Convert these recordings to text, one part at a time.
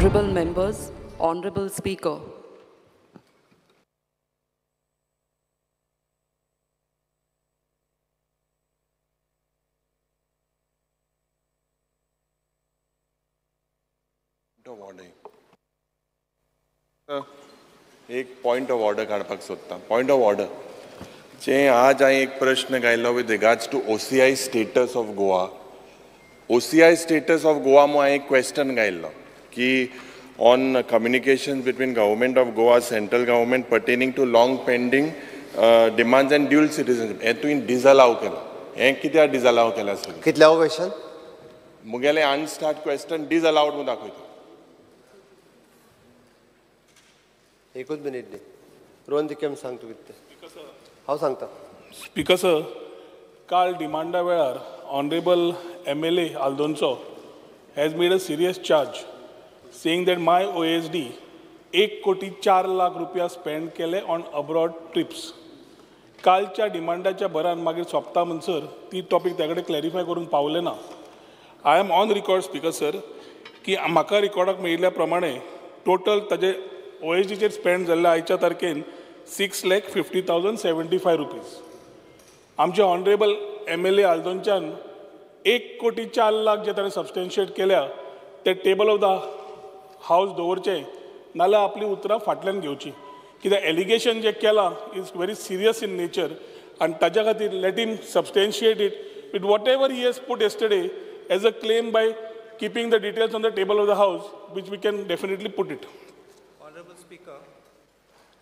Honorable members, Honorable Speaker. एक point of order काडपाक सोदता. पॉयंट ऑफ ऑर्डर जे आज हांवें एक प्रश्न घायल्लो with regards to OCI status of Goa. OCI status of Goa म्हूण हांवें एक क्वेश्चन घायल्लो की on communication between government of Goa, central government pertaining to long pending demands and dual citizenship. हें तुवें डिसअलाव केलां. हें कित्याक डिसअलाव केलां सर? कितल्यावो क्वेश्चन? मुगेलें अनस्टार्ट क्वेश्चन डिसअलावड म्हूण दाखयता. एकूच मिनीट दी. रोहन तिकेम सांग तूं कितें. हांव सांगता. स्पीकर सर, काल डिमांडा वेळार honourable MLA Aldonco has made a serious charge saying that my OSD 1,04,00,000 रुपया स्पेंड केले ऑन अब्रॉड ट्रिप्स. कालच्या डिमांडाच्या भरान मागीर सोंपता म्हणसर ती टॉपीक त्या कडेन क्लॅरिफाय करूंक पावले ना. I am on record speaker sir की म्हाका रिकॉर्डाक मेळिल्ल्या प्रमाणे टोटल ताजे OSDचेर स्पेंड जाल्ले आयच्या तारखेन 6,50,075 रुपीज. आमचे ऑनरेबल MLA आल्दोनच्यान 1,04,00,000 जे ताणें सबस्टेन्शिएट केल्या ते टेबल ऑफ the house दवरचें, नाल्यार आपली उतरां फाटल्यान घेवची. कित्याक एलिगेशन जें केलां is very serious in nature आनी ताज्या खातीर let him substantiate it with whatever he has put yesterday as a claim by keeping the details on the table of the house, which we can definitely put it.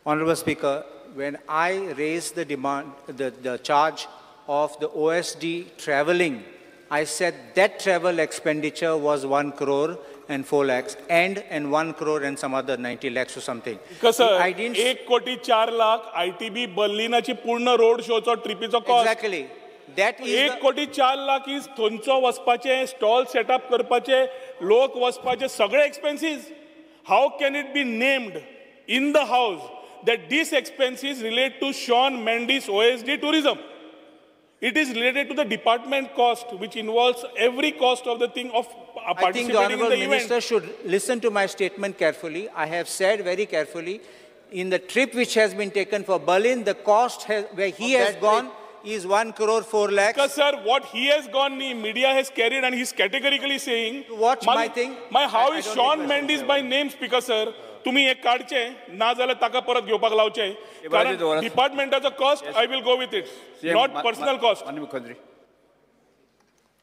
Honorable Speaker, when I raised the demand, the charge of the OSD traveling, I said that travel expenditure was 1 crore and 4 lakhs and 1 crore and some other 90 lakhs or something. Because sir, 1,04,00,000 ITB बर्लिनाची पूर्ण road शोचो ट्रिपीचो cost. Exactly. That is 1,04,00,000 is थंयचो वचपाचें, stall setup करपाचे, लोक वचपाचे, सगळे expenses. How can it be named in the house that these expenses relate to Sean Mendes OSD tourism? It is related to the department cost, which involves every cost of the thing of participating I think the in the Honorable event. Minister should listen to my statement carefully. I have said very carefully, in the trip which has been taken for Berlin, the cost has, where he has gone is 1,04,00,000. Because sir, what he has gone, the media has carried, and he's categorically saying. Watch my thing. My how is Sean Mendes by name, Speaker sir? तुम्ही एक काडचे ना जाल्यार ताका परत घेवपाक लावचे, कारण डिपार्टमेंटाचो cost I will go with it, not personal cost.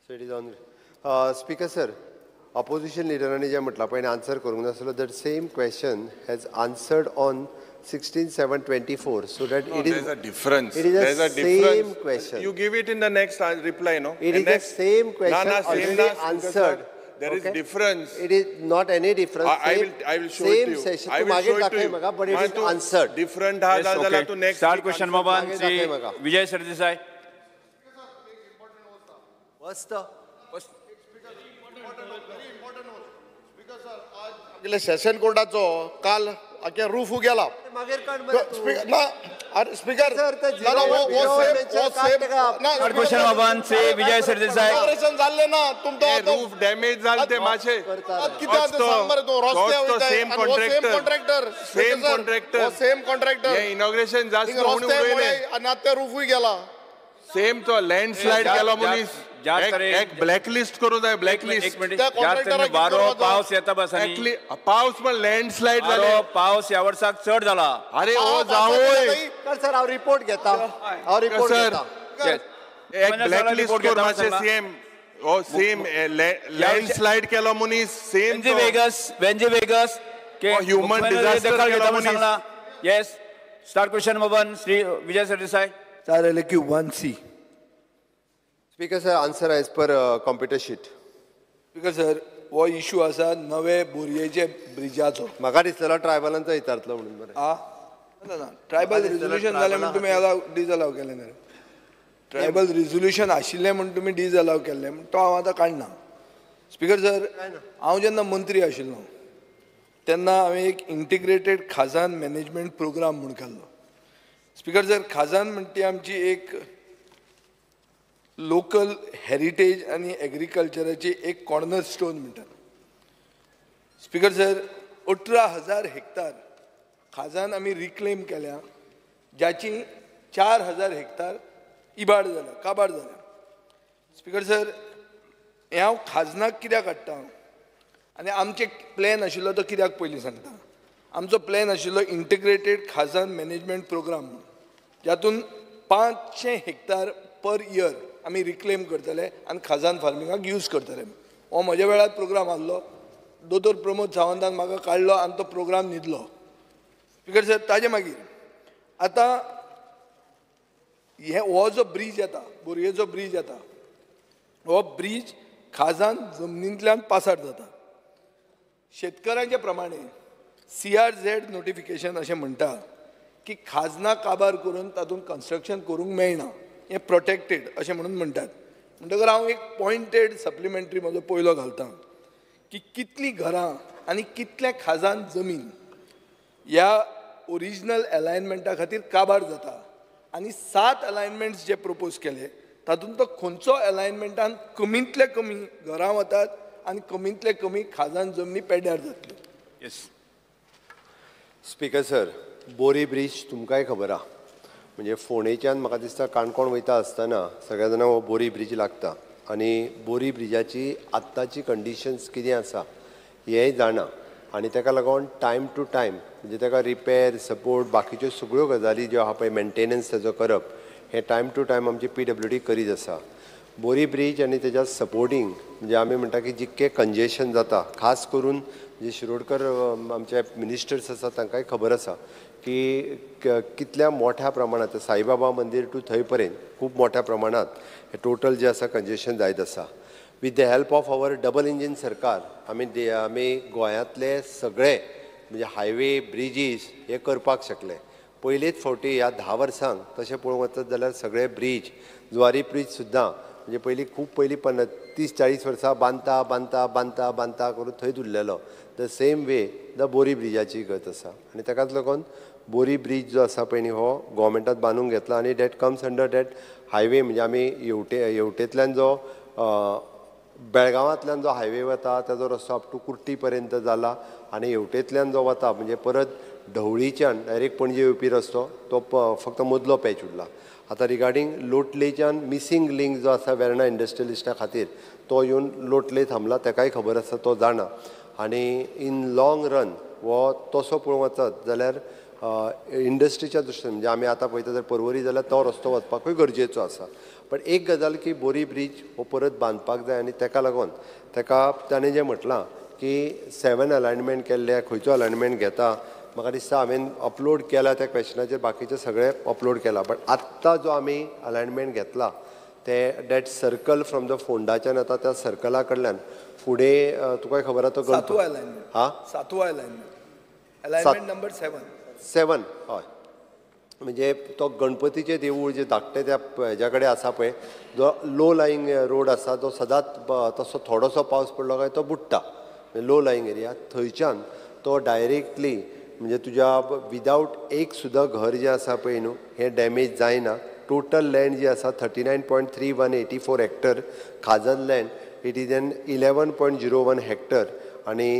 So it is on. Speaker sir, opposition लिडरांनी जें म्हटलां पळय आन्सर करूंक नासलो, that same question has answered on 16/7/24, so that no, it is there's a difference. It is there's the a same question. You give it in the next reply, no? It is the same question na, already answered. There is difference. It is not any difference. I will show it to you. Same session. I will show it to you. But it is answered. Different. Yes, okay. To next. Start question number 1. Sri Vijay Sardesai. What's the? Session कोर्टाचो काल आख्या roof गेला. ना speaker Vijay Sardesai जाल्ले ना तुमचो roof damage जाले ते मातशे कितें सांग मरे तूं. रस्ते same contractor, same contractor, same contractor. Inauguration जास्त आनी आतां ते रूफूय गेला. सेम तो लँडस्लायड केलो मनीस. एक ब्लॅकलिस्ट करू जाय, ब्लॅकलिस्ट. वारो पावस येता बस, पावस पण लँडस्लायड जाले. पावस ह्या वर्साक चड जाला. अरे ओ जावय सर, हांव रिपोर्ट घेता, हांव रिपोर्ट घेता. एक ब्लॅकलिस्ट करू मातशें. सेम ओ सेम लँडस्लायड केलो मनीस. Same Vegas, Venzy Vegas human disaster केलो मनीस. Yes, start question number 1 Shri Vijay Sardesai. Sir, LQ 1C. Speaker sir, answer as per computer sheet. Speaker sir, हो इशू आसा नवे बोरयेचे ब्रिजाचो. म्हाका दिसलेलो ट्रायबलांचो विचारतलो म्हणून. बरें ना ना, ट्रायबल रिजोल्युशन जालें म्हूण तुमी डिसअलाव केलें न्ही. ट्रायबल रिजोल्युशन आशिल्लें म्हूण तुमी डिसअलाव केल्लें म्हूण तो हांव आतां काडना. स्पीकर सर, हांव जेन्ना मंत्री आशिल्लो तेन्ना हांवें एक इंटिग्रेटेड खाजन मॅनेजमेंट प्रोग्राम म्हूण काडलो. स्पीकर सर, खाजन म्हणटा ती आमची एक लोकल हेरिटेज आनी एग्रीकल्चराची एक कॉर्नर स्टोन म्हणटात. स्पीकर सर, 18,000 हेक्टर खाजन आमी रिक्लेम केल्या, ज्याची 4,000 हेक्टर इबाड जाल्या, काबार जाल्या. स्पीकर सर, हें हांव खाजनाक कित्याक हाडटा आनी आमचे प्लॅन आशिल्लो तो कित्याक पयलीं सांगता. आमचो प्लॅन आशिल्लो इंटिग्रेटेड खाजन मॅनेजमेंट प्रोग्राम, जातून 500 हेक्टर पर इयर आमी रिक्लेम करतले आनी खाजन फार्मिंगाक यूज करतले. हो म्हज्या वेळार प्रोग्राम आहलो, दोतोर प्रमोद सावंतान म्हाका काडलो आनी तो प्रोग्राम न्हिदलो. स्पीकर सर, ताजे मागीर आतां हे हो जो ब्रीज येता, बोरयेचो ब्रीज येता, हो ब्रीज खाजन जमनींतल्यान पासार जाता. शेतकऱ्यांच्या प्रमाणे CRZ notification अशें म्हणटा की खाजनां काबार करून तातूंत कन्स्ट्रक्शन करूंक मेळना, हें प्रोटेक्टेड अशें म्हणून म्हणटात. म्हणटकर हांव एक पॉयंटेड सप्लिमेंट्री म्हजो पयलो घालता की कितलीं घरां आनी कितलें खाजन जमीन ह्या ओरिजिनल अलायनमेंटा खातीर काबार जाता आनी 7 अलायनमेंट्स जे प्रपोज केले तातूंत तो खंयचो अलायनमेंटान कमींतले कमी घरां वतात आनी कमींतले कमी खाजन जमनी पेड्ड्यार जातल्यो. Yes speaker sir, Bori bridge तुमकांय खबर आहा, म्हणजे फोंडेच्यान म्हाका दिसता काणकोण वयता आसतना सगळ्या जाणांक हो बोरी ब्रीज लागता आनी बोरी ब्रिजाची आत्ताची कंडिशन्स कितें आसा हेंय जाणा आनी ताका लागून टायम टू टायम म्हणजे ताका रिपेर सपोर्ट बाकीच्यो सगळ्यो गजाली ज्यो आहा पळय मेंटेनन्स ताजो करप हें टायम टू टायम आमची PWD करीत आसा. बोरी ब्रीज आनी तेज्या सपोर्टींग म्हणजे आमी म्हणटा की जितकें कंजेशन जाता, खास करून जे शिरोडकर आमचे मिनिस्टर्स आसा तांकांय खबर आसा की कितल्या मोठ्या प्रमाणांत साईबाबा मंदीर टू थंय पर्यंत खूब मोठ्या प्रमाणांत हे टोटल जे आसा कंजेशन जायत आसा. With the help of our double engine सरकार आमी गोंयांतले सगळे म्हणजे हायवे ब्रिजीस हे करपाक शकले. पयलेच फावटी ह्या 10 वर्सांक तशें पळोवंक वचत जाल्यार सगळे ब्रीज, जुवारी ब्रीज सुद्दां म्हणजे पयलीं खूब पयलीं 30-40 वर्सां बांदता बांदता बांदता बांदता करून थंयच उरलेलो. The same way the Bori ब्रिजाची गत आसा आनी ताकाच लागून बोरी ब्रीज जो आसा पळय न्ही हो गोवोरमेंटान बांदूंक घेतला आनी that comes under that highway. म्हणजे आमी हेवटेंतल्यान जो बेळगांवांतल्यान जो हायवे वता ताजो रस्तो अप टू कुर्टी पर्यंत जाला आनी हेवटेंतल्यान जो वता म्हणजे परत ढवळीच्यान डायरेक्ट पणजे येवपी रस्तो तो फक्त मदलो पॅच उरला. आतां रिगार्डींग लोटलेच्यान मिसींग लिंक जो आसा वेर्णा इंडस्ट्रियलिस्टा खातीर तो येवन लोटले थांबला, ताकाय खबर आसा, तो जाणा. आनी इन लॉंग रन हो तसो पळोवंक वचत जाल्यार इंडस्ट्रीच्या दृश्टीन म्हणजे आमी आतां पळयता जर परवरी जाल्यार तो रस्तो वचपाकूय गरजेचो आसा. पण एक गजाल की बोरी ब्रीज हो परत बांदपाक जाय आनी ताका लागून ताका ताणें जें म्हटलां की 7 अलायनमेंट केल्ले, खंयचो अलायनमेंट घेता म्हाका दिसता हांवें अपलोड केला त्या क्वेशनाचेर, बाकीचे सगळे अपलोड केला. बट आत्तां जो आमी अलायनमेंट घेतला ते that circle from the फोंडाच्यान येता त्या सर्कला कडल्यान फुडें तुकाय खबर आहा तो सातवो अलायनमेंट, हां सातवो अलायनमेंट, अलायनमेंट नंबर 7 हय, म्हणजे तो गणपतीचें देवूळ जे धाकटें त्या हेज्या कडेन आसा पळय, जो लो लायींग रोड आसा तो सदांच तसो थोडोसो पावस पडलो काय तो बुडटा, लो लायींग एरिया, थंयच्यान तो डायरेक्टली म्हणजे तुज्या विदावट एक सुद्दां घर जें आसा पळय न्हू हें डॅमेज जायना. टोटल लँड जी आसा 39.3184 हेक्टर खाजन land, it is an 11.01 hectare आनी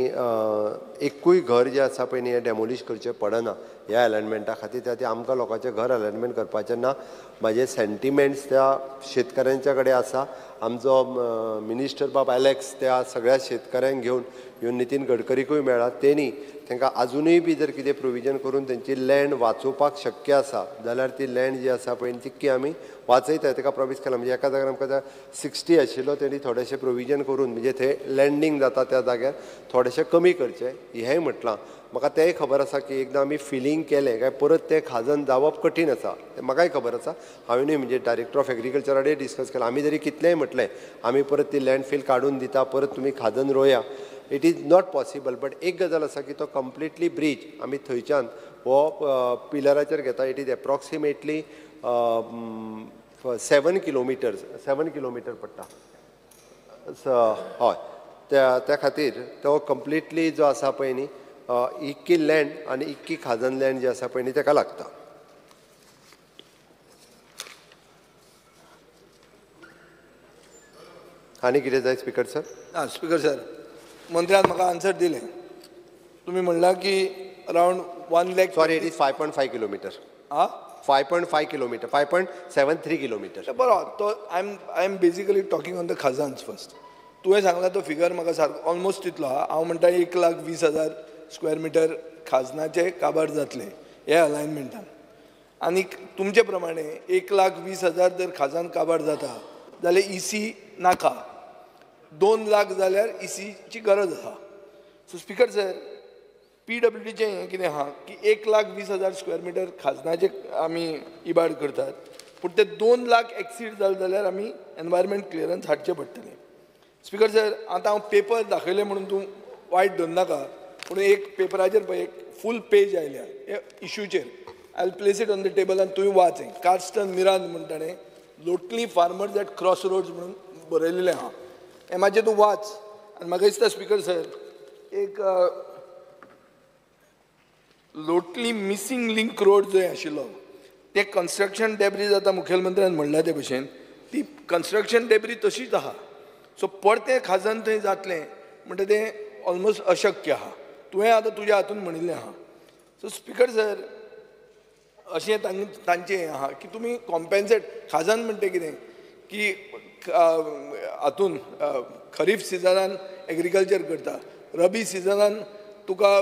एकूय घर जें आसा पळय न्ही हें डॅमोलीश करचें पडना ह्या अलायनमेंटा खातीर. त्या खातीर आमकां लोकांचें घर अलायनमेंट करपाचें ना. म्हाजे सेंटिमेंट्स त्या शेतकऱ्यांच्या कडेन आसा. आमचो मिनिस्टर बाब एलेक्स त्या सगळ्या शेतकऱ्यांक घेवन येवन नितीन गडकरीकूय मेळ्ळा, तेणी तांकां आजुनूय बी जर कितें प्रोविजन करून तेंची लँड वाचोवपाक शक्य आसा जाल्यार ती लँड जी आसा पळय तितकी आमी वाचयता. ताका प्रॉमीस केला म्हणजे एका जाग्यार आमकां 60 आशिल्लो तेणी थोडेशें प्रोविजन करून म्हणजे थंय लँडींग जाता त्या जाग्यार थोडेशें कमी करचें हेंय म्हटलां. म्हाका तेंय खबर आसा की एकदां आमी फिलींग केलें काय परत तें खाजन जावप कठीण आसा, तें म्हाकाय खबर आसा. हांवेनूय म्हणजे डायरेक्टर ऑफ एग्रीकल्चरा कडेन डिस्कस केलां, आमी जरी कितलेंय म्हटलें आमी परत ती लँडफील काडून दिता, परत तुमी खाजन रोया, it is not possible. But एक गजाल आसा की तो कंप्लिटली ब्रीज आमी थंयच्यान हो पिलराचेर घेता, it is approximately 7 kilometres, 7 kilometre पडटा हय. त्या खातीर तो कंप्लिटली जो आसा पळय न्ही इक्की लँड आनी इक्की खाजन लँड जी आसा पळय न्ही ताका लागता. आनी कितें जाय स्पीकर सर? ना स्पीकर सर, मंत्र्यान म्हाका आन्सर दिलें. तुमी म्हणला की around 1 lakh. Sorry, it is 5.5 kilometre. आं, 5.5 kilometre, 5.73 kilometre. बरो, तो I am basically talking on the khazans first. तुवें सांगला तो फिगर म्हाका सारको ऑलमोस्ट तितलो आहा. हांव म्हणटा 1,20,000 स्क्वेअर मिटर खाजनाचे काबार जातले हे अलायनमेंटान. आनी तुमचे प्रमाणे 1,20,000 जर खाजन काबार जाता जाल्यार इसी नाका, 2 लाख जाल्यार इसीची गरज आसा. सो स्पीकर सर, PWDचें हें कितें आहा की 1,20,000 स्क्वेअर मिटर खाजनाचे आमी इबाड करतात, पूण ते 2 लाख एक्सीड जाले जाल्यार आमी एनवायरमेंट क्लियरन्स हाडचें पडटलें. स्पीकर सर, आतां हांव पेपर दाखयलें म्हणून तूं वायट धरनाका, पूण एक पेपराचेर पळय एक फूल पेज आयल्या हे इशूचेर. I will place it on the table आनी तुवें वाच. हें कार्स्टन मिरांद म्हूण ताणें लोटली फार्मर्स एट क्रॉस रोड्स म्हणून बरयलेलें आहा. हें मातशें तूं वाच. आनी म्हाका दिसता स्पीकर सर, एक लोटली मिसींग लिंक रोड जंय आशिल्लो ते कन्स्ट्रक्शन डेब्रीज आतां मुखेलमंत्र्यान म्हणलां ते भशेन ती कन्स्ट्रक्शन डेब्री तशीच आहा. सो परतें खाजन थंय जातलें म्हणटा तें ऑलमोस्ट अशक्य आहा. तुवें आतां तुज्या हातून म्हणिल्लें आहा. सो स्पीकर सर, अशें तांचें हें आहा की तुमी कॉम्पेन्सेट खाजन म्हणटा कितें की हातून खरीफ सिजनान एग्रीकल्चर करता, रबी सिजनान तुका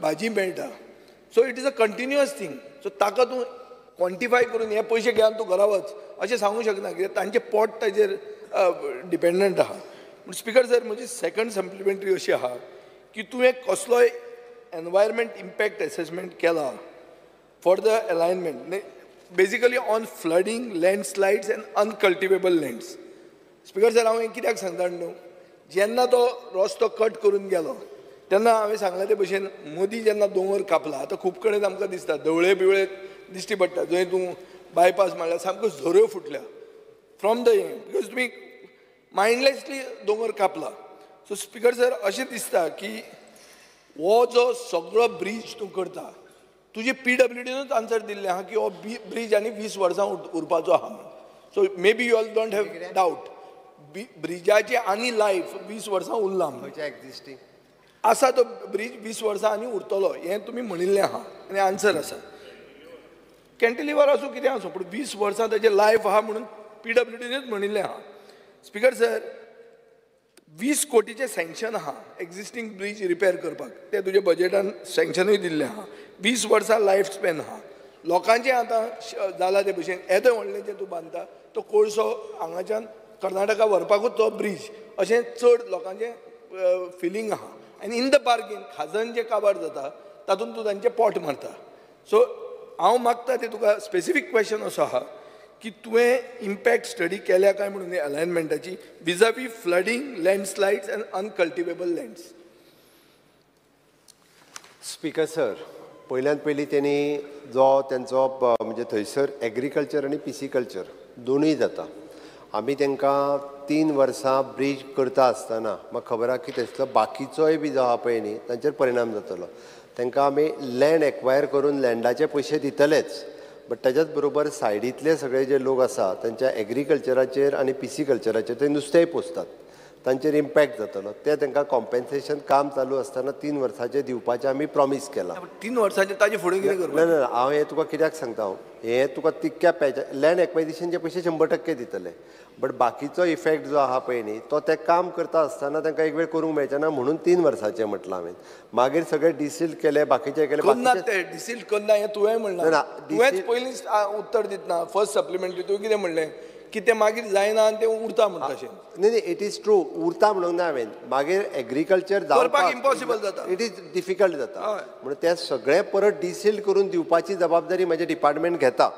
भाजी मेळटा. So it is a continuous thing. So ताका तूं क्वॉन्टिफाय करून हे पयशे घेवन तूं घरा वच अशें सांगूंक शकना, कित्याक तांचें पोट ताजेर डिपेंडंट आहा. पूण स्पीकर सर, म्हजी सेकंड सप्लिमेंट्री अशी आहा की तुवें कसलोय एनवायरमेंट इम्पॅक्ट एसेसमेंट केला for the alignment, basically on flooding, landslides and uncultivable lands. Speaker sir, हांव हें कित्याक सांगता न्हू, जेन्ना तो रस्तो कट करून गेलो तेन्ना हांवें सांगलां ते भशेन मोदी जेन्ना दोंगर कापला, आतां खूब कडेन आमकां दिसता धवळे बिवळे दिश्टी पडटा, जंय तूं बायपास मारल्यार सामक्यो झऱ्यो फुटल्या फ्रॉम the हें, because तुमी मायंडलेसली दोंगर कापला. सो स्पीकर सर, अशें दिसता की हो जो सगळो ब्रीज तूं करता, तुजे PWDनूच आन्सर दिल्लें आहा की हो ब्रीज आनी 20 वर्सां उरपाचो आहा म्हणून. So maybe you all don't have doubt, ब्रिजाची आनी लायफ 20 वर्सां उरला म्हणून, एक्झिस्टींग आसा तो ब्रीज 20 वर्सां आनी उरतलो हें तुमी म्हणिल्लें आहा आनी आन्सर आसा. कॅन्टिलिवर आसूं कितें आसूं, पूण 20 वर्सां ताजें लायफ आहा म्हणून PWDनूच म्हणिल्लें आहा. स्पीकर सर, 20 कोटीचें सँक्शन आहा एक्झिस्टींग ब्रीज रिपेर करपाक, तें तुज्या बजेटान सँक्शनूय दिल्लें आहा. 20 वर्सां लायफ स्पॅन आहा. लोकांचें आतां जालां ते भशेन येदें व्हडलें जें तूं बांदता तो कोळसो हांगाच्यान कर्नाटका व्हरपाकूच तो ब्रीज, अशें चड लोकांचें फिलींग आहा. आनी इन the bargain खाजन जें काबार जाता तातूंत तूं तांचें पोट मारता. सो हांव मागता तें तुका स्पेसिफीक क्वेश्चन असो आहा की तुवें इम्पॅक्ट स्टडी केल्या काय म्हणून अलायनमेंटाची vis a vis flooding, landslides and uncultivable lands. Speaker sir, पयल्यान पयलीं तेणी जो तेंचो म्हणजे थंयसर एग्रीकल्चर आनी पिसिकल्चर दोनूय जाता. आमी तांकां 3 वर्सां ब्रीज करता आसतना म्हाका खबर आहा की थंयसलो बाकीचोय बी जो आहा पळय न्ही तांचेर परिणाम जातलो. तांकां आमी लँड एक्वायर करून लँडाचे पयशे दितलेच, बट ताच्याच बरोबर सायडींतले सगळे जे लोक आसा तांच्या एग्रीकल्चराचेर आनी पिसिकल्चराचेर ते नुस्तेंय पोसतात, तांचेर इम्पॅक्ट जातलो. ते तांकां कॉम्पेन्सेशन काम चालू आसतना 3 वर्साचें दिवपाचें आमी प्रॉमीस केलां. 3 वर्साचें ताजे फुडें कितें करपाचें? ना ना, हांव हें तुका कित्याक सांगता, हांव हें तुका तितक्या पॅच लँड एक्वायजिशनचे पयशे 100% दितले, बट बाकीचो इफेक्ट जो आहा पळय न्ही तो ते काम करता आसतना तांकां एक वेळ करूंक मेळचें ना म्हणून 3 वर्साचें म्हटलां हांवें. मागीर सगळें डिसील केलें, बाकीचें केलें, करना ते डिसील करना हें तुवें म्हणलां. तुवेंच पयलीं उत्तर दितना फर्स्ट सप्लिमेंटरी तुवें कितें म्हणलें की ते मागीर जायना आनी ते उरता म्हणटा अशें. न्ही न्ही, it is true, उरता म्हणूंक ना हांवें. मागीर एग्रीकल्चर करपाक इम्पॉसिबल जाता, it is difficult जाता, म्हणून ते सगळें परत डिसील करून दिवपाची जबाबदारी म्हजें डिपार्टमेंट घेता.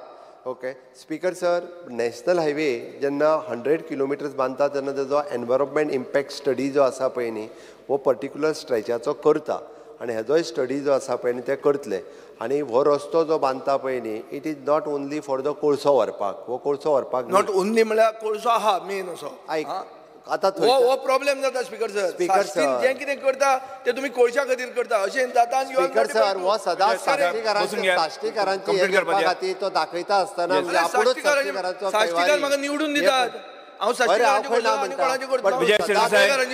Okay speaker sir, national highway जेन्ना 100 किलोमिटर्स बांदता तेन्ना तेजो एनवायरमेंट इम्पॅक्ट स्टडी जो आसा पळय न्ही हो पर्टिक्युलर स्ट्रेचाचो करता आनी हेजोय स्टडी जो आसा पळय न्ही ते करतले. आनी हो रस्तो जो बांदता पळय न्ही it is not only for the कोळसो व्हरपाक, हो कोळसो व्हरपाक not only म्हळ्यार कोळसो आहा मेन असो. आयक आतां हो प्रॉब्लेम जाता स्पीकर सर. स्पीकर सर, जें कितें करता तें तुमी कोळशा खातीर करता अशें जाता. स्पीकर सर, हो सदांच साश्टीकारांची हें करपा खातीर तो दाखयता आसतना साश्टीकार म्हाका निवडून दितात, हांव साश्टीकारांचें करतलो, कोणाचें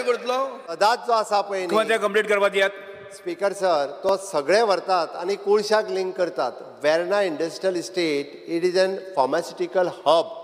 करतलो? सदांच जो आसा पळय कंप्लीट करपा दियात. Speaker sir, तो सगळे व्हरतात आनी कोळशाक लिंक करतात. Verna industrial estate it is an pharmaceutical hub.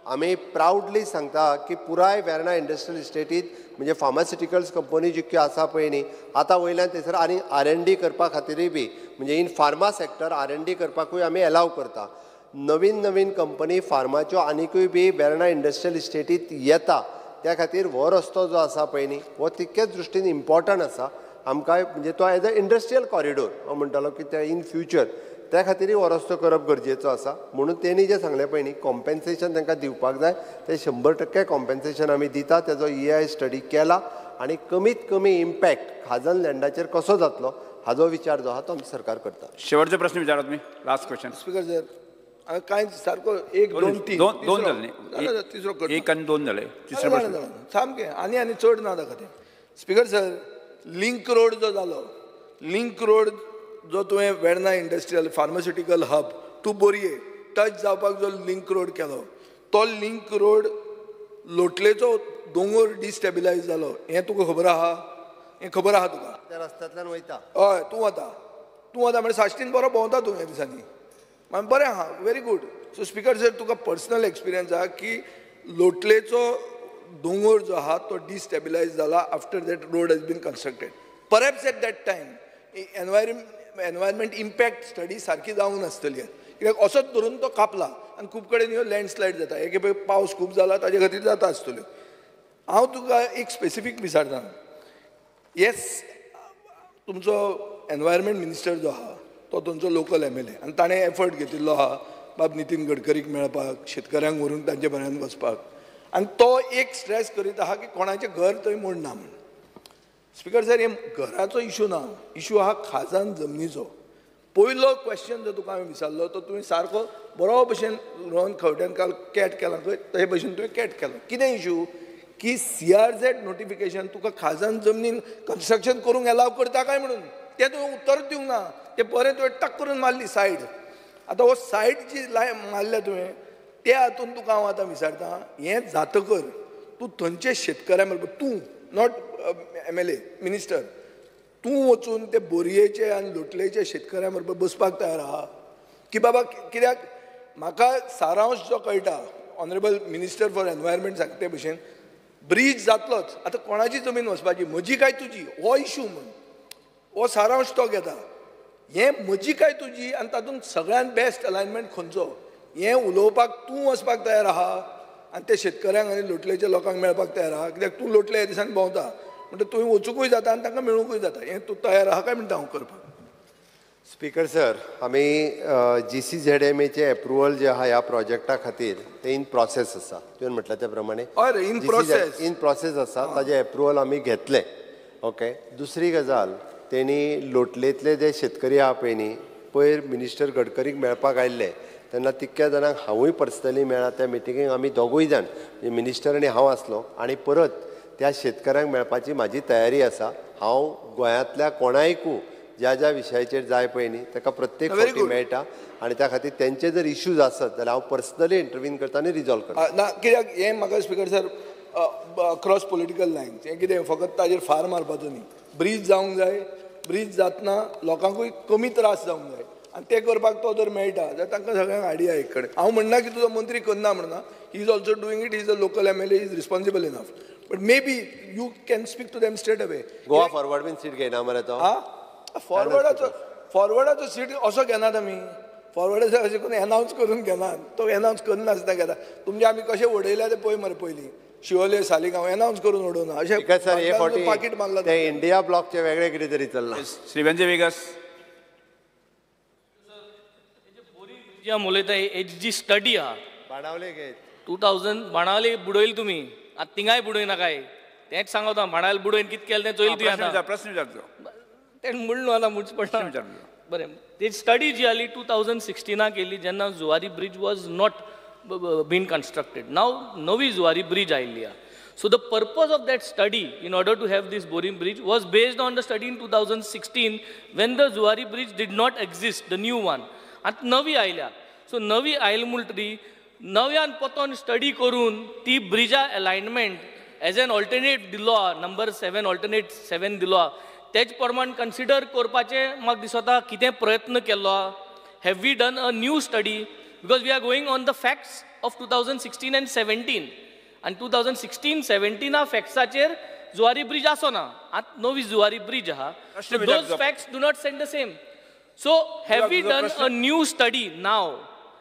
आमी प्रावडली सांगता की पुराय वेर्णा इंडस्ट्रियल इस्टेटीत म्हणजे फार्मास्युटिकल्स कंपनी जितक्यो आसा पळय न्ही आतां वयल्यान थंयसर आनी R&D करपा खातीरूय बी म्हणजे in pharma sector R&D करपाकूय आमी एलाव करता. नवीन नवीन कंपनी फार्माच्यो आनिकूय बी वेर्णा इंडस्ट्रियल इस्टेटीत येता. त्या खातीर हो रस्तो जो आसा पळय न्ही हो तितकेच दृश्टीन इम्पॉर्टंट आसा आमकां, म्हणजे तो एज अ इंडस्ट्रियल कॉरिडोर हांव म्हणटालो की ते इन फ्युचर त्या खातीरय हो रस्तो करप गरजेचो आसा. म्हणून तेणी जें सांगलें पळय न्ही कॉम्पेन्सेशन तांकां दिवपाक जाय, तें 100% कॉम्पेन्सेशन आमी दिता. तेजो EI study केला आनी कमीत कमी इम्पॅक्ट खाजन लँडाचेर कसो जातलो हाजो विचार जो आहा तो आमचें सरकार करता. शेवटचो प्रश्न विचारा तुमी, लास्ट क्वेश्चन. स्पीकर सर, कांय सारको 1 2 3 दोन जाले, तिसरो 1 आनी 2 जाले, तिसरो प्रश्न सामकें आनी आनी चड ना ताका तें. स्पीकर सर, लिंक रोड जो जालो, लिंक रोड जो तुवें Verna industrial pharmaceutical hub to Borim touch जावपाक जो लिंक रोड केलो तो लिंक रोड लोटलेचो दोंगोर डिस्टेबिलायज जालो हें तुका खबर आहा? हें खबर आहा तुका? त्या रस्त्यांतल्यान वयता. हय, तूं वता, तूं वता म्हणजे साश्टीन बरो भोंवता तूं ह्या दिसांनी, मागीर बरें आहा, very good. So speaker sir, तुका पर्सनल एक्सपिरियन्स आहा की लोटलेचो दोंगोर जो आहा तो डिस्टेबिलायज जाला after that road has been constructed. Perhaps at that time environment impact study सारकी जावंक नासतली, कित्याक असोच धरून तो कापला आनी खूब कडेन ह्यो लँडस्लायड जाता. एक खेपे पावस खूब जाला ताजे खातीर जाता आसतल्यो. हांव तुका एक स्पेसिफीक विचारता, येस तुमचो एनवायरमेंट मिनिस्टर जो आहा तो तुमचो लोकल MLA आनी ताणें एफर्ट घेतिल्लो आहा बाब नितीन गडकरीक मेळपाक, शेतकऱ्यांक व्हरून तांचे म्हऱ्यान वचपाक, आनी तो एक स्ट्रेस करीत आहा की कोणाचें घर थंय मोडना म्हूण. स्पीकर सर, हे घराचो इशू ना, इशू आहा खाजन जमनीचो. पयलो क्वेश्चन जो तुका हांवें विचारलो तो तुवें सारको बरो भशेन रोहन खंवट्यान काल कॅट केला पळय तशे भशेन तुवें कॅट केलो. कितें इशू की CRZ notification तुका खाजन जमनीन कन्स्ट्रक्शन करूंक एलाव करता काय म्हणून तें तुवें उत्तरूच दिवंक ना. तें बरें तुवें टक करून मारली सायड. आतां हो सायड जी लाय मारल्या तुवें त्या हातून तुका हांव आतां विचारता, हें जातकर तूं थंयचे शेतकऱ्यां बरोबर, तूं not MLA minister, तूं वचून ते बोरयेचे आनी लोटलेचे शेतकऱ्यां बरोबर बसपाक तयार आहा की बाबा? कित्याक म्हाका सारांश जो कळटा, ऑनरेबल मिनिस्टर फॉर एनवायरमेंट सांगता ते भशेन ब्रीज जातलोच, आतां कोणाची जमीन वचपाची, म्हजी काय तुजी, हो इशू म्हूण हो सारांश तो घेता. हें म्हजी काय तुजी आनी तातूंत सगळ्यांत बेस्ट अलायनमेंट खंयचो हें उलोवपाक तूं वचपाक तयार आहा आनी ते शेतकऱ्यांक आनी लोटलेच्या लोकांक मेळपाक तयार आहा? कित्याक तूं लोटले ह्या दिसांनी भोंवता म्हणटा तुवें वचुंकूय जाता आनी तांकां मेळुंकूय जाता. हें तूं तयार आहा काय म्हणटा हांव करपाक? स्पीकर सर, आमी GCZMAचें एप्रुवल जें आहा ह्या प्रोजेक्टा खातीर तें इन प्रोसेस आसा. तुवें म्हटलें त्या प्रमाणे हय, इन प्रोसेस, इन प्रोसेस आसा, ताजें एप्रुवल आमी घेतलें. ओके, दुसरी गजाल, तेणी लोटलेंतले जे शेतकरी आहा पळय न्ही, पयर मिनिस्टर गडकरीक मेळपाक आयिल्ले तेन्ना तितक्या जाणांक हांवूय पर्सनली मेळ्ळा. त्या मिटिंगेक आमी दोगूय जाण, मिनिस्टर आनी हांव आसलो, आनी परत त्या शेतकऱ्यांक मेळपाची म्हाजी तयारी आसा. हांव गोंयांतल्या कोणायकू ज्या ज्या विशयाचेर जाय पळय न्ही ताका प्रत्येक फावटी मेळटा आनी त्या खातीर तेंचे जर इश्यूज आसत जाल्यार हांव पर्सनली इंटरवीन करता आनी रिजॉल्व करता. ना, कित्याक हें म्हाका speaker sir across political lines हें कितें फकत ताजेर फार मारपाचो न्ही, ब्रीज जावंक जाय, ब्रीज जातना लोकांकूय कमी त्रास जावंक जाय आनी तें करपाक तो जर मेळटा जाल्यार तांकां सगळ्यांक आयडिया एक कडेन. हांव म्हणना की तुजो मंत्री करना म्हणना, he is also doing it, he is a local MLA, is responsible enough, but maybe you can speak to them straight away. Goa forward bin seat घेयना मरे तो? आं, फॉरवर्डाचो, फॉरवर्डाचो सीट असो घेनात आमी, फॉरवर्डाचो अशें करून एनावन्स करून घेनात, तो एनावन्स करनासतना घेता. तुमचे आमी कशें उडयल्या ते पळय मरे, पयलीं शिवोले सालिगांव एनावन्स करून उडोवना, अशें पाकीट मारलां. ते इंडिया ब्लॉकचे वेगळे कितें तरी चल्लां. श्री वेंजे वेगस, जी हांव उलयता हेजी जी स्टडी आहा बाणावले घेत 2000 बाणावले बुडयले तुमी, आतां थिंगाय बुडयनाकाय, तेंच सांगता, बाणावले बुडोवन कितें केलें तें चोयलें तुवें आतां. प्रस्न विचारचो तें म्हणून न्हू आतां म्हणचें पडटा. बरें, ती स्टडी जी आली 2016 केली जेन्ना Zuari bridge was not been constructed. Now नवी जुवारी ब्रिज आयिल्ली आहा. So the purpose of that study in order to have this Borim bridge was based on the study in 2016 when the Zuari bridge did not exist, the new one. आतां नवी आयल्या, so नवी आयली म्हणटरी नव्यान पोतोन study करून ती ब्रिजा एलायनमेंट एज एन ऑल्टरनेट दिलो आहा, नंबर 7 ऑल्टरनेट 7 दिलो आहा, तेज प्रमाण कन्सिडर करपाचें म्हाका दिसता कितें प्रयत्न केल्लो आहा. Have we done a new study? Because we are going on the facts of 2016 and 17. आनी 2016-17 फॅक्ट्साचेर जुवारी ब्रिज आसो ना, आतां नवी जुवारी ब्रिज आहा. Those facts do not send the same. So have we done a new study now?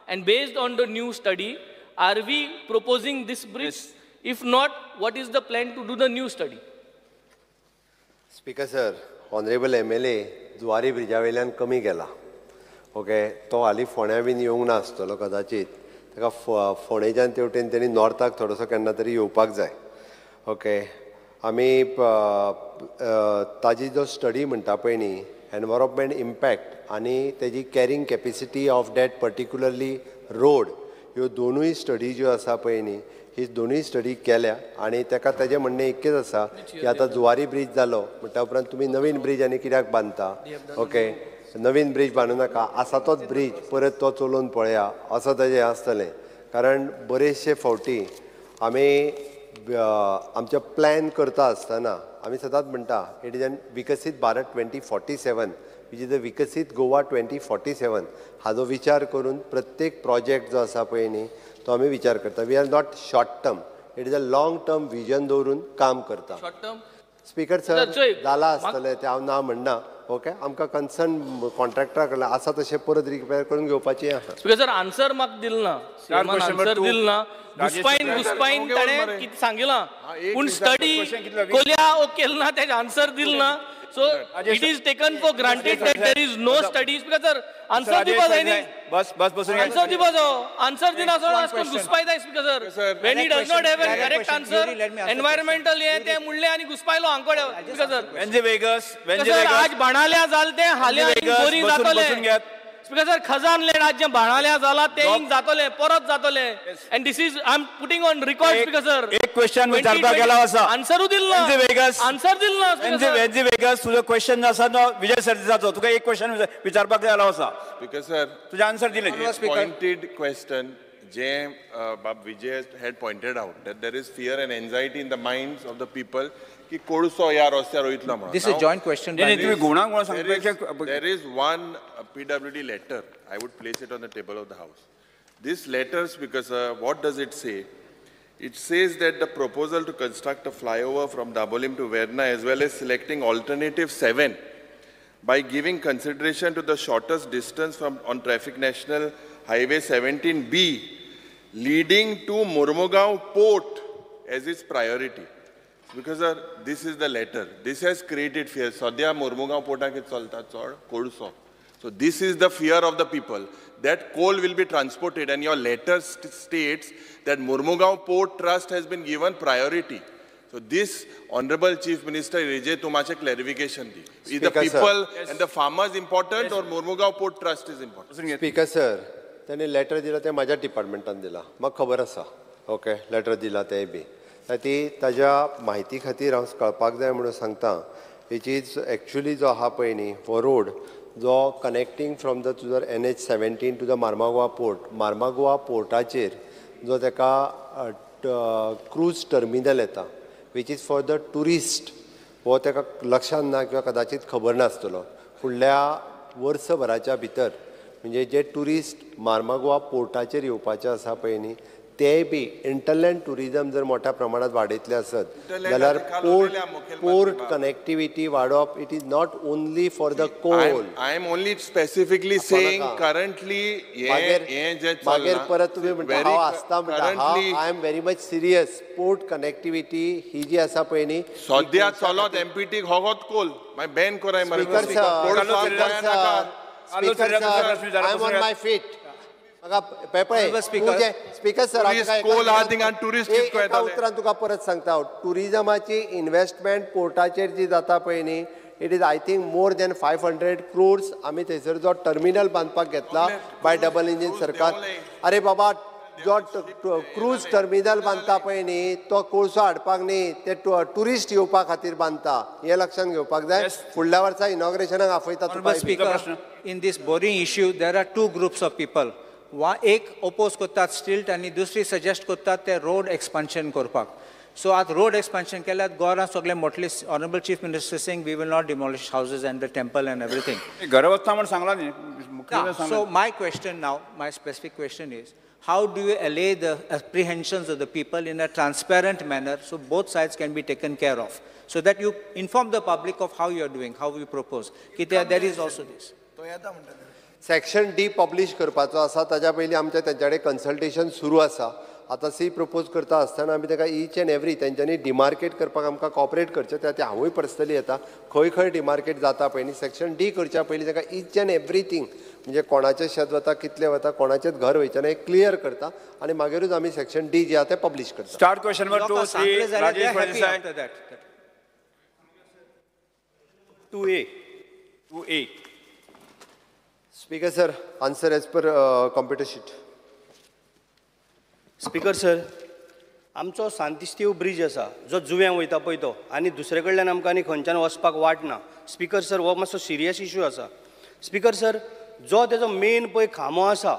And based on the new study, are we proposing this bridge? If not, what is the plan to do the new study? Speaker sir, honourable MLA Zuari Brezza वयल्यान कमी गेला. Okay, तो हालीं फोंड्या बीन येवंक ना आसतलो कदाचीत. ताका फोंडेच्यान तेवटेन तेणी नॉर्थाक थोडोसो केन्ना तरी येवपाक जाय. ओके, आमी ताजी जो स्टडी म्हणटा पळय न्ही, एनवायरोमेंट इम्पॅक्ट आनी तेजी carrying capacity of that particularly road, ह्यो दोनूय स्टडी ज्यो आसा पळय न्ही, ही दोनूय स्टडी केल्या. आनी ताका तेजें म्हणणें एकच आसा की आतां जुवारी ब्रीज जालो म्हणटा उपरांत तुमी नवीन ब्रीज आनी कित्याक बांदता? ओके, नवीन ब्रीज बांदू नाका, आसा तोच ब्रीज परत तो चलोवन पळया असो तेजें आसतलें. कारण बरेचशे फावटी आमी आमचे प्लॅन करता आसतना आमी सदांच म्हणटा it is an Viksit Bharat 2047 which is a Viksit Goa 2047. हाजो विचार करून प्रत्येक प्रोजेक्ट जो आसा पळय न्ही तो आमी विचार करता. We are not short term, it is a long term vision दवरून काम करता. स्पीकर सर, जाला आसतलें तें हांव ना म्हणना. ओके, आमकां कन्सर्न कॉन्ट्रॅक्टरा कडल्यान आसा तशें परत रिपेर करून घेवपाची आसा. स्पीकर सर, आन्सर म्हाका दिल ना, आन्सर दिल ना. घुसपायन घुसपायन ताणें कितें सांगिलां, पूण स्टडी कोल्या ओ केल ना, तेजें आन्सर दिल ना. So it is taken for granted that there is no study. Speaker sir, answer दिवपा जाय न्ही. बस बस बसून आन्सर दिवपा जायो. आन्सर दिना आसतना घुसपायता speaker sir. When he does not have a correct answer, environmental हें तें म्हणलें आनी घुसपायलो आंकोड्या. स्पीकर सर, वेंजे वेगस, वेंजे वेगस आज बाणाल्या जाल तें हाल्यां बोरी जातलें. स्पीकर सर, खजान लँड आज जें बाणाल्या जाला तें हिंग जातलें, परत जातलें. And this is I am putting on record. Speaker sir, एक क्वेश्चन विचारपाक गेला आसा, आन्सरूय दिल ना. आन्सर दिल ना. वेंजी वेगस, तुजो क्वेश्चन आसा तो विजय सरदेसाचो, तुका एक क्वेश्चन विचारपाक गेला आसा. स्पीकर सर, तुजें आन्सर दिलें. पॉयंटेड क्वेश्चन जें बाब Vijay had pointed out that there is fear and anxiety in the minds of the people की कोळसो ह्या रस्त्यार वयतलो म्हणून. This is joint question. तुमी गुणांक गुणा सांगता. There is one PWD letter. I would place it on the table of the house. This letter, Speaker sir, what does it say? It says that the proposal to construct a flyover from Dabolim to Verna as well as selecting alternative 7 by giving consideration to the shortest distance from on traffic national highway 17B leading to Mormugao port as its priority. Because sir, this is the letter. This has created fear. Sadhya Mormugao porta ke chalta chod kolso. So this is the fear of the people that coal will be transported, and your letter states that Mormugao Port Trust has been given priority. So this, Honorable Chief Minister, Vijay, tumache clarification di. Is the people and the farmers important or Mormugao Port Trust is important? Speaker sir, तेणे letter दिला ते माझ्या डिपार्टमेंटान दिला, म्हाका खबर आसा. Okay, letter दिला तें बी ती ताज्या म्हायती खातीर हांव कळपाक जाय म्हणून सांगता. Which is actually जो आहा पळय न्ही हो रोड जो कनेक्टींग फ्रॉम the तुजो NH 17 to the Marmagoa port, Marmagoa पोर्टाचेर जो ताका क्रूज टर्मिनल येता which is for the tourist, हो ताका लक्षान ना किंवा कदाचीत खबर नासतलो. फुडल्या वर्सभराच्या भितर म्हणजे जे ट्युरिस्ट मार्मागोवा पोर्टाचेर येवपाचे आसा पळय न्ही ते बी इंटरलँड ट्युरिजम जर मोठ्या प्रमाणात वाडयतले आसत जाल्यार पोर्ट कनेक्टिविटी वाडोवप it is not only for the coal. I am only specifically saying currently मागीर परत तुमी म्हणटा हांव आसता म्हणटा, I am very much serious. Port connectivity ही जी आसा पळय न्ही सद्या चलत एमपीटी होगोत कोल मागीर बॅन कोराय मरे. Speaker sir, I am on my feet. Speaker sir, एका उतरान तुका परत सांगता हांव, ट्युरिजमाची इन्वेस्टमेंट पोर्टाचेर जी जाता पळय न्ही it is I think more than 500 crores आमी थंयसर जो टर्मिनल बांदपाक घेतला बाय डबल इंजीन सरकार. अरे बाबा, जो क्रूज टर्मिनल बांदता पळय न्ही तो कोळसो हाडपाक न्ही, ते ट्युरिस्ट येवपा खातीर बांदता, हें लक्षांत घेवपाक जाय. फुडल्या वर्सा इनॉग्रेशनाक आपयता तुका. Speaker, in this Borim issue there are two groups of people. एक ओपोज करतात स्टिल्ट आनी दुसरी सजेस्ट करतात ते रोड एक्सपान्शन करपाक. सो आतां रोड एक्सपान्शन केल्यार गोरां सगळे मोटले. Honourable chief minister saying we will not demolish houses and the temple and everything. घरा वचना म्हण सांगला न्ही. So my question now, my specific question is, how do you allay the apprehensions of the people in a transparent manner so both sides can be taken care of, so that you inform the public of how you are doing, how you propose. There is also this. Section D publish करपाचो आसा, ताज्या पयलीं आमचें तेंच्या कडेन consultation सुरू आसा. आतां सी प्रपोज करता आसतना आमी ताका ईच एंड एवरी तेंच्यांनी डिमार्केट करपाक आमकां कॉपरेट करचें. त्या खातीर हांवूय पर्सनली येता खंय खंय डिमार्केट जाता पळय न्ही. सेक्शन डी करच्या पयलीं ताका ईच एंड एवरीथींग म्हणजे कोणाचें शेत वता, कितलें वता, कोणाचेंच घर वयचें ना, हें क्लियर करता आनी मागीरूच आमी सेक्शन डी जे आसा तें पब्लीश करता. Start question number 2 Shri Rajesh Phaldesai. 2A 2A. Speaker sir, answer as per computer sheet. Speaker sir, आमचो सांतिस्तीव ब्रीज आसा जो जुव्यां वयता पळय तो, आनी दुसरे कडल्यान आमकां आनी खंयच्यान वचपाक वाट ना. स्पीकर सर, हो मातसो सिरियस इशू आसा. स्पीकर सर, जो तेजो मेन पळय खांबो आसा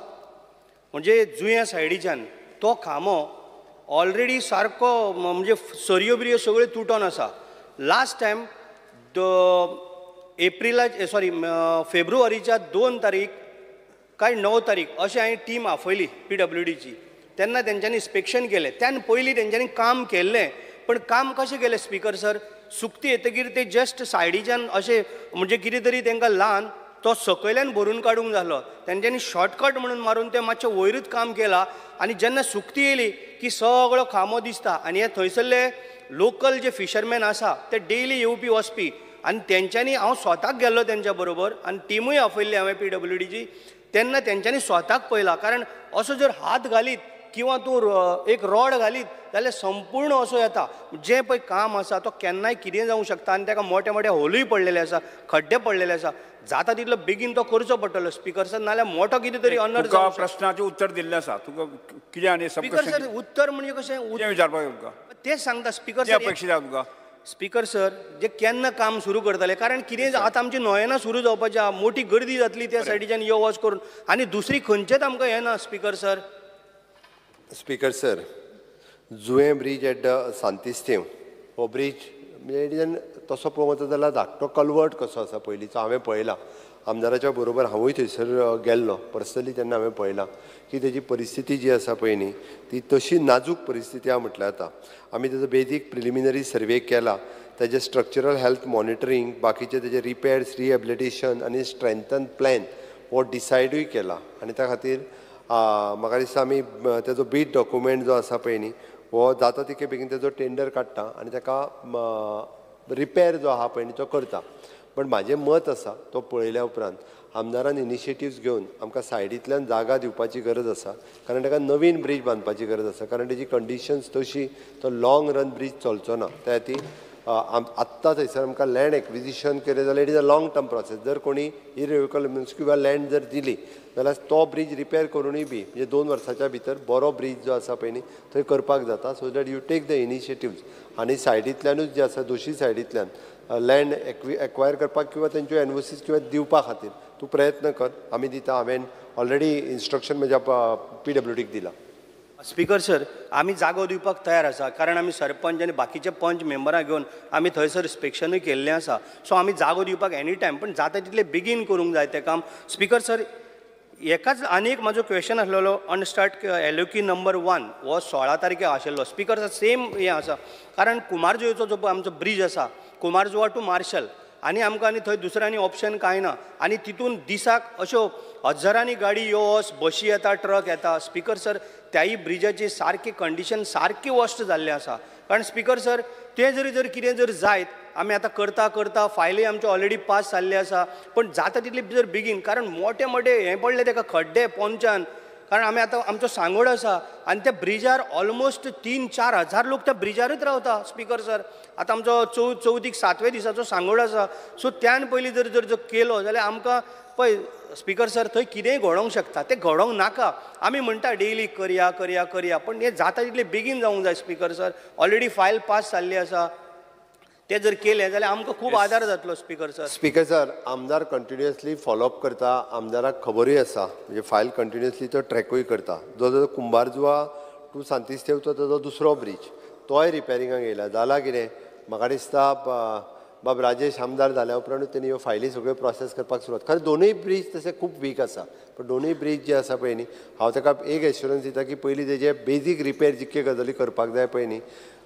म्हणजे जुंया सायडीच्यान, तो खांबो ऑलरेडी सारको म्हणजे सरयो बिरयो सगळ्यो तुटोन आसा. लास्ट टायम एप्रिला सॉरी फेब्रुवारीच्या 2 तारीख काय 9 तारीख अशें हांवें टीम आफयली PWDची. तेन्ना तेंच्यांनी इन्स्पेक्शन केलें. त्यान पयलीं तेंच्यांनी काम केल्लें, पण काम कशें केलें स्पीकर सर, सुकती येतकीर ते जस्ट सायडीच्यान अशें म्हणजे कितें तरी तेंकां ल्हान तो सकयल्यान भरून काडूंक जालो. तेंच्यांनी शॉर्टकट म्हणून मारून तें मातशें वयरूच काम केलां आनी जेन्ना सुकती येयली की सगळो खांबो दिसता. आनी हे थंयसरले लोकल जे फिशरमॅन आसा ते डेली येवपी वचपी, आनी तेंच्यांनी हांव स्वताक गेल्लो तेंच्या बरोबर आनी टिमूय आपयल्ली हांवें PWDची. तेन्ना तेंच्यांनी स्वताक पळयला, कारण असो जर हात घालीत किंवा तूं एक रॉड घालीत जाल्यार संपूर्ण असो येता. जें पळय काम आसा तो केन्नाय कितें जावंक शकता आनी ताका मोटे मोटे होलूय पडलेले आसा, खड्डे पडलेले आसा. जाता तितलो बेगीन तो करचो पडटलो स्पीकर सर, नाल्यार मोठो कितें तरी अनर्थ. तुका प्रश्नाचें उत्तर दिल्लें आसा, तुका कितें आनी स्पीकर सर उत्तर म्हणजे कशें विचारपाक तुका तें सांगता स्पीकर सर. अपेक्षीत आसा तुका स्पीकर सर जे केन्ना काम सुरू करतले, कारण कितें आतां आमची नोयेना सुरू जावपाची आहा, मोठी गर्दी जातली त्या सायडीच्यान यो वच करून, आनी दुसरी खंयचेच आमकां येना speaker sir. Speaker sir, Juem bridge at Santisthev हो ब्रीज म्हणजे it is तसो पळोवंक वचत जाल्यार धाकटो कलवर्ट कसो आसा पयलींचो, हांवें पळयला. आमदाराच्या बरोबर हांवूय थंयसर गेल्लो पर्सनली, तेन्ना हांवें पळयलां की तेजी परिस्थिती जी आसा पळय न्ही ती तशी नाजूक परिस्थिती आहा म्हटल्यार जाता. आमी तेजो बेजीक प्रिलिमिनरी सर्वे केला, तेजें स्ट्रक्चरल हेल्थ मॉनिटरींग, बाकीचे तेजे रिपेर्स, रिहेबिलिटेशन आनी स्ट्रेंथन प्लॅन हो डिसायडूय केला. आनी त्या खातीर म्हाका दिसता आमी तेजो बीड डॉक्युमेंट जो आसा पळय न्ही हो जाता तितके बेगीन तेजो टेंडर काडटा आनी ताका रिपेर जो आहा पळय न्ही तो करता. पण म्हाजें मत आसा तो पळयल्या उपरांत आमदारान इनिशिएटिव्स घेवन आमकां सायडींतल्यान जागा दिवपाची गरज आसा, कारण ताका नवीन ब्रीज बांदपाची गरज आसा, कारण तेजी कंडिशन्स तशी तो लाँग रन ब्रीज चलचो ना. त्या खातीर आत्तां थंयसर आमकां लँड एक्विजिशन केलें जाल्यार it is a long term process. जर कोणी इरिव्होकेबल किंवा लँड जर दिली जाल्यार तो ब्रीज रिपेर करुनूय बी म्हणजे 2 वर्साच्या भितर बरो ब्रीज जो आसा पळय न्ही थंय करपाक जाता. So that you take the initiatives आनी सायडींतल्यानूच जे आसा दोशी सायडींतल्यान लँड एक्वायर करपाक किंवा तेंच्यो एनओसीस किंवा दिवपा खातीर तूं प्रयत्न कर. आमी दिता, हांवें ऑलरेडी इन्स्ट्रक्शन म्हज्या PWDक दिलां. स्पीकर सर, आमी जागो दिवपाक तयार आसा, कारण आमी सरपंच आनी बाकीचे पंच मेंबरां घेवन आमी थंयसर इन्स्पेक्शनूय केल्लें आसा. सो आमी जागो दिवपाक एनी टायम, पण जाता तितलें बेगीन करूंक जाय तें काम. स्पीकर सर, एकाच आनी एक म्हाजो क्वेश्चन आसलेलो अनस्टार्ट एलओकी नंबर 1 हो 16 तारखेक आशिल्लो. स्पीकर सर, सेम हें आसा, कारण कुमारजुवेचो जो आमचो ब्रीज आसा कुमारजुवा टू मार्शल, आनी आमकां आनी थंय दुसरें आनी ऑप्शन कांय ना, आनी तितून दिसाक अश्यो हजारांनी गाडी यो वच, बशी येता, ट्रक येता. स्पीकर सर, त्याय ब्रिजाची सारकी कंडिशन सारकी वर्स्ट जाल्लें आसा. कारण स्पीकर सर, तें जरी जर कितें जर जायत, आमी आतां करता करता फायली आमच्यो ऑलरेडी पास जाल्ली आसा, पण जाता तितली जर बेगीन, कारण मोटे मोटे हें पडले तेका खड्डे पोंच्यान, कारण आमी आतां आमचो सांगोड आसा आनी त्या ब्रिजार ऑलमोस्ट 3-4 हजार लोक त्या ब्रिजारूच रावता. स्पीकर सर, आतां आमचो चवथीक 7व्या दिसाचो सांगोड आसा. सो त्यान पयलीं जर जर जर केलो जाल्यार आमकां पळय स्पीकर सर थंय कितेंय घडोवंक शकता, तें घडोवंक नाका. आमी म्हणटा डेली करया करया करया, पण हें जाता तितलें बेगीन जावंक जाय. Speaker sir, already file pass जाल्ली आसा, ते जर केलें जाल्यार आमकां खूब आदार जातलो. स्पीकर सर, स्पीकर सर, आमदार कंटिन्युअसली फॉलोअप करता, आमदाराक खबरूय आसा, म्हणजे फायल कंटिन्युअसली तो ट्रॅकूय करता. जो जो कुंभारजुवा टू सांतिस्तेवचो ताजो दुसरो ब्रीज, तोय रिपेरिंगाक येयला. जाला कितें म्हाका दिसता बाब राजेश आमदार जाल्या उपरांतूच तेणी ह्यो फायली सगळ्यो प्रोसेस करपाक सुरवात. खरें दोनूय ब्रीज तशे खूब वीक आसा, पण दोनूय ब्रीज जे आसा पळय न्ही, हांव ताका एक एश्युरन्स दिता की पयलीं तेजे बेजीक रिपेर जितके गजाली करपाक जाय पळय न्ही,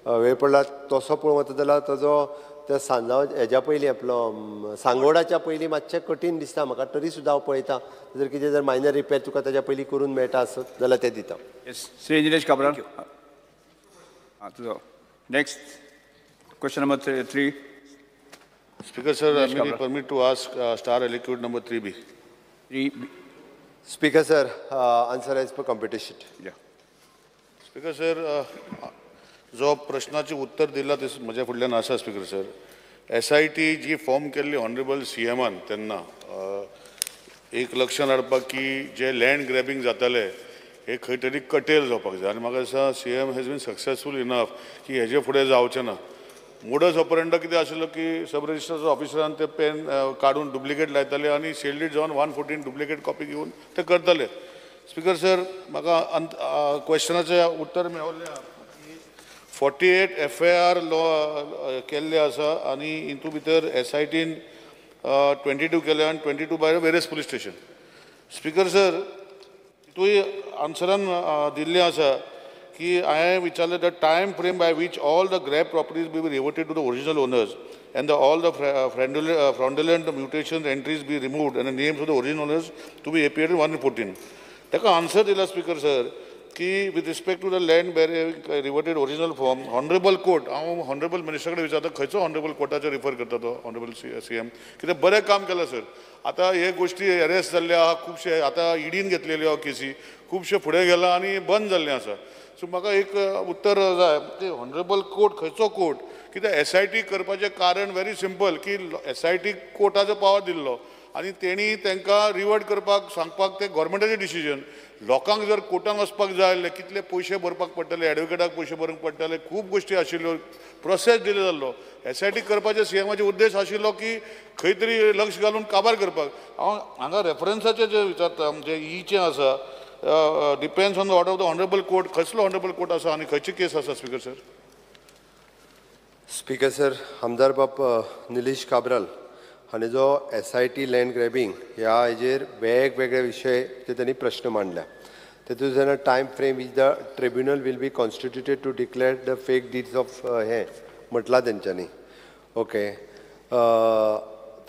वेळ पडला तसो पळोवंक वता जाल्यार ताजो त्या सांजाव हेज्या पयलीं आपलो सांगोडाच्या पयलीं मातशें कठीण दिसता म्हाका, तरी सुद्दां हांव पळयता जर कितें जर मायनर रिपेर तुका ताज्या पयलीं करून मेळटा आसत जाल्यार तें दिता. श्री निलेश काब्राल, तुजो next question number 3. Speaker sir, I may be permitted to ask star aliquot number 3B. 3B. Speaker sir, answer as per competition. Yeah. Speaker sir, जो प्रश्नाचे उत्तर दिला ते म्हज्या फुडल्यान आसा. स्पीकर सर, SIT जी फॉर्म केल्ली ऑनरेबल CMान तेन्ना एक लक्षान हाडपाक की जे लँड ग्रॅबिंग जाताले हे खंय तरी कटेल जावपाक जाय, आनी म्हाका दिसता CM has been successful enough की हेजे फुडें जावचें ना. मोडस ऑपरेंडा कितें आशिल्लो की सब रजिस्ट्रार ऑफिसरान ते पेन काडून डुप्लिकेट लायताले आनी शेल्डीट जावन 114 डुप्लिकेट कॉपी घेवन ते करताले. स्पीकर सर, म्हाका क्वेश्चनाचें उत्तर मेळिल्लें 48 FIR law केल्ले आसा आनी हितूं भितर SITन 22 केले आनी 22 by various police station. Speaker sir, तितूय आन्सरान दिल्लें आसा की हांवें विचारलें the time frame by which all the grab properties be reverted to the original owners and the all the fraudulent mutation entries be removed and the names of the original owners to be appeared in 114. ताका answer दिला speaker sir की with respect to the land reverted original form honourable court. हांव honourable minister कडेन विचारता खंयचो honourable कोर्टाचेर refer करता तो honourable CM, कित्याक बरें काम केलां सर. आतां हे गोश्टी एरेस्ट जाल्ले आहा खुबशे, आतां ईडीन घेतलेल्यो आहा केसी, खुबशे फुडें गेला आनी बंद जाल्लें आसा. सो म्हाका एक उत्तर जाय की ऑनरेबल कोर्ट खंयचो कोर्ट, कित्याक SIT करपाचें कारण व्हेरी सिंपल की SIT कोर्टाचो पावर दिल्लो आनी तेणी तांकां रिवर्ट करपाक सांगपाक तें गव्हर्मेंटाचें डिसिजन. लोकांक जर कोर्टान वचपाक जाय जाल्यार कितले पयशे भरपाक पडटले, एडवोकेटाक पयशे भरूंक पडटले, खूब गोश्टी आशिल्ल्यो, प्रोसेस डिले जाल्लो. SIT करपाचे CMाचे उद्देश आशिल्लो की खंय तरी लक्ष घालून काबार करपाक. हांव हांगा रेफरन्साचें जें विचारता म्हणजे ईचें आसा depends on the order of the honourable court, खंयसलो honourable court आसा आनी खंयची केस आसा स्पीकर सर? स्पीकर सर, आमदार बाब निलेश काब्राल हांणी जो SIT land grabbing ह्या हेजेर वेगवेगळे विशय ते त्यांनी प्रश्न मांडल्या. तेतून जेन्ना time frame which the tribunal will be constituted to declare the fake deeds of हें म्हटलां तेंच्यांनी. ओके,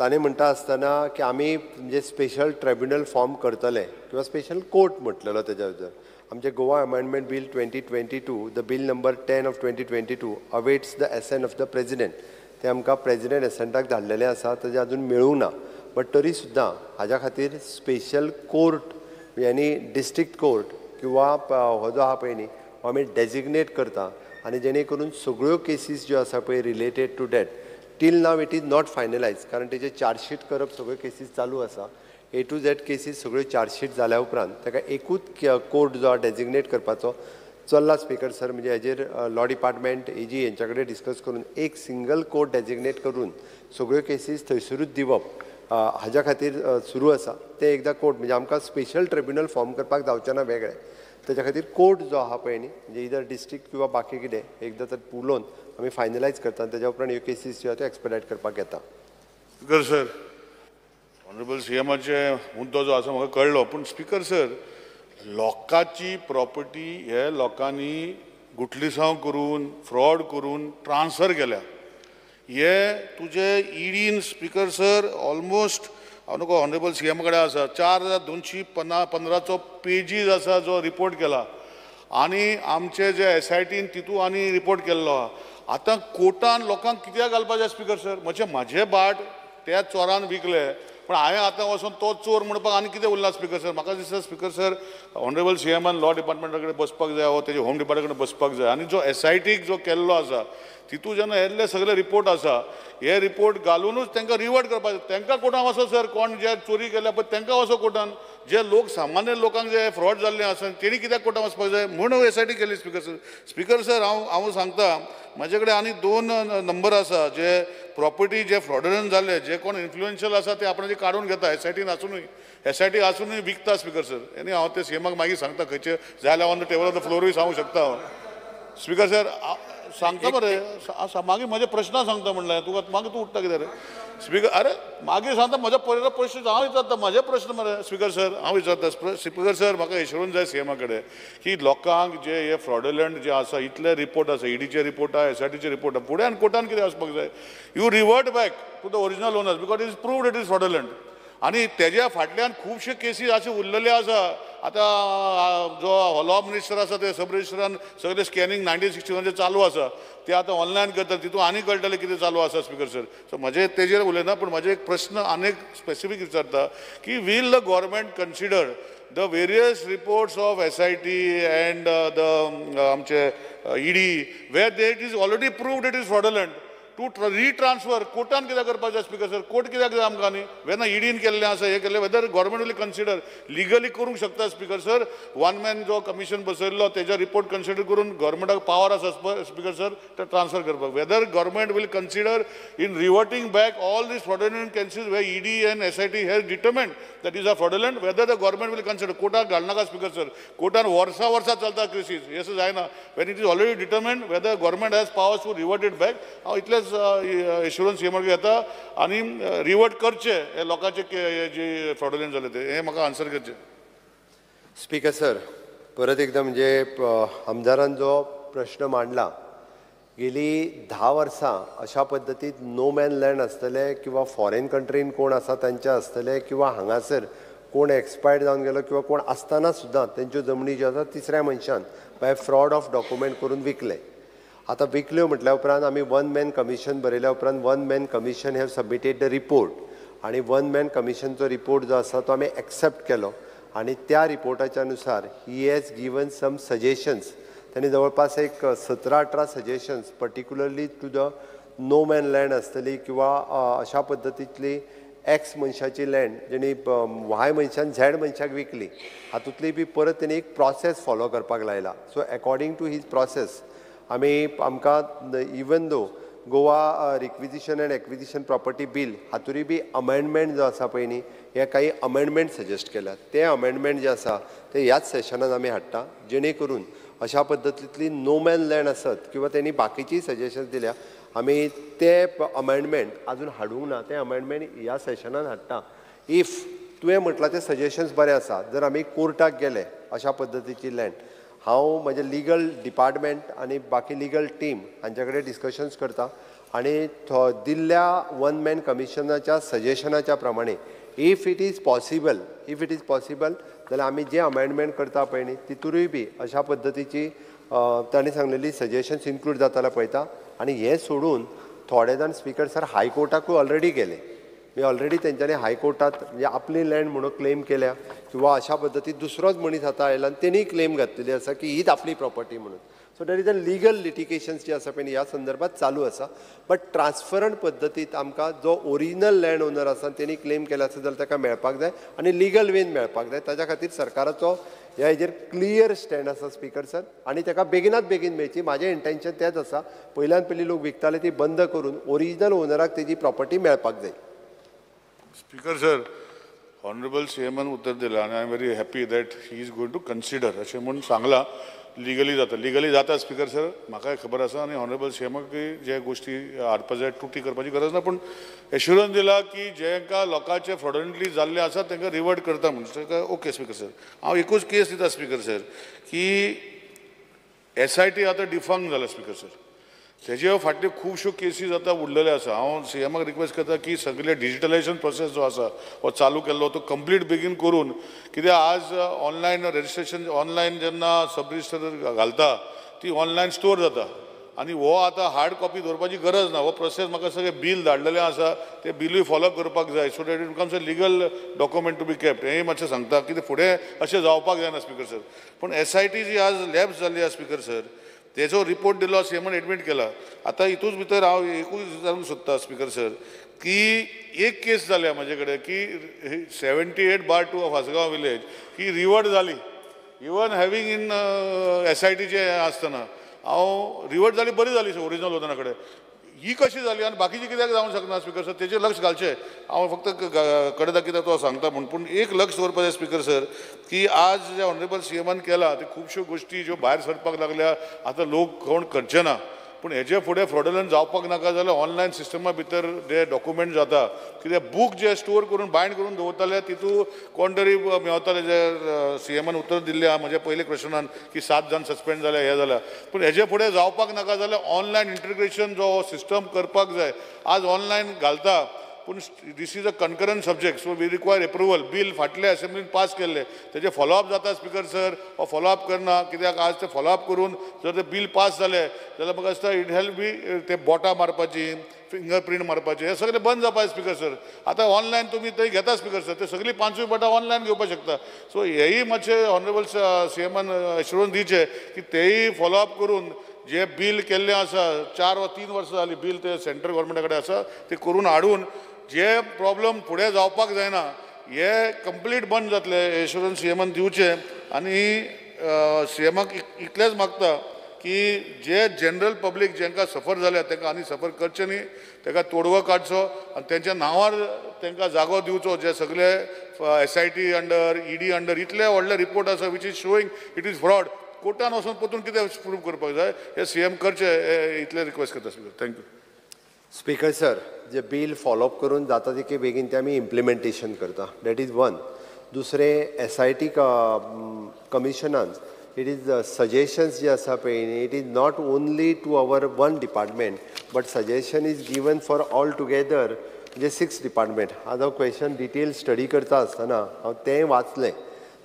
ताणें म्हणटा आसतना की आमी म्हणजे स्पेशल ट्रिब्युनल फॉर्म करतले किंवा स्पेशल कोर्ट म्हटलेलो तेज्या भितर. आमचें Goa amendment bill 2022, the bill number 10 of 2022 awaits the assent of the president. ते आमकां प्रेजिडेंट एसेंटाक धाडलेलें आसा, तेजें अजून मेळूंक ना, बट तरी सुद्दां हाज्या खातीर स्पेशल कोर्ट यानी डिस्ट्रिक्ट कोर्ट किंवा हो जो आहा पळय न्ही हो आमी डेजिग्नेट करता आनी जेणे करून सगळ्यो केसीस ज्यो आसा पळय related to that till now it is not finalise, कारण तेजे चार्जशीट करप सगळ्यो केसीस चालू आसा. A to Z cases सगळ्यो चार्जशीट जाल्या उपरांत ताका एकूच कोर्ट जो आहा डेजिग्नेट करपाचो चल्ला. स्पीकर सर, म्हणजे हेजेर लॉ डिपार्टमेंट AG हेंच्या कडेन डिस्कस करून एक सिंगल कोर्ट डेजिग्नेट करून सगळ्यो केसीस थंयसरूच दिवप हाज्या खातीर सुरू आसा. ते एकदां कोर्ट म्हणजे आमकां स्पेशल ट्रिब्युनल फॉर्म करपाक जावचें ना वेगळें, तेज्या खातीर कोर्ट जो आहा पळय न्ही म्हणजे इदर डिस्ट्रिक्ट किंवा बाकी कितें एकदां तर उलोवन आमी फायनलायज करता आनी तेज्या उपरांत ह्यो केसीस ज्यो आहा त्यो एक्सपेडायट करपाक येता. स्पीकर सर, ऑनरेबल CMाचे मुद्दो जो आसा म्हाका कळ्ळो, पूण स्पीकर सर लोकांची प्रॉपर्टी हे लोकांनी गुटलिसांव करून फ्रॉड करून ट्रान्सफर केल्या. हे तुजे ईडीन स्पीकर सर ऑलमोस्ट हांव नको ऑनरेबल CM कडेन आसा 4215 पेजीस आसा जो रिपोर्ट केला आनी आमचे जे SITन तितू आनी रिपोर्ट केल्लो आहा. आतां कोर्टान लोकांक कित्याक घालपाचें स्पीकर सर? म्हणजे म्हाजे बाट त्या चोरान विकले, पण हांवें आतां वचून तो चोर म्हणपाक आनी कितें उरला स्पीकर सर? म्हाका दिसता स्पीकर सर ऑनरेबल CMान लॉ डिपार्टमेंटा कडेन बसपाक जाय वो तेजे होम डिपार्टमेंटा कडेन बसपाक जाय आनी जो SITक जो केल्लो आसा तितू जेन्ना येल्ले सगळे रिपोर्ट आसा हे रिपोर्ट घालुनूच तांकां रिवर्ट करपाक जाय. तांकां कोर्टान वचो सर, कोण जे चोरी केल्या पळय तांकां वचो कोर्टान, जे लोक सामान्य लोकांक जे फ्रॉड जाल्ले आसा तेणी कित्याक कोर्टान वचपाक जाय म्हूण SIT केली स्पीकर सर. स्पीकर सर, हांव सांगता म्हाजे कडेन आनी 2 नंबर आसा जे प्रॉपर्टी जे फ्रॉडुलंट जाल्ले जे कोण इन्फ्लुएन्शियल आसा ते आपणाचे काडून घेता SITन आसुनूय, SIT आसुनूय विकता स्पीकर सर. आनी हांव ते CMाक मागीर सांगता खंयचे जाल्यार on the table of the फ्लोरूय सांगूंक शकता हांव. Speaker sir, सांगता मरे, मागीर म्हजे प्रश्न सांगता म्हणलें तुका, मागीर तूं उठता कितें रे स्पीकर? अरे मागीर सांगता म्हज्या पयलो प्रश्न हांव विचारता, म्हजे प्रश्न मरे स्पीकर सर, हांव विचारता स्पीकर सर. म्हाका एश्योरन्स जाय सीएमा कडेन की लोकांक जे हे फ्रॉडलंट जे आसा इतले रिपोर्ट आसा, ईडीचे रिपोर्ट आसा, एसआयटीचे रिपोर्ट आसा, फुडें आनी कोर्टान कितें वचपाक जाय? You revert back to the original owners because it is proved it is fraudulent. आनी तेज्या फाटल्यान खुबश्यो केसी अशे उरलेल्यो आसा. आतां जो लॉ मिनिस्टर आसा ते सब रजिस्टरान सगळे स्कॅनिंग 1961 चालू आसा, ते आतां ऑनलायन करतात, तितून आनी कळटलें कितें चालू आसा स्पीकर सर. सो म्हजे तेजेर उलयना, पूण म्हजे एक प्रश्न आनी एक स्पेसिफीक विचारता की will the government consider the various reports of SIT and the आमचे ED where they it is already proved it is fraudulent to retransfer? कोर्टान कित्याक करपाक जाय स्पीकर सर? कोर्ट कित्याक जाय आमकां न्ही? वेन्ना ईडीन केल्लें आसा, हें केल्लें, whether government will consider legally करूंक शकता स्पीकर सर? वन मॅन जो कमिशन बसयल्लो तेजो रिपोर्ट कन्सिडर करून गव्हर्मेंटाक पावर आसा स्पीकर सर ते ट्रान्सफर करपाक. Whether government will consider in reverting back all these fraudulent cases where ED and SIT has determined that is a fraudulent, whether the government will consider? कोर्टाक घालनाका speaker sir, कोर्टान वर्सां वर्सां चलता cases, हें अशें जायना. When it is already determined whether government has powers to revert it back. हांव इतलेंच एश्युरन्स सीएमाक घेता आनी रिवर्ट करचे हे लोकांचे जे फ्रॉडुलंट जाले ते, हें म्हाका आन्सर करचें. स्पीकर सर, परत एकदां म्हणजे आमदारान जो प्रश्न मांडला, गेली 10 वर्सां अशा पद्दतीत नो मॅन लँड आसतले किंवा फॉरेन कंट्रीन कोण आसा तांचे आसतले किंवा हांगासर कोण एक्सपायर्ड जावन गेलो किंवा कोण आसतना सुद्दां तेंच्यो जमनी ज्यो आसा तिसऱ्या मनशान बाय फ्रॉड ऑफ डॉक्युमेंट करून विकले. आतां विकल्यो म्हटल्या उपरांत आमी वन मॅन कमिशन बरयल्या उपरांत one man commission have submitted the report आनी वन मॅन कमिशनचो रिपोर्ट जो आसा तो आमी एक्सेप्ट केलो आनी त्या रिपोर्टाच्या नुसार he has given some suggestions. त्यांनी जवळपास एक 17-18 suggestions particularly to the no man land आसतली किंवा अशा पद्दतींतली एक्स मनशाची लँड जेणी वाय मनशान झॅड मनशाक विकली हातूंतली बी परत तेणी एक प्रोसेस फॉलो करपाक लायला. So according to his process आमी आमकां even though Goa requisition and acquisition property bill हातूंय बी अमेंडमेंट जो आसा पळय न्ही, हे काही अमेंडमेंट सजेस्ट केल्यात, ते अमेंडमेंट जे आसा ते ह्याच सेशनान आमी हाडटा जेणे करून अशा पद्दतींतली नो मॅन लँड आसत किंवा तेणी बाकीचीय सजेशन्स दिल्या आमी ते अमेंडमेंट आजून हाडूंक ना, ते अमेंडमेंट ह्या सेशनान हाडटा. If तुवें म्हटलां ते सजेशन्स बरें आसा, जर आमी कोर्टाक गेले अशा पद्दतीची लँड, हांव म्हजें लिगल डिपार्टमेंट आनी बाकी लिगल टीम हांचे कडेन डिस्कशन्स करता आनी दिल्ल्या वन मॅन कमिशनाच्या सजेशनाच्या प्रमाणे if it is possible, if it is possible जाल्यार आमी जे अमेंडमेंट करता पळय न्ही तितूरूय बी अशा पद्दतीची तांणी सांगलेली सजेशन्स इन्क्लूड जाता जाल्यार पळयता. आनी हें सोडून थोडे जाण स्पीकर सर हायकोर्टाकूय ऑलरेडी गेले, म्हणजे ऑलरेडी तेंच्यांनी हायकोर्टात म्हणजे आपली लँड म्हणून क्लेम केल्या किंवा अशा पद्दतीन दुसरोच मनीस आतां आयला आनी तेणी क्लेम घातलेली आसा की हीच आपली प्रॉपर्टी म्हणून. So there is a legal litigations जी आसा पळय ह्या संदर्भात चालू आसा. बट ट्रान्सफरंट पद्दतीत आमकां जो ओरिजिनल लँड ओनर आसा तेणी क्लेम केला आसा जाल्यार ताका मेळपाक जाय आनी लिगल वेन मेळपाक जाय. ताच्या खातीर सरकाराचो ह्या हेजेर क्लियर स्टँड आसा स्पीकर सर आनी ताका बेगिनात बेगीन मेळची म्हाजें इंटेन्शन तेंच आसा. पयल्यान पयलीं लोक विकताले ती बंद करून ओरिजिनल ओनराक तेजी प्रॉपर्टी मेळपाक जाय. स्पीकर सर, ऑनरेबल सीएमान उत्तर दिलां आनी I am very happy that he is going to consider अशें म्हूण सांगलां. लिगली जाता, लिगली जाता स्पीकर सर, म्हाकाय खबर आसा आनी ऑनरेबल सीएमाक जे गोश्टी हाडपा जाय त्रुटी करपाची गरज ना, पूण एश्युरन्स दिला की जेंकां लोकांचे फ्रॉडुलंटली जाल्ले आसा तांकां रिवर्ट करता म्हूण. ओके स्पीकर सर, हांव एकूच केस दिता स्पीकर सर की एसआयटी आतां डिफंक्ट जाला स्पीकर सर, तेजे फाटल्यो खुबश्यो केसीस आतां उरलेल्यो आसा. हांव सीएमाक रिक्वेस्ट करता की सगळे डिजिटलायजेशन प्रोसेस जो आसा हो चालू केल्लो तो कंप्लीट बेगीन करून, कित्याक आज ऑनलायन रजिस्ट्रेशन ऑनलायन जेन्ना सब रजिस्टर घालता ती ऑनलायन स्टोर जाता आनी हो आतां हार्ड कॉपी दवरपाची गरज ना. हो प्रोसेस म्हाका सगळें बील धाडलेलें आसा तें बिलूय फॉलो करपाक जाय so that it becomes a legal document to be kept. हें मातशें सांगता कित्याक फुडें अशें जावपाक जायना स्पीकर सर. पूण एसआयटी जी आज लॅप्स जाल्ली आसा स्पीकर सर, तेजो रिपोर्ट दिलो सीएमान एडमीट केला. आतां हितूच भितर हांव एकूच विचारूंक सोदता स्पीकर सर की एक केस जाल्या म्हजे कडेन की 78/2 ऑफ आसगांव विलेज की रिवर्ट जाली इवन हॅवींग इन एसआयटीचे आसतना हांव रिवर्ट जाली, बरी जाली ओरिजिनल ओनरा कडेन. ही कशी जाली आनी बाकीची कित्याक जावंक शकना स्पीकर सर, तेजेर लक्ष घालचें. हांव फक्त कडेन दाखयता तो सांगता म्हूण, पूण एक लक्ष दवरपाक जाय स्पीकर सर की आज जे ऑनरेबल सीएमान केला ते खुबश्यो गोश्टी ज्यो भायर सरपाक लागल्या आतां लोक कोण करचे ना. पूण हेजे फुडें फ्रॉडुलंट जावपाक नाका जाल्यार ऑनलायन सिस्टमा भितर जे डॉक्युमेंट जाता कित्याक बूक जे स्टोर करून बायंड करून दवरताले तितू कोण तरी मेवताले जे सीएमान उत्तर दिल्लें आहा म्हज्या पयले क्वेश्चनान की 7 जाण सस्पेंड जाले हे जाल्या पूण हेजे फुडें जावपाक नाका जाल्यार ऑनलायन इंटिग्रेशन जो सिस्टम करपाक जाय. आज ऑनलायन घालता पूण this is a concurrent subject so we require approval. Bill फाटले असेंब्लीन पास केल्ले तेजे फॉलोअप जाता स्पीकर सर हो फॉलोअप करना कित्याक आज ते फॉलोअप करून जर ते बील पास जालें जाल्यार म्हाका दिसता it help बी ते बोटां मारपाची फिंगर प्रिंट मारपाचें हें सगळें बंद जावपाक स्पीकर सर. आतां ऑनलायन तुमी थंय घेता स्पीकर सर ते सगळीं 5 बोटां ऑनलायन घेवपाक शकता. सो हेंय मातशें ऑनरेबल सीएमान एश्युरन्स दिवचें की तेय फॉलोअप करून जे बील केल्लें आसा 4 वा 3 वर्सां जालीं बील ते सेंट्रल गव्हर्मेंटा कडेन आसा ते करून हाडून जे प्रॉब्लम फुडें जावपाक जायना हे कंप्लीट बंद जातले एश्युरन्स सीएमान दिवचें. आनी सीएमाक इतलेंच मागता की जे जनरल पब्लीक जांकां सफर जाल्या तांकां आनी सफर करचें न्ही ताका तोडगो काडचो आनी तेंच्या नांवार तांकां जागो दिवचो. जे सगळे SIT under ED under इतले व्हडले रिपोर्ट आसा which is showing it is fraud कोर्टान वचून परतून कितें प्रूव करपाक जाय हें सीएम करचें इतलें रिक्वेस्ट करता speaker. Thank you. Speaker sir J bill follow up करून जाता तितके बेगीन ते आमी इम्प्लिमेंटेशन करता that is one. दुसरें SIT कमिशनान it is suggestions जे आसा पळय न्ही it is not only to our one department but suggestion is given for all together म्हणजे 6 डिपार्टमेंट. आज हांव क्वेश्चन डिटेल स्टडी करता आसतना हांव तें वाचलें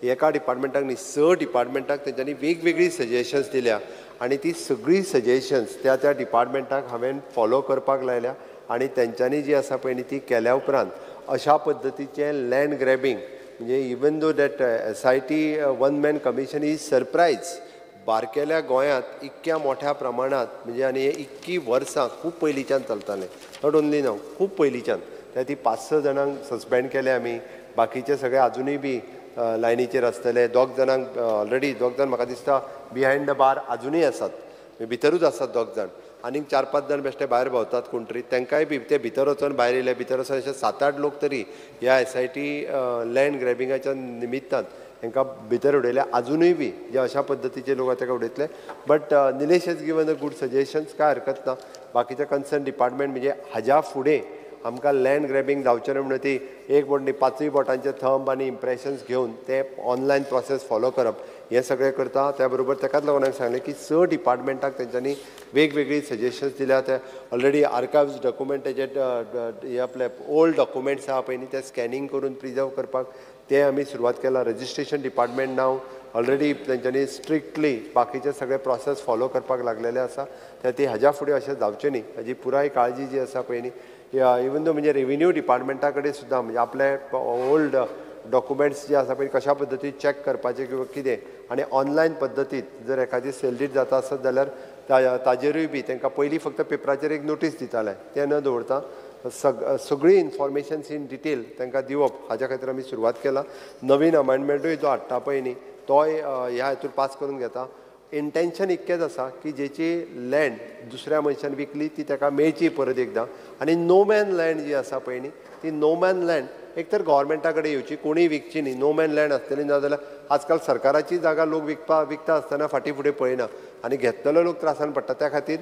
एका डिपार्टमेंटाक न्ही 6 डिपार्टमेंटाक तेंच्यांनी वेगवेगळीं सजेशन्स दिल्या आनी ती सगळीं सजेशन्स त्या त्या डिपार्टमेंटाक हांवें फॉलो करपाक लायल्या आनी तेंच्यांनी जी आसा पळय न्ही ती केल्या उपरांत अशा पद्दतीचें लँड ग्रॅबींग म्हणजे even though that SIT one man commission is surprise बारकेल्या गोंयांत इतक्या मोठ्या प्रमाणांत म्हणजे आनी इतकी वर्सां खूब पयलींच्यान चलतालें not only नाव खूब पयलींच्यान त्या ती 5-6 जाणांक सस्पेंड केले आमी बाकीचे सगळे आजुनूय बी लायनीचेर आसतले. 2 जाणांक ऑलरेडी 2 जाण म्हाका दिसता बिहायंड the बार आजुनूय आसात भितरूच आसात 2 जाण आनीक 4-5 जाण बेश्टे भायर भोंवतात कोण तरी तांकांय बी ते भितर वचून भायर येयले भितर वचून अशे 7-8 लोक तरी ह्या SIT land ग्रॅबिंगाच्या निमित्तान तांकां भितर उडयले आजुनूय बी जे अशा पद्दतीचे लोक ताका उडयतले. But Nilesh has given a good suggestions कांय हरकत ना. बाकीचे कन्सर्न डिपार्टमेंट म्हणजे हाज्या फुडें आमकां लँड ग्रॅबींग जावचें न्हय म्हणून ती एक बोट न्ही 5 बोटांचे थंब आनी इम्प्रेशन्स घेवन ते ऑनलायन प्रोसेस फॉलो करप हें सगळें करता. त्या बरोबर ताकाच लागून हांवें सांगलें की 6 डिपार्टमेंटाक तेंच्यांनी वेगवेगळी सजेशन्स दिल्या. ते ऑलरेडी आर्कायव्स डॉक्युमेंटाचे हे आपले ओल्ड डॉक्युमेंट्स आहा पळय न्ही ते स्कॅनिंग करून प्रिजर्व करपाक ते आमी सुरवात केला. रजिस्ट्रेशन डिपार्टमेंट नाव ऑलरेडी तेंच्यांनी स्ट्रिक्टली बाकीचे सगळे प्रोसेस फॉलो करपाक लागलेले आसा. त्या ती हाज्या फुडें अशें जावचें न्ही हाजी पुराय काळजी जी आसा पळय न्ही इवन दो म्हणजे रेविन्यू डिपार्टमेंटा कडेन सुद्दां म्हणजे आपले ओल्ड डॉक्युमेंट्स जे आसा पळय कशा पद्दतीन चॅक करपाचें किंवा कितें आनी ऑनलायन पद्दतीत जर एखादी सेल डीड जाता आसत जाल्यार ताजेरूय बी तांकां पयलीं फक्त पेपराचेर एक नोटीस दिताले तें न दवरता सगळी इन्फॉर्मेशन्स इन डिटेल तांकां दिवप हाज्या खातीर आमी सुरवात केला. नवीन अमेंडमेंटूय जो हाडटा पळय न्ही तोय ह्या हितून पास करून घेता. इंटेन्शन इतकेंच आसा की जेची लँड दुसऱ्या मनशान विकली ती ताका मेळची परत एकदां आनी नो मॅन लँड जी आसा पळय न्ही ती नो मॅन लँड एक तर गव्हर्मेंटा कडेन येवची कोणीय विकची न्ही नो मॅन लँड आसतली ना जाल्यार आजकाल सरकाराची जागा लोक विकता आसतना फाटीं फुडें पळयना आनी घेतलेलो लोक त्रासान पडटा. त्या खातीर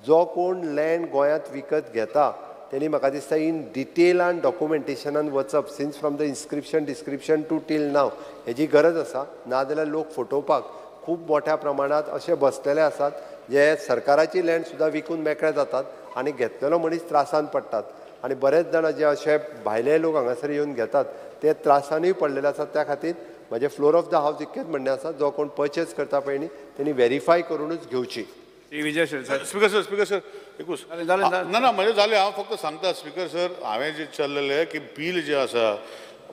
जो कोण लँड गोंयांत विकत घेता तेणी म्हाका दिसता इन डिटेलान डॉक्युमेंटेशनान वचप since from the inscription description to till now हेजी गरज आसा. नाजाल्यार लोक फटोवपाक खूब मोठ्या प्रमाणांत अशे बसलेले आसात जे सरकाराची लँड सुद्दां विकून मेकळे जातात आनी घेतलेलो मनीस त्रासान पडटात आनी बरेच जाण जे अशे भायले लोक हांगासर येवन घेतात ते त्रासानूय पडलेले आसात. त्या खातीर म्हजें फ्लोर ऑफ the house इतकेंच म्हणणें आसा जो कोण पर्चेस करता पळय न्ही तेणी वेरीफाय करूनच घेवची. विजय सर स्पीकर सर एकूच ना ना म्हजें जालें. हांव फक्त सांगता स्पीकर सर हांवें जें चल्लेलें की बील जें आसा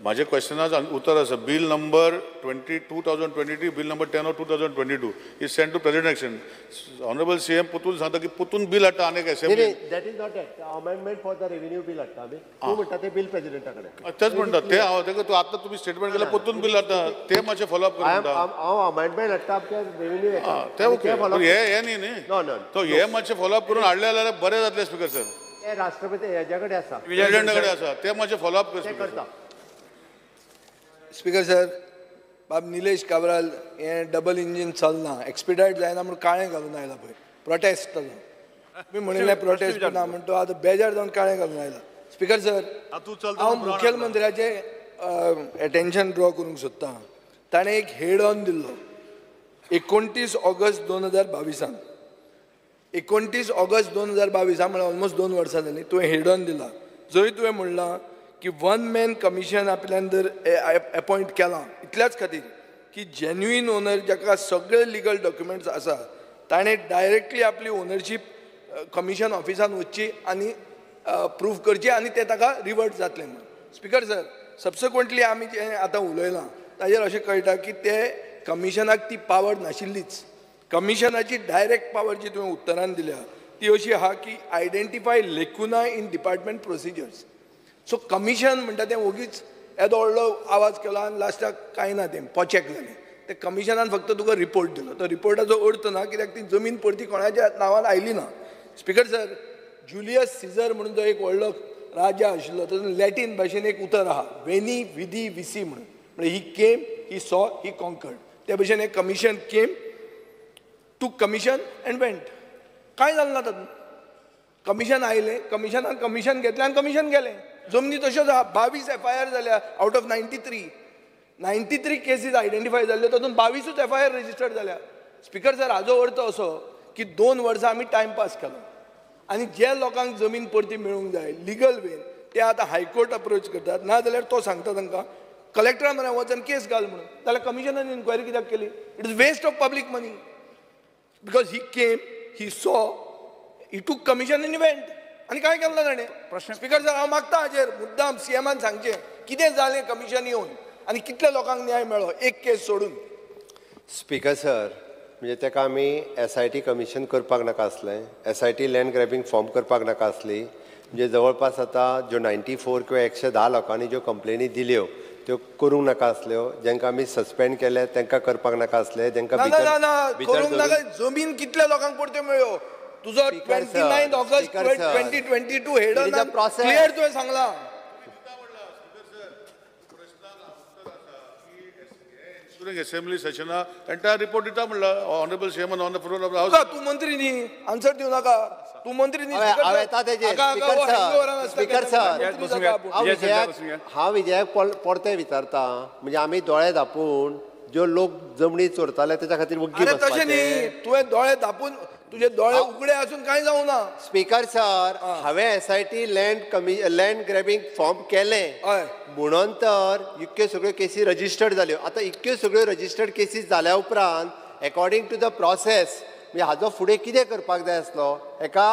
म्हाजे क्वेश्चनाक उत्तर आसा bill number 2023 bill number 10 of 2022 is send to president action. Honourable CM परतून सांगता की परतून बील हाडटा आनी एक assembly. That is not that amendment for the revenue bill हाडटा आमी तूं म्हणटा तें बील प्रेजिडेंटा कडेन तेच म्हणटा तें हांव ताका तूं आतां तुमी स्टेटमेंट केलें परतून बील हाडटा तें मातशें फॉलोअप कर म्हणटा. हांव अमेंडमेंट हाडटा आमच्या रेविन्यू तें ओके हें न्ही न्ही तो हें मातशें फॉलोअप करून हाडलें जाल्यार बरें जातलें स्पीकर सर. तें राष्ट्रपती हेज्या कडेन आसा प्रेजिडेंटा कडेन आसा तें मातशें फॉलोअप कर करता. स्पीकर सर बाब निलेश काब्राल हें डबल इंजीन चलना एक्सपिडायट जायना म्हूण काळें घालून आयला पळय प्रोटेस्ट ताजो. मी म्हणिल्लें प्रोटेस्ट ना म्हण तो आतां बेजार जावन काळें घालून आयला. स्पीकर सर, हांव मुखेलमंत्र्याचें एटेन्शन ड्रॉ करूंक सोदतां. ताणें एक हेड ऑन दिल्लो 29 ऑगस्ट 2022 29 ऑगस्ट 2022 म्हळ्यार ऑलमोस्ट 2 वर्सां जालीं. तुवें हेड ऑन दिला जंय तुवें म्हणलां की वन मॅन कमिशन आपल्यान जर एपॉयंट केलां इतल्याच खातीर की जेन्युइन ओनर जाका सगळे लिगल डॉक्युमेंट्स आसा ताणें डायरेक्टली आपली ओनरशीप कमिशन ऑफिसान वचची आनी प्रूफ करची आनी ते ताका रिवर्ट जातलें म्हणून. स्पीकर सर, सबसिक्वंटली आमी जें आतां उलयलां ताजेर अशें कळटा की ते कमिशनाक ती पावर नाशिल्लीच. कमिशनाची डायरेक्ट पावर जी तुवें उत्तरान दिल्या ती अशी आहा की identify lacuna in department procedures. So commission म्हणटा तें ओगीच येदो व्हडलो आवाज केलो आनी लास्टाक कांय ना, तें पोचेक जालें. ते कमिशनान फक्त तुका रिपोर्ट दिलो. तो रिपोर्टाचो अर्थ ना कित्याक ती जमीन परती कोणाच्या नांवान आयली ना. स्पीकर सर, जुलियस सीझर म्हणून जो एक व्हडलो राजा आशिल्लो तातूंत लॅटीन भाशेन एक उतर आहा वेनी विधी विसी म्हणून, म्हणजे he came, he saw, he conquered. ते भशेन एक commission came, took commission and went. कांय जालें ना तातूंत. कमिशन आयलें, कमिशनान कमिशन घेतलें आनी कमिशन गेलें. जमनी तश्योच आहा. 22 एफ I R जाल्या out of 93. 93 cases identify जाल्ल्यो तातूंत 22 एफ I R registered जाल्या. स्पीकर सर, हाजो अर्थ असो की 2 वर्सां आमी टायमपास केलो आनी जे लोकांक जमीन परती मेळूंक जाय लिगल वेन ते आतां हायकोर्ट अप्रोच करतात, ना जाल्यार तो सांगता तांकां कलेक्टरा म्हऱ्यान वच आनी केस घाल म्हणून. जाल्यार कमिशनान इन्क्वायरी कित्याक केली? It is waste of public money because he came, he saw, he took commission आनी वेंट. आनी कांय केलें ना ताणें. स्पीकर सर, हांव मागता हाजेर मुद्दाम सीएमान सांगचें कितें जालें कमिशन येवन आनी कितल्या लोकांक न्याय मेळ्ळो एक केस सोडून. स्पीकर सर, म्हणजे ताका आमी SIT commission करपाक नाका आसलें, SIT land grabbing form करपाक नाका आसली. म्हणजे जवळपास आतां ज्यो 94 किंवा 110 लोकांनी ज्यो कंप्लेनी दिल्यो त्यो करूंक नाका आसल्यो. जांकां आमी सस्पेंड केले तांकां करपाक नाका आसलें. जांकां करूंक नाका. जमीन कितल्या लोकांक परत्यो मेळ्ळ्यो? तुजो 29 ऑगस्ट 2022 हेड ऑन क्लियर तुवें सांगलां. During assembly session, entire report दिता म्हणला honorable chairman on the floor of the house. तू मंत्री न्ही, आन्सर दिवं नाका. तू मंत्री न्ही. हांव येता तेजेर. स्पीकर सर, हांव विजयाक परतें विचारता, म्हणजे आमी दोळे धापून ज्यो लोक जमनी चोरताले तेच्या खातीर वग्गी बसपाचें? तशें न्ही, तुवें दोळे धापून तुजे दोळे उगडे आसून कांय जावं ना. स्पीकर सर, हांवें SIT land grabbing form केलें म्हणून तर इतक्यो सगळ्यो केसी रजिस्टर्ड जाल्यो. आतां इतक्यो सगळ्यो रजिस्टर्ड केसीस जाल्या उपरांत एकोर्डिंग टू the process म्हणजे हाजो फुडें कितें करपाक जाय आसलो? एका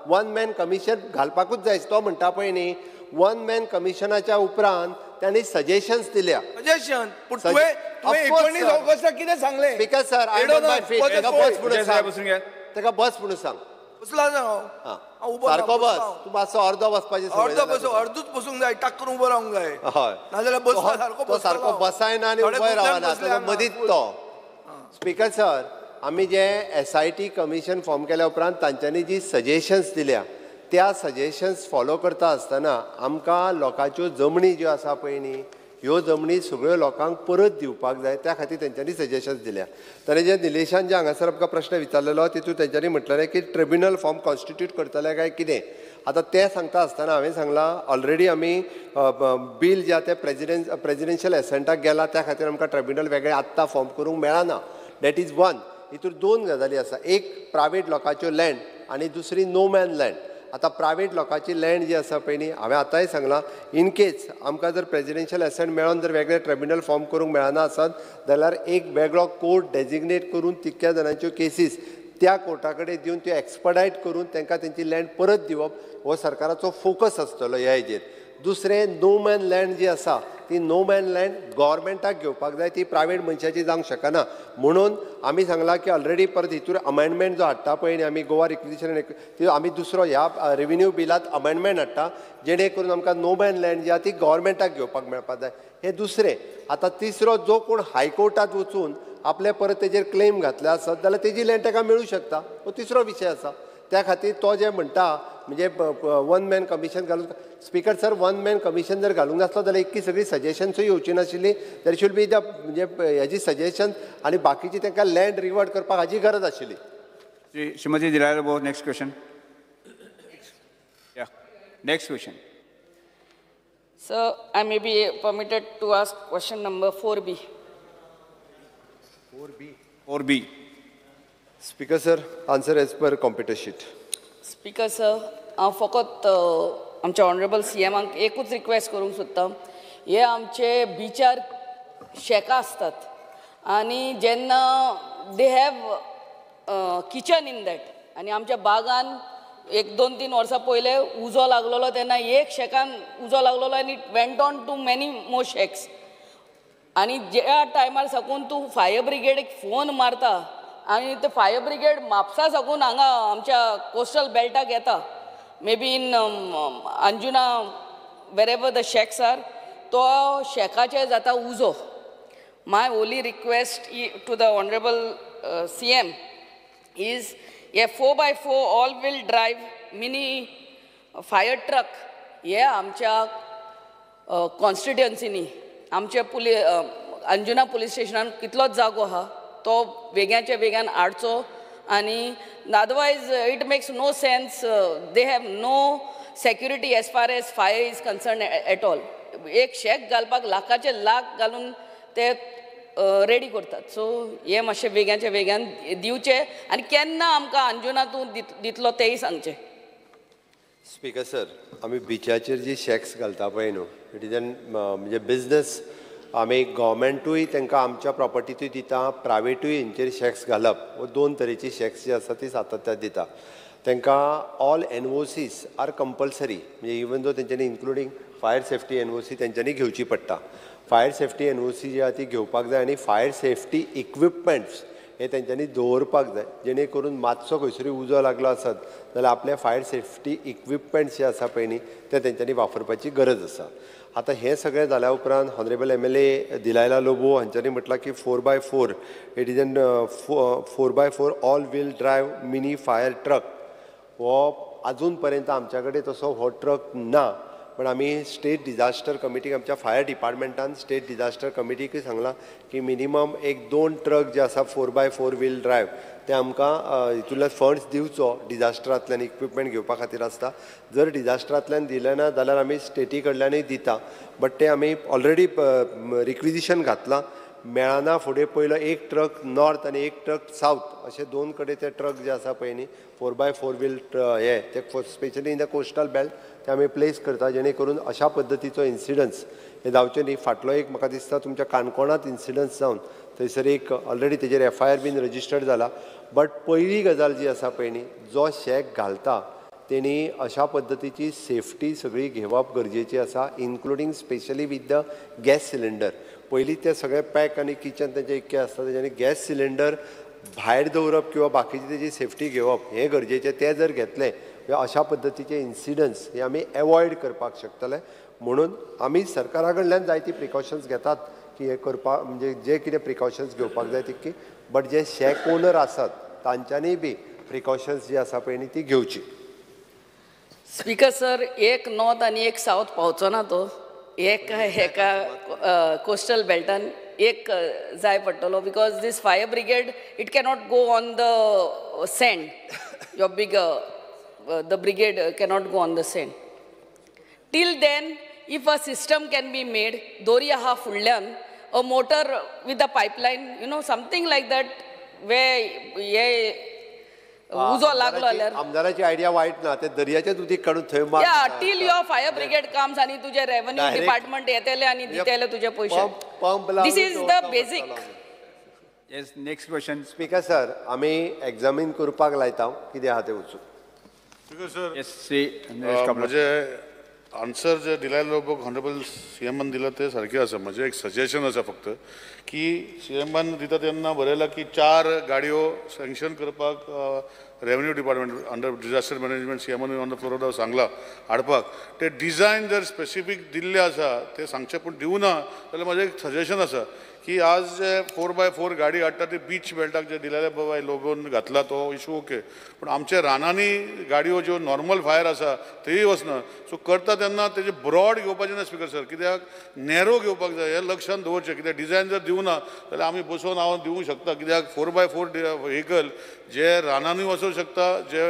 वन मॅन कमिशन घालपाकूच जाय. तो म्हणटा पळय न्ही, वन मॅन कमिशनाच्या उपरांत तांणी सजेशन्स दिल्या. सजेशन पूण तुवें 19 ऑगस्टाक कितें सांगलें? Speaker sir, I on my feet. ताका बस म्हणून सांग, ताका बस म्हणून सांग. बसला हांव, सारको बस. तूं मातसो अर्दो बसपाची, अर्दो बस, अर्दूच बसूंक जाय, टाक करून उबो रावंक जाय. हय, नाजाल्यार बसला सारको, तो सारको बसायना आनी उबोय रावना, ताजो मदींच तो. स्पीकर सर, आमी जे SIT commission form केल्या उपरांत तांच्यांनी जी सजेशन्स दिल्या त्या सजेशन्स फॉलो करता आसतना आमकां लोकांच्यो जमणी ज्यो आसा पळय न्ही, ह्यो जमणी सगळ्यो लोकांक परत दिवपाक जाय, त्या खातीर तेंच्यांनी सजेशन्स दिल्या. ताणें जे निलेशान जे हांगासर आमकां प्रश्न विचारलेलो तितून तेंच्यांनी म्हटलेलें की ट्रिब्युनल फॉर्म कॉन्स्टिट्यूट करतले काय कितें. आतां तें सांगता आसतना हांवें सांगलां ऑलरेडी आमी बील जें आसा तें प्रेजिडेन्शियल एसेंटाक गेला, त्या खातीर आमकां ट्रिब्युनल वेगळें आत्तां फॉर्म करूंक मेळना. That is one. हितून 2 गजाली आसा, एक प्रायवेट लोकांच्यो लँड आनी दुसरी नो मॅन लँड. आतां प्रायवेट लोकांची लँड जी आसा पळय न्ही, हांवें आतांय सांगलां इन केस आमकां जर प्रेजिडेन्शियल एसेंट मेळोन जर वेगळे ट्रिब्युनल फॉर्म करूंक मेळना आसत जाल्यार एक वेगळो कोर्ट डेजिग्नेट करून तितक्या जाणांच्यो केसीस त्या कोर्टा कडेन दिवन त्यो एक्सपडायट करून तांकां तेंची लँड परत दिवप हो सरकाराचो फोकस आसतलो ह्या हेजेर. दुसरें, नो मॅन लँड जी आसा ती नो मॅन लँड गव्हर्मेंटाक घेवपाक जाय, ती प्रायवेट मनशाची जावंक शकना. म्हणून आमी सांगलां की ऑलरेडी परत हितूर अमेंडमेंट जो हाडटा पळय न्ही आमी गोवा रिक्विजिशन, ती आमी दुसरो ह्या रेविन्यू बिलांत अमेंडमेंट हाडटा जेणे करून आमकां नो मॅन लँड जी आसा ती गव्हर्मेंटाक घेवपाक मेळपाक जाय. हें दुसरें. आतां तिसरो, जो कोण हायकोर्टांत वचून आपले परत तेजेर क्लेम घातले आसत जाल्यार तेजी लँड ताका मेळूं शकता, हो तिसरो विशय आसा. त्या खातीर तो जे म्हणटा म्हणजे वन मॅन कमिशन घालून, speaker sir, one man commission जर घालूंक नासलो जाल्यार इतकी सगळी सजेशन्सूय येवची नाशिल्ली. There should be the म्हणजे हेजी सजेशन आनी बाकीची तांकां लँड रिवर्ट करपाक हाजी गरज आशिल्ली. Shrimati Delilah Lobo, next question. Yeah, next question. Sir, I may be permitted to ask question number 4B. 4B. 4B. Speaker sir, answer as per computer sheet. Speaker sir, हांव फकत आमच्या honourable C एमाक एकूच request करूंक सोदता. हे आमचे बिचार शेकां आसतात आनी जेन्ना they have kitchen in that आनी आमच्या बागान एक 2-3 वर्सां पयले उजो लागलेलो तेन्ना एक शेकान उजो लागलेलो आनी it went on to many more shacks. आनी ज्या टायमार साकून तूं फायर ब्रिगेडीक फोन मारता आनी ते फायर ब्रिगेड म्हापसा साकून हांगा आमच्या कोस्टल बेल्टाक येता, maybe in Anjuna wherever the shacks are, तो शेकाचेर जाता उजो. My only request to the honourable C M is a 4x4 all wheel drive mini fire truck हे आमच्या कॉन्स्टिट्युएन्सीनी आमच्या अंजुना पुलीस स्टेशनान कितलोच जागो आहा तो वेग्याच्या वेग्यान हाडचो आनी otherwise it makes no sense. They have no security as far as fire is concern at all. एक शेक घालपाक लाखाचे लाख घालून ते रेडी करतात. सो हे मातशें वेग्याच्या वेग्यान दिवचे आनी केन्ना आमकां अंजुना तूं दितलो तेंय सांगचें. स्पीकर सर, आमी बिचाचेर जी शॅक्स घालता पळय न्हू, it is an म्हणजे बिजनस. आमी गव्हर्मेंटूय तांकां आमच्या प्रॉपर्टीतूय दिता, प्रायवेटूय हेंचेर शॅक्स घालप हो दोन तरेची शॅक्स जी आसा ती सातत्यान दिता. तांकां all N O Cs are compulsory, म्हणजे इवन दो तेंच्यांनी including fire safety N O C तेंच्यांनी घेवची पडटा. Fire safety N O C जी आहा ती घेवपाक जाय आनी फायर सेफ्टी इक्विपमेंट्स हे तेंच्यांनी दवरपाक जाय, जेणे करून मातसो खंयसरूय उजो लागलो आसत जाल्यार आपले फायर सेफ्टी इक्विपमेंट्स जे आसा पळय न्ही ते तेंच्यांनी वापरपाची गरज आसा. आतां हें सगळें जाल्या उपरांत honourable M L A Delilah Lobo हांच्यांनी म्हटलां की 4x4 it is an 4x4 all wheel drive mini fire truck हो आजून पर्यंत आमच्या कडेन तसो हो ट्रक ना, पण आमी स्टेट डिजास्टर कमिटीक आमच्या फायर डिपार्टमेंटान स्टेट डिजास्टर कमिटीकूय सांगलां की मिनिमम 1-2 ट्रक जे आसा 4x4 wheel drive ते आमकां हितूंतल्यान फंड्स दिवचो डिजास्टरांतल्यान इक्विपमेंट घेवपा खातीर आसता. जर डिजास्टरांतल्यान दिलें ना जाल्यार आमी स्टेटी कडल्यानूय दिता, बट ते आमी ऑलरेडी रिक्विजिशन घातलां. मेळना फुडें पयलो एक ट्रक नॉर्थ आनी एक ट्रक सावथ अशे दोन कडेन ते ट्रक जे आसा पळय न्ही 4x4 wheel हे ते specially in the coastal belt ते आमी प्लेस करता, जेणे करून अशा पद्दतीचो इन्सिडन्स हे जावचे न्ही. फाटलो एक म्हाका दिसता तुमच्या काणकोणांत इन्सिडन्स जावन थंयसर एक ऑलरेडी तेजेर F I R been registered जाला. बट पयली गजाल जी आसा पळय न्ही, जो शॅक घालता तेणी अशा पद्दतीची सेफ्टी सगळी घेवप गरजेची आसा, including specially with the gas cylinder. पयलीं ते सगळे पॅक आनी किचन तेंचें इतकें आसता तेंच्यांनी गॅस सिलिंडर भायर दवरप किंवा बाकीची तेजी सेफ्टी घेवप हें गरजेचें. तें जर घेतलें अशा पद्दतीचे इन्सिडन्स हे आमी एवॉयड करपाक शकतले. म्हणून आमी सरकारा कडल्यान जायती प्रिकॉशन्स घेतात की हें करपाक, म्हणजे जे कितें प्रिकॉशन्स घेवपाक जाय तितकी, बट जे शॅक ओनर आसात तांच्यांनी बी प्रिकॉशन्स जी आसा पळय न्ही ती घेवची. स्पीकर सर, एक नॉर्थ आनी एक सावथ पावचो ना तो, एक हेका कोस्टल बेल्टान एक जाय पडटलो, because this fire brigade it cannot go on the sand. Your big the brigade cannot go on the sand. Till then if a system can be made, दोरी आहा फुडल्यान, a motor with a pipeline, you know something like that, way हे उजो लागलो जाल्यार आमदाराची idea वायट ना, ते दर्याचेच उदीक काडून थंय मार. या till your fire brigade comes आनी तुजे रेव्हेन्यू डिपार्टमेंट येतले आनी दितले तुजे पयशे. This is the basic. Yes, next question. Speaker sir, आमी एग्जामीन करपाक लायता कितें आहा तें वचून. स्पीकर सर, येस श्री नरेश काब्राल. म्हजें आन्सर जे डिलायला लोबोक ऑनरेबल सी एमान दिलां तें सारकें आसा. म्हजें एक सजेशन आसा फक्त की सी एमान दिता तेन्ना बरयलां की 4 गाडयो सँक्शन करपाक revenue department under disaster management C एमान on the floor सांगलां हाडपाक. ते डिजायन जर स्पेसिफीक दिल्लें आसा तें सांगचें, पूण दिवना जाल्यार म्हजें एक सजेशन आसा की आज जे 4x4 गाडी हाडटा ती बीच बेल्टाक जे दिलेले बाबा लोबोन घातला तो इशू ओके, पूण आमच्या रानांनी गाडयो ज्यो नॉर्मल फायर आसा तेय वचना. सो करता तेन्ना तेजे ब्रॉड घेवपाचें ना स्पीकर सर, कित्याक नॅरो घेवपाक जाय हें लक्षांत दवरचें. कित्याक डिजायन जर दिवना जाल्यार आमी बसोवन हांव दिवंक शकता, कित्याक 4x4 vehicle जे रानांनी वचत वचोंक शकता, जे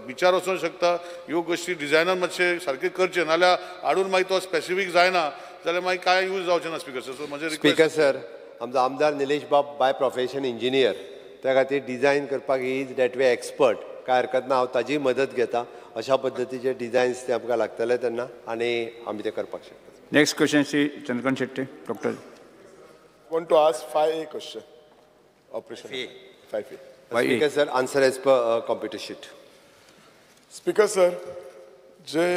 बिचार वचोंक शकता. ह्यो गोश्टी डिजायनान मातशें सारकें करचें, नाल्यार हाडून मागीर तो स्पेसिफीक जायना जाल्यार मागीर कांय यूज जावचें ना स्पीकर सर. सो म्हजें स्पीकर सर, आमचो आमदार निलेश बाब बाय प्रोफेशन इंजिनियर, त्या खातीर डिजायन करपाक he is that way expert. कांय हरकत ना, हांव ताजी मदत घेता. अशा पद्दतीचे डिजायन्स ते आमकां लागतले तेन्ना आनी आमी ते करपाक शकता. Next question Shri Chandrakant Shetty doctor. Want to ask 5A question. Operation 5A. Speaker sir, answer as per computer sheet. Speaker sir, जे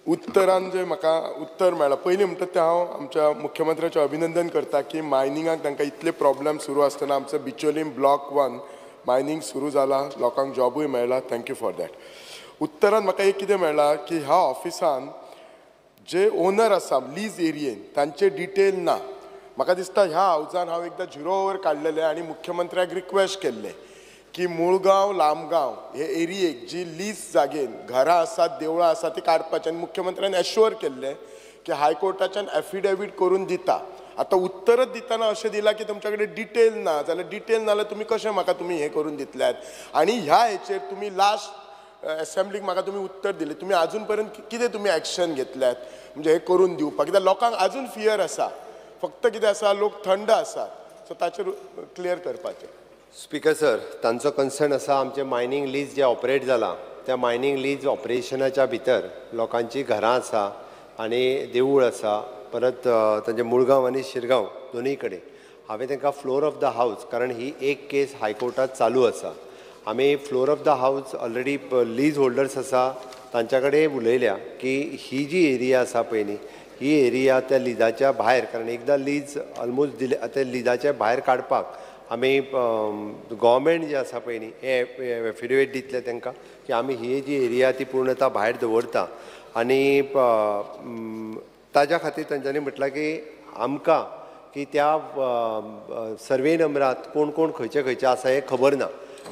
उत्तरान जे म्हाका उत्तर मेळ्ळां, पयलीं म्हणटा तें हांव आमच्या मुख्यमंत्र्याचें अभिनंदन करता की मायनिंगाक तांकां इतले प्रॉब्लम सुरू आसतना आमचो बिचोलीम ब्लॉक 1 मायनींग सुरू जाला, लोकांक जॉबूय मेळ्ळा. Thank you for that. उत्तरान म्हाका एक कितें मेळ्ळां की ह्या ऑफिसान जे ओनर आसा लीज एरियेन तांचे डिटेल ना. म्हाका दिसता ह्या हावजान हांव एकदां झिरो ओवर काडलेलें आनी मुख्यमंत्र्याक रिक्वेस्ट केल्लें की मुळगांव लामगांव हे एरियेक जी लीज जागेन घरां आसात, देवळां आसात ती काडपाचें आनी मुख्यमंत्र्यान एश्योर केल्लें की हायकोर्टाच्यान एफिडेवीट करून दिता. आतां उत्तरच दितना अशें दिलां की तुमच्या कडेन डिटेल ना, जाल्यार डिटेल ना जाल्यार तुमी कशें म्हाका तुमी हें करून दितल्यात? आनी ह्या हेचेर तुमी लास्ट एसेंब्लीक म्हाका तुमी उत्तर दिलें, तुमी आजून पर्यंत कितें तुमी एक्शन घेतल्यात म्हणजे हें करून दिवपाक? कित्याक लोकांक आजून फियर आसा, फक्त कितें आसा लोक थंड आसात. सो ताचेर क्लियर करपाचें. स्पीकर सर, तांचो कन्सर्न आसा आमचें मायनींग लीज जें ऑपरेट जालां त्या मायनींग लीज ऑपरेशनाच्या भितर लोकांचीं घरां आसा आनी देवूळ आसा, परत तांचे मुळगांव आनी शिरगांव दोनूय कडेन. हांवें तांकां फ्लोर ऑफ the house, कारण ही एक केस हायकोर्टांत चालू आसा, आमी floor of the house already lease holders आसा तांच्या कडेन उलयल्या की ही जी एरिया आसा पळय न्ही, ही एरिया त्या लिजाच्या भायर, कारण एकदां लीज ऑलमोस्ट दिले त्या लिजाच्या भायर काडपाक आमी गव्हर्मेंट जे आसा पळय न्ही हे एफिडेवीट दितले तांकां की आमी ही जी एरिया ती पूर्णता भायर दवरता. आनी ताज्या खातीर तांच्यांनी म्हटलां की आमकां की त्या सर्वे नंबरात कोण कोण खंयचे खंयचे आसा हें खबर ना.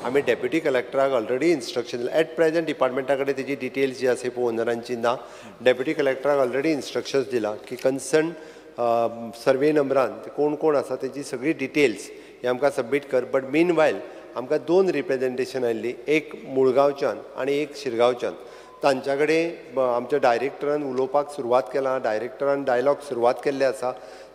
आमी डेप्युटी कलेक्टराक ऑलरेडी इन्स्ट्रक्शन दिलां. एट प्रेजेंट डिपार्टमेंटा कडेन तेजी डिटेल्स जी आसा पळय ओनरांची ना. डेप्युटी कलेक्टराक ऑलरेडी इन्स्ट्रक्शन्स दिलां की कन्सर्न सर्वे नंबरान कोण कोण आसा तेजी सगळी डिटेल्स हे आमकां सबमीट कर. बट मीन वायल आमकां 2 रिप्रेजेंटेशन आयिल्ली, एक मुळगांवच्यान आनी एक शिरगांवच्यान. तांच्या कडेन आमच्या डायरेक्टरान उलोवपाक सुरवात केला, डायरेक्टरान डायलॉग सुरवात केल्ले आसा.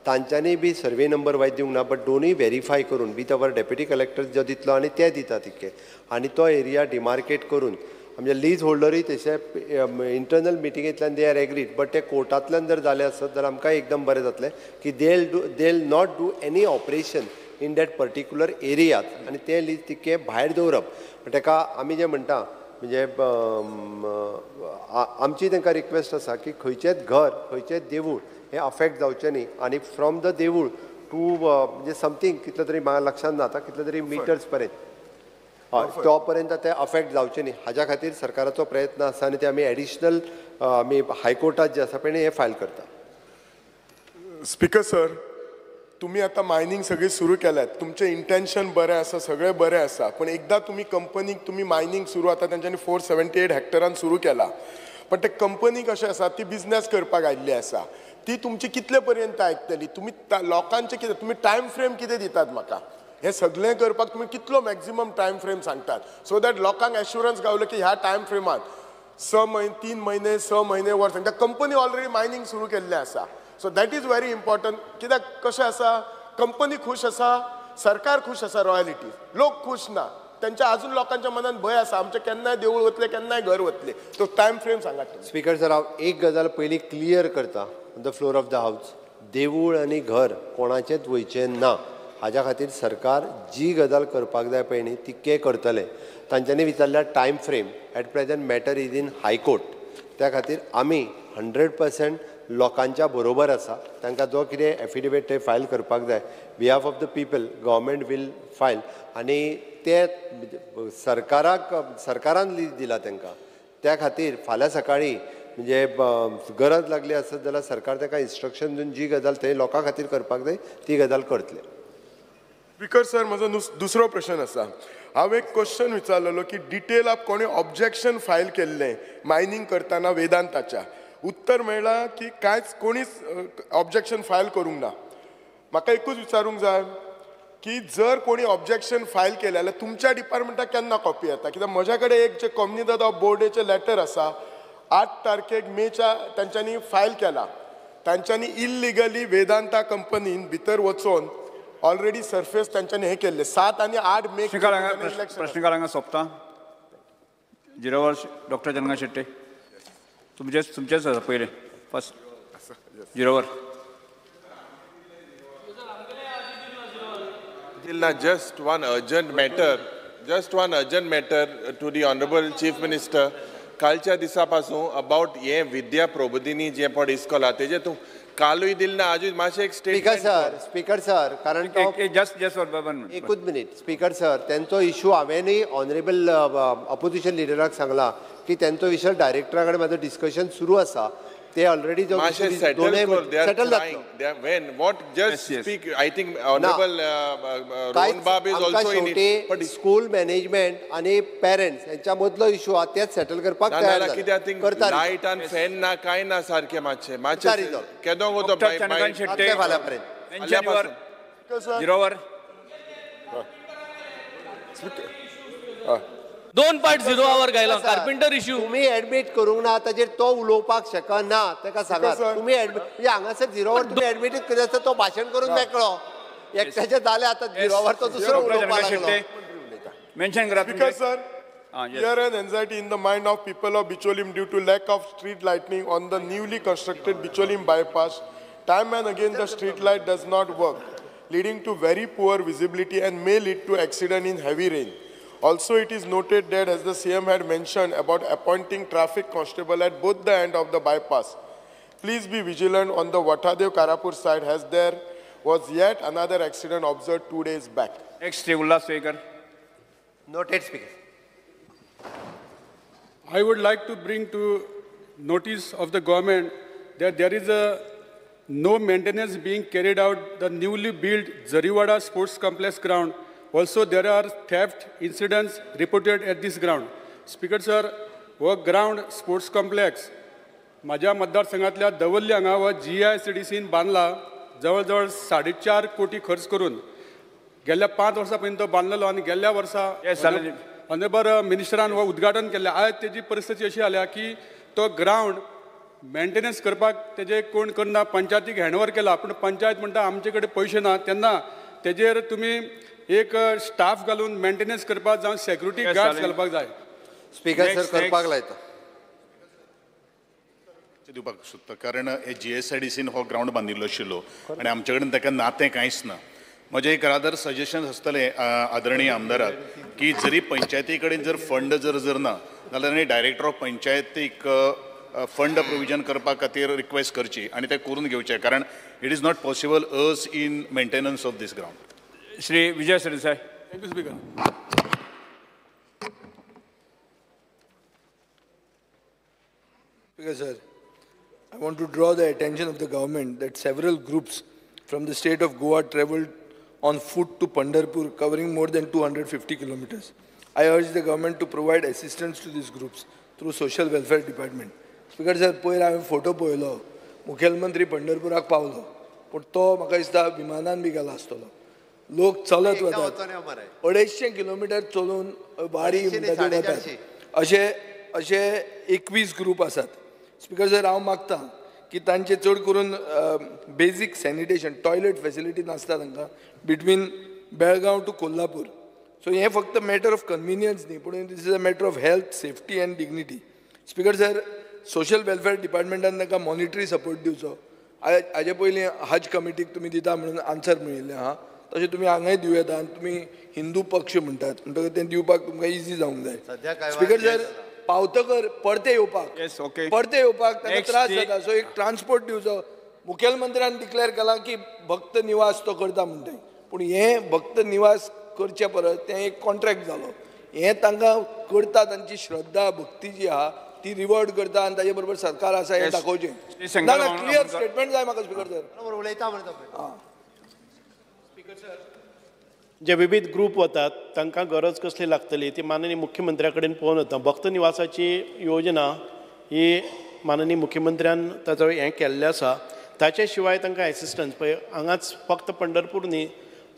तांच्यांनी बी सर्वे नंबर वायज दिवंक ना, बट दोनूय वेरीफाय करून विथ our deputy collector जो दितलो आनी ते दिता तितके, आनी तो एरिया डिमार्केट करून आमचे लीज होल्डरूय तशे internal मिटिंगेंतल्यान they are agreed. But ते कोर्टांतल्यान जर जालें आसत जाल्यार आमकां एकदम बरें जातलें की they not do any operation in that particular area आनी ते लीज तितके भायर दवरप. ताका आमी जें म्हणटा म्हणजे आमची तांकां रिक्वेस्ट आसा की खंयचेंच घर खंयचेंच देवूळ हें अफेक्ट जावचें न्ही आनी फ्रॉम the देवूळ टू म्हणजे समथींग कितले तरी म्हाका लक्षांत ना आतां कितले तरी मिटर्स पर्यंत, हय तो पर्यंत ते अफेक्ट जावचें न्ही हाज्या खातीर सरकाराचो प्रयत्न आसा आनी ते आमी एडिशनल आमी हायकोर्टात जे आसा पळय हें फायल करता. स्पीकर सर, तुमी आतां मायनींग सगळी सुरू केल्यात, तुमचें इंटेन्शन बरें आसा, सगळें बरें आसा, पूण एकदां तुमी कंपनीक तुमी मायनींग सुरू आतां तेंच्यांनी 478 हॅक्टरान सुरू केला, पण ते कंपनी कशें आसा ती बिजनेस करपाक आयिल्ली आसा, ती तुमची कितले पर्यंत आयकतली? तुमी लोकांचे कितें तुमी टायम फ्रेम कितें दितात म्हाका? हें सगळें करपाक तुमी कितलो मॅक्झिमम टायम फ्रेम सांगतात सो that लोकांक एश्युरन्स गावलो की ह्या टायम फ्रेमात 6 म्हयने, 3 म्हयने, 6 म्हयने, वर्स कंपनी ऑलरेडी मायनींग सुरू केल्लें आसा. So that is very important. कित्याक कशें आसा, कंपनी खूश आसा, सरकार खूश आसा, रॉयलिटी लोक खूश ना, त्यांच्या अजून लोकांच्या मनात भंय आसा आमचें केन्नाय देवूळ वतलें केन्नाय घर वतलें. तो टायम फ्रेम सांगात तुम्ही. स्पीकर सर, हांव एक गजाल पयलीं क्लियर करता on the floor of the house, देवूळ आनी घर कोणाचेंच वयचें ना. हाज्या खातीर सरकार जी गजाल करपाक जाय पळय न्ही तितकें करतलें. तांच्यांनी विचारल्यार time frame, at present matter is in high court, त्या खातीर आमी 100% लोकांच्या बरोबर आसा. तांकां जो कितें एफिडेवीट ते फायल करपाक जाय behalf of the people government will file. आनी ते सरकाराक सरकारान लीज दिला तांकां, त्या खातीर फाल्यां सकाळीं म्हणजे गरज लागली आसत जाल्यार सरकार तांकां इन्स्ट्रक्शन दिवन जी गजाल थंय लोकां खातीर करपाक जाय ती गजाल करतले. स्पीकर सर, म्हजो दुसरो प्रश्न आसा. हांव एक क्वेश्चन विचारलेलो की डिटेल आप कोणी ऑब्जेक्शन फायल केल्लें मायनींग करतना वेदांताच्या, उत्तर मेळ्ळां की कांयच कोणीच ऑब्जेक्शन फायल करूंक ना. म्हाका एकूच विचारूंक जाय की जर कोणी ऑब्जेक्शन फायल केलें जाल्यार तुमच्या डिपार्टमेंटाक केन्ना कॉपी येता? कित्याक म्हज्या कडेन एक जे कोमनिदाद ऑफ बोर्डेचें लेटर आसा, 8 तारखेक मेच्या तांच्यांनी फायल केला. तांच्यांनी इलिगली वेदांता कंपनीन भितर वचोन ऑलरेडी सर्फेस तांच्यांनी हें केल्लें. 7 आनी 8 मे. प्रश्नकाळ हांगा सोंपता. 0 वर्स डॉक्टर चंद्रकांत शेट्टे, तुमचेच आसा पयलें फर्स्ट 0 वर. Just one urgent matter, just one urgent matter to the Honorable Chief Minister. कालच्या दिसा पासून अबाउट हे विद्या प्रबोधिनी जे पड इस्कॉल तेजे तूं कालूय दिल ना, आजूय मातशें एक स्टेटमेंट. स्पीकर सर, कारण जस्ट जस्ट एकूच मिनीट. स्पीकर सर, तेंचो इशू हांवेंनूय ऑनरेबल ऑपोजिशन लिडराक सांगला की तेंचो विशय डायरेक्टरा कडेन म्हाजो डिस्कशन सुरू आसा. ते ऑलरेडी जो सेटल जातलो. What just speak, I think honourable Rohan Bab is also in it. School management आनी पेरंट्स हेंच्या मदलो इशू आहा, तेच सेटल करपाक तयार जाल्यार कित्याक थिंग लायट आनी फॅन ना, कांय ना सारकें. मातशें मातशें केदो गो फाल्यां पर्यंत. 0 वर 2 पार्ट 0 our गायला कार्पेंटर इश्यू. तुम्ही ऍडमिट करूंक ना ताजेर तो उलोवपाक शकना, ताका सांगात तुम्ही ऍडमिट म्हणजे हांगासर 0 वर तुम्ही ऍडमिट करीत आसता तो भाशण करून मेकळो एकट्याचें जालें. आतां 0 वर तो दुसरो उलोवपाक लागलो. मेन्शन करा. Speaker sir, fear and anxiety in the mind of people of Bicholim due to lack of street lightning on the newly constructed Bicholim bypass. Time and again the street light does not work, leading to very poor visibility and may lead to accident in heavy rain. Also, it is noted that as the CM had mentioned about appointing traffic constable at both the end of the bypass, please be vigilant on the Vathadev Karapur side as there was yet another accident observed 2 days back. Next, Ulhas Waikar. Noted, Speaker. I would like to bring to notice of the government that there is a no maintenance being carried out the newly built Zariwada Sports Complex ground. Also, there are theft incidents reported at this ground. Speaker sir, हो ground sports complex म्हाज्या मतदारसंघांतल्या दवर्ले हांगा हो GICDCन बांदला, जवळ जवळ 4.5 कोटी खर्च करून गेल्या 5 वर्सां पयलीं तो बांदलेलो आनी गेल्ल्या वर्सा ऑनरेबल मिनिस्टरान हो उद्घाटन केल्लें. आयज तेजी परिस्थिती अशी आल्या की तो ग्रावंड मेंटेनन्स करपाक तेजे कोण करना, पंचायतीक हँडओवर केला पूण पंचायत म्हणटा आमचे कडेन पयशे ना. तेन्ना तेजेर तुमी एक स्टाफ घालून मेंटेनन्स करपाक जावं सेक्युरिटी गार्ड्स घालपाक जाय. स्पीकर सर, करपाक लायता दिवपाक सोदता, कारण हे GSIDCन हो ग्रावंड बांदिल्लो आशिल्लो आनी आमचे कडेन ताका नातें कांयच ना. म्हजें एक रादर सजेशन आसतलें आदरणीय आमदाराक की जरी पंचायती कडेन जर फंड जर जर ना जाल्यार आनी डायरेक्टर ऑफ पंचायतीक फंड प्रोविजन करपा खातीर रिक्वेस्ट करची आनी तें करून घेवचें, कारण it is not possible us in maintenance of this ground. Shri Vijay Sardesai. Thank you speaker. Speaker sir, I want to draw the attention of the government that several groups from the state of Goa travelled on foot to Pandharpur, covering more than 250 kilometers. I urge the government to provide assistance to these groups through Social Welfare Department. Speaker sir, पयर हांवें photo पळयलो, मुखेलमंत्री पंढरपुराक पावलो, पूण तो म्हाका दिसता विमानान बी गेला आसतलो. लोक चलत वतात, 250 किलोमिटर चलून वारी म्हणटा ती वतात. अशे अशे 21 ग्रूप आसात. स्पीकर सर, हांव मागता की तांचे चड करून बेजीक सॅनिटेशन, टॉयलेट फॅसिलिटी नासता तांकां between Belgaum to Kolhapur. So हें फक्त मॅटर ऑफ कन्विनियन्स न्ही, पूण this is a matter of health, safety and dignity. Speaker sir, social welfare डिपार्टमेंटान तांकां मॉनिटरी सपोर्ट दिवचो. हाजे पयलीं हज कमिटीक तुमी दिता म्हणून आन्सर मेळिल्लें आहा, तशें तुमी हांगाय दिवं येता. आनी तुमी हिंदू पक्ष म्हणटात म्हणटकच तें दिवपाक तुमकां इजी जावंक जाय. स्पीकर सर, पावतकर परते येवपाक, परते येवपाक तांकां त्रास जाता. सो एक ट्रान्सपोर्ट दिवचो. मुखेलमंत्र्यान डिक्लेअर केलां की भक्त निवास तो करता म्हणटा, पूण हें भक्त निवास करचे परस तें एक कॉन्ट्रॅक्ट जालो. हें तांकां करता, तांची श्रद्धा भक्ती जी आहा ती रिवॉर्ड करता आनी ताजे बरोबर सरकार आसा हें दाखोवचें. ना ना, क्लियर स्टेटमेंट जाय म्हाका स्पीकर सर. उलयता जे विविध ग्रूप वतात तांकां गरज कसली लागतली ती माननीय मुख्यमंत्र्या कडेन पळोवन वता. भक्त निवासाची योजना ही माननीय मुख्यमंत्र्यान ताचो हें केल्लें आसा. ताचे शिवाय तांकां एसिस्टन्स पळय हांगाच फक्त पंढरपूर न्ही,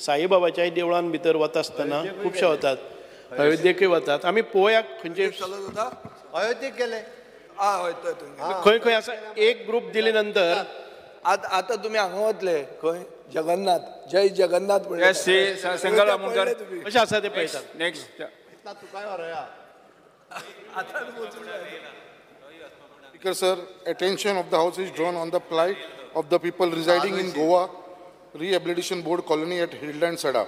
साईबाबाच्याय देवळान भितर वता आसतना खुबशे वतात, अयोध्येकूय वतात. आमी पळोवया खंयचे अयोध्येक गेले खंय खंय आसा. एक ग्रूप दिले नंतर आतां तुमी हांगा वतले खंय, जगन्नाथ, जय जगन्नाथ कशें आसा तें पळयतात. Next. Speaker sir, attention of the house is drawn on the plight of the people residing in Goa Rehabilitation Board colony at Hillland Sada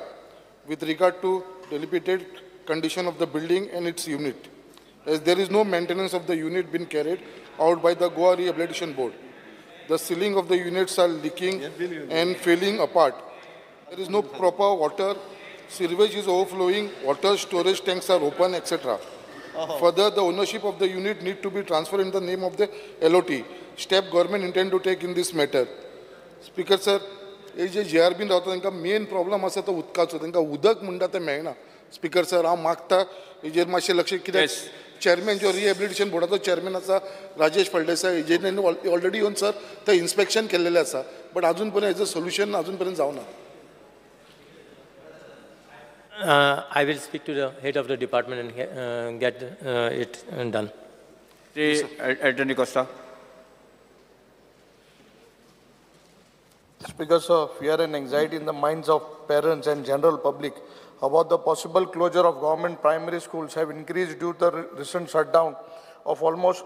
with regard to dilapidated condition of the building and its unit, as there is no maintenance of the unit been carried out by the Goa Rehabilitation Board. The ceiling of the units are leaking and falling apart. There is no proper water, sewage is overflowing, water storage tanks are open, etc. Further, the ownership of the unit need to be transferred in the name of the LOT. Step government intend to take in this matter. Speaker sir, हे जे जे R बीन रावता तांकां main problem आसा तो उदकाचो, तांकां उदक म्हणटा तें मेळना. स्पीकर सर, हांव मागता हेजेर मातशें लक्ष, कित्याक चेअरमॅन जो रिहेबिलिटेशन बोर्डाचो चेअरमॅन आसा राजेश फळदेसाय, हेजेर ऑलरेडी येवन सर ते इन्स्पेक्शन केल्लेलें आसा, बट अजून पर्यंत हेजो सोल्युशन अजून पर्यंत जावना. I will speak to the head of the department and get it done. Shri Anthony Costa. Speaker sir, fear and anxiety in the minds of parents and general public about the possible closure of government primary schools have increased due to the recent shutdown of almost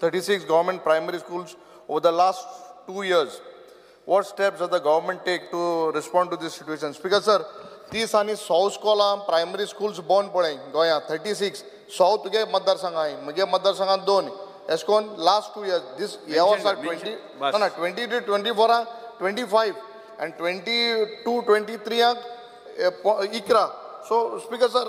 36 government primary schools over the last 2 years. What steps does the government take to respond to this situation? Speaker sir, 30 आनी 100 स्कॉलां primary schools बंद पडले गोंयांत, 36 100 तुगे मतदारसंघांत, म्हगे मतदारसंघांत 2 एश कोन last 2 years दीस ह्या वर्सा 20 ना 20 24 25 आनी 22 23 11. सो स्पीकर सर,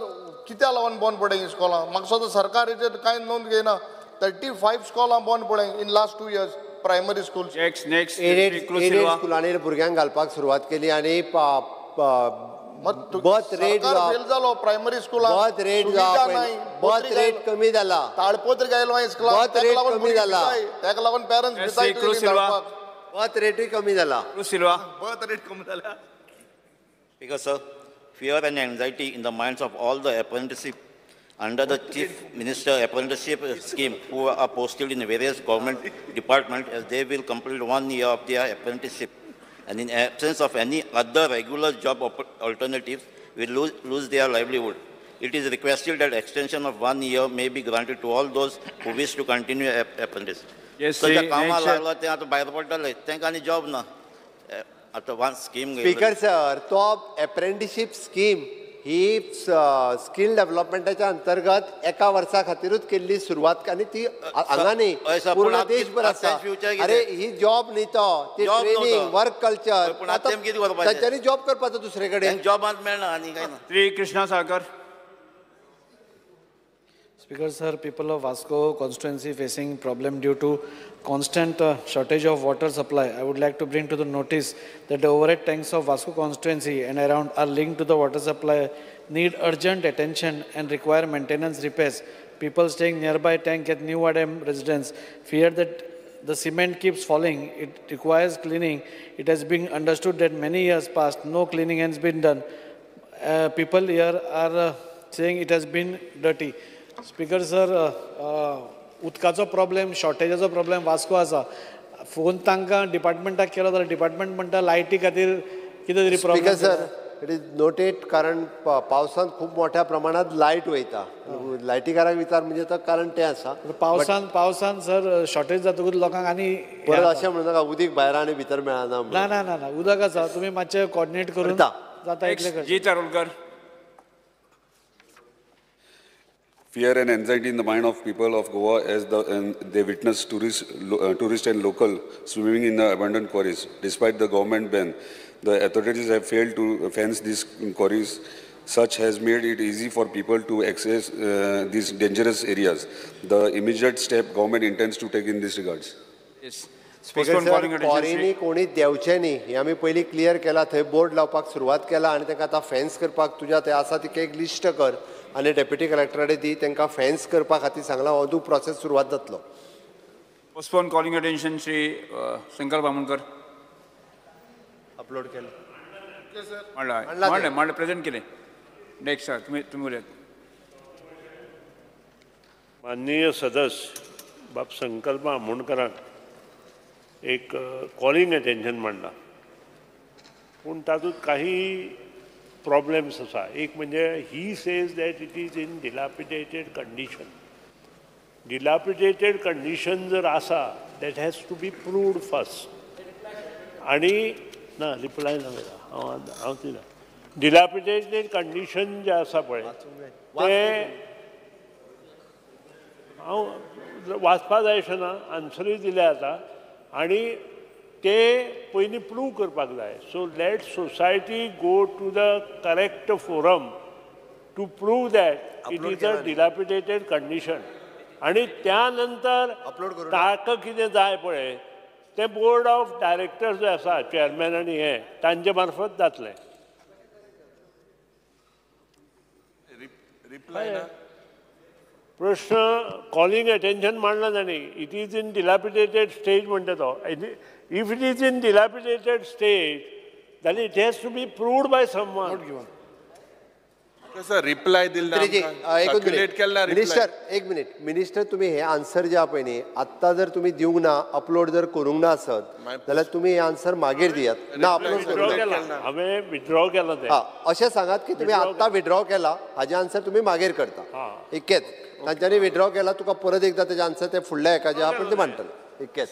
कित्याक लागून बंद पडले ही स्कॉलां? म्हाका दिसता सरकार हेचेर कांय नोंद घेयना. 35 स्कॉलां बंद पडले in last 2 years primary school. Next aided स्कुलांनी भुरग्यांक घालपाक सुरवात केली आनी बर्थ रेट फेल जालो प्रायमरी स्कुलांत, बर्थ रेट बर्थ रेट कमी जाला, ताळपत्र गायलो बर्थ रेट कमी जाला, ताका लागून पेरंट्स बर्थ रेटूय कमी जाला. बर्थ रेट कमी जाला. Speaker sir, fear and anxiety in the minds of all the apprenticeship under the Chief Minister Apprenticeship Scheme who are posted in various government departments as they will complete 1 year of their apprenticeship and in absence of any other regular job alternatives will lose their livelihood. It is requested that extension of 1 year may be granted to all those who wish to continue apprentice. Yes, so कामा लागला ते आतां भायर पडटले, तांकां आनी job ना. आतां one scheme. Speaker sir, तो अप्रेंटिसशीप स्कीम ही स्किल डेव्हलपमेंटाच्या अंतर्गत एका वर्सा खातीरूच केल्ली सुरवात आनी ती हांगा न्ही, पूर्ण देशभर आसा. अरे ही जॉब न्ही तो, ती ट्रेनिंग, वर्क कल्चर, तांच्यांनी जॉब करपाचो दुसरे कडेन जॉबांत मेळना आनी कांय ना. Shri Krishna Salkar. Speaker sir, people of Vasco constituency facing problem due to constant shortage of water supply. I would like to bring to the notice that the overhead tanks of Vasco constituency and around are linked to the water supply, need urgent attention and require maintenance repairs. People staying nearby tank at New Adam residence fear that the cement keeps falling. It requires cleaning. It has been understood that many years past, no cleaning has been done. People here are saying it has been dirty. Speaker sir, उदकाचो problem, शॉर्टेजाचो problem Vasco आसा. Phone तांकां डिपार्टमेंटाक केलो जाल्यार department म्हणटा लायटी खातीर कितें तरी problem. Speaker sir, it is noted, कारण पावसांत खूब मोठ्या प्रमाणात लायट वयता. लायटीकाराक विचार म्हणजे तो कारण तें आसा. पावसान पावसान सर शॉर्टेज जातकूच लोकांक आनी परत अशें म्हणू नाका उदीक भायर आनी भितर मेळना. ना ना ना ना, उदक आसा, तुमी मातशें कोऑर्डिनेट करून जाता इतलें. जी Tarulkar. Fear and anxiety in the mind of people of Goa as they witness tourist and local swimming in the abandoned quarries. Despite the government ban, the authorities have failed to fence these quarries. Such has made it easy for people to access these dangerous areas. The immediate step government intends to take in this regards. Yes. Speaker sir, क्वॉरींनी कोणी देंवचें न्ही हें आमी पयलीं clear केलां. थंय board लावपाक सुरवात केला आनी तांकां आतां फेन्स करपाक तुज्या थंय आसा ती एक लिस्ट कर आनी डेप्युटी कलेक्टरा कडेन दी, तांकां फेन्स करपा खातीर सांगलां. अंदू प्रोसेस सुरवात जातलो. Postpone calling attention Shri Shankar Bamonkar. Upload केलें. मांडला मांडलें मांडलें प्रेजेंट केलें. नेक्स्ट सर तुमी तुमी उलयात. माननीय सदस्य बाब संकल्प आमोणकरान एक कॉलिंग अटेन्शन मांडला, पूण तातूंत काही प्रॉब्लेम्स आसा. एक म्हणजे he says that it is in dilapidated condition. Dilapidated condition जर आसा that has to be proved first. आनी ना रिप्लाय ना मेळटा हांव हांव दिना. डिलापिडेटेड कंडिशन जें आसा पळय तें हांव वाचपा जाय अशें ना, आन्सरूय दिल्या आतां आनी ते पयलीं प्रूव करपाक जाय. So let society go to the correct forum to prove that it is a dilapidated condition. आनी त्या नंतर ताका कितें जाय पळय तें बोर्ड ऑफ डायरेक्टर्स जे आसा चेअरमॅन आनी हें तांचे मार्फत जातलें. रिप्लाय ना प्रश्न कॉलिंग अटेन्शन मांडला तांणी. It is in dilapidated stage म्हणटा तो. If it is in dilapidated stage जाल्यार it has to be proved by someone. Sir reply दिला मिनिस्टर, एक मिनिट मिनिस्टर, तुमी हे आन्सर जे पळय न्ही आत्तां जर तुमी दिवंक ना, अपलोड जर करूंक ना आसत जाल्यार तुमी हे आन्सर मागीर दियात. ना अपलोड करूंक ना, हांवें विथड्रॉ केला तें. अशें सांगात की तुमी आत्तां विथड्रॉ केला हाजें आन्सर तुमी मागीर करता. इतकेंच तांच्यांनी विथड्रॉ केला, तुका परत एकदां तेजें आन्सर ते फुडल्या हेका जे आहा पळय ते मांडटले. इतकेंच.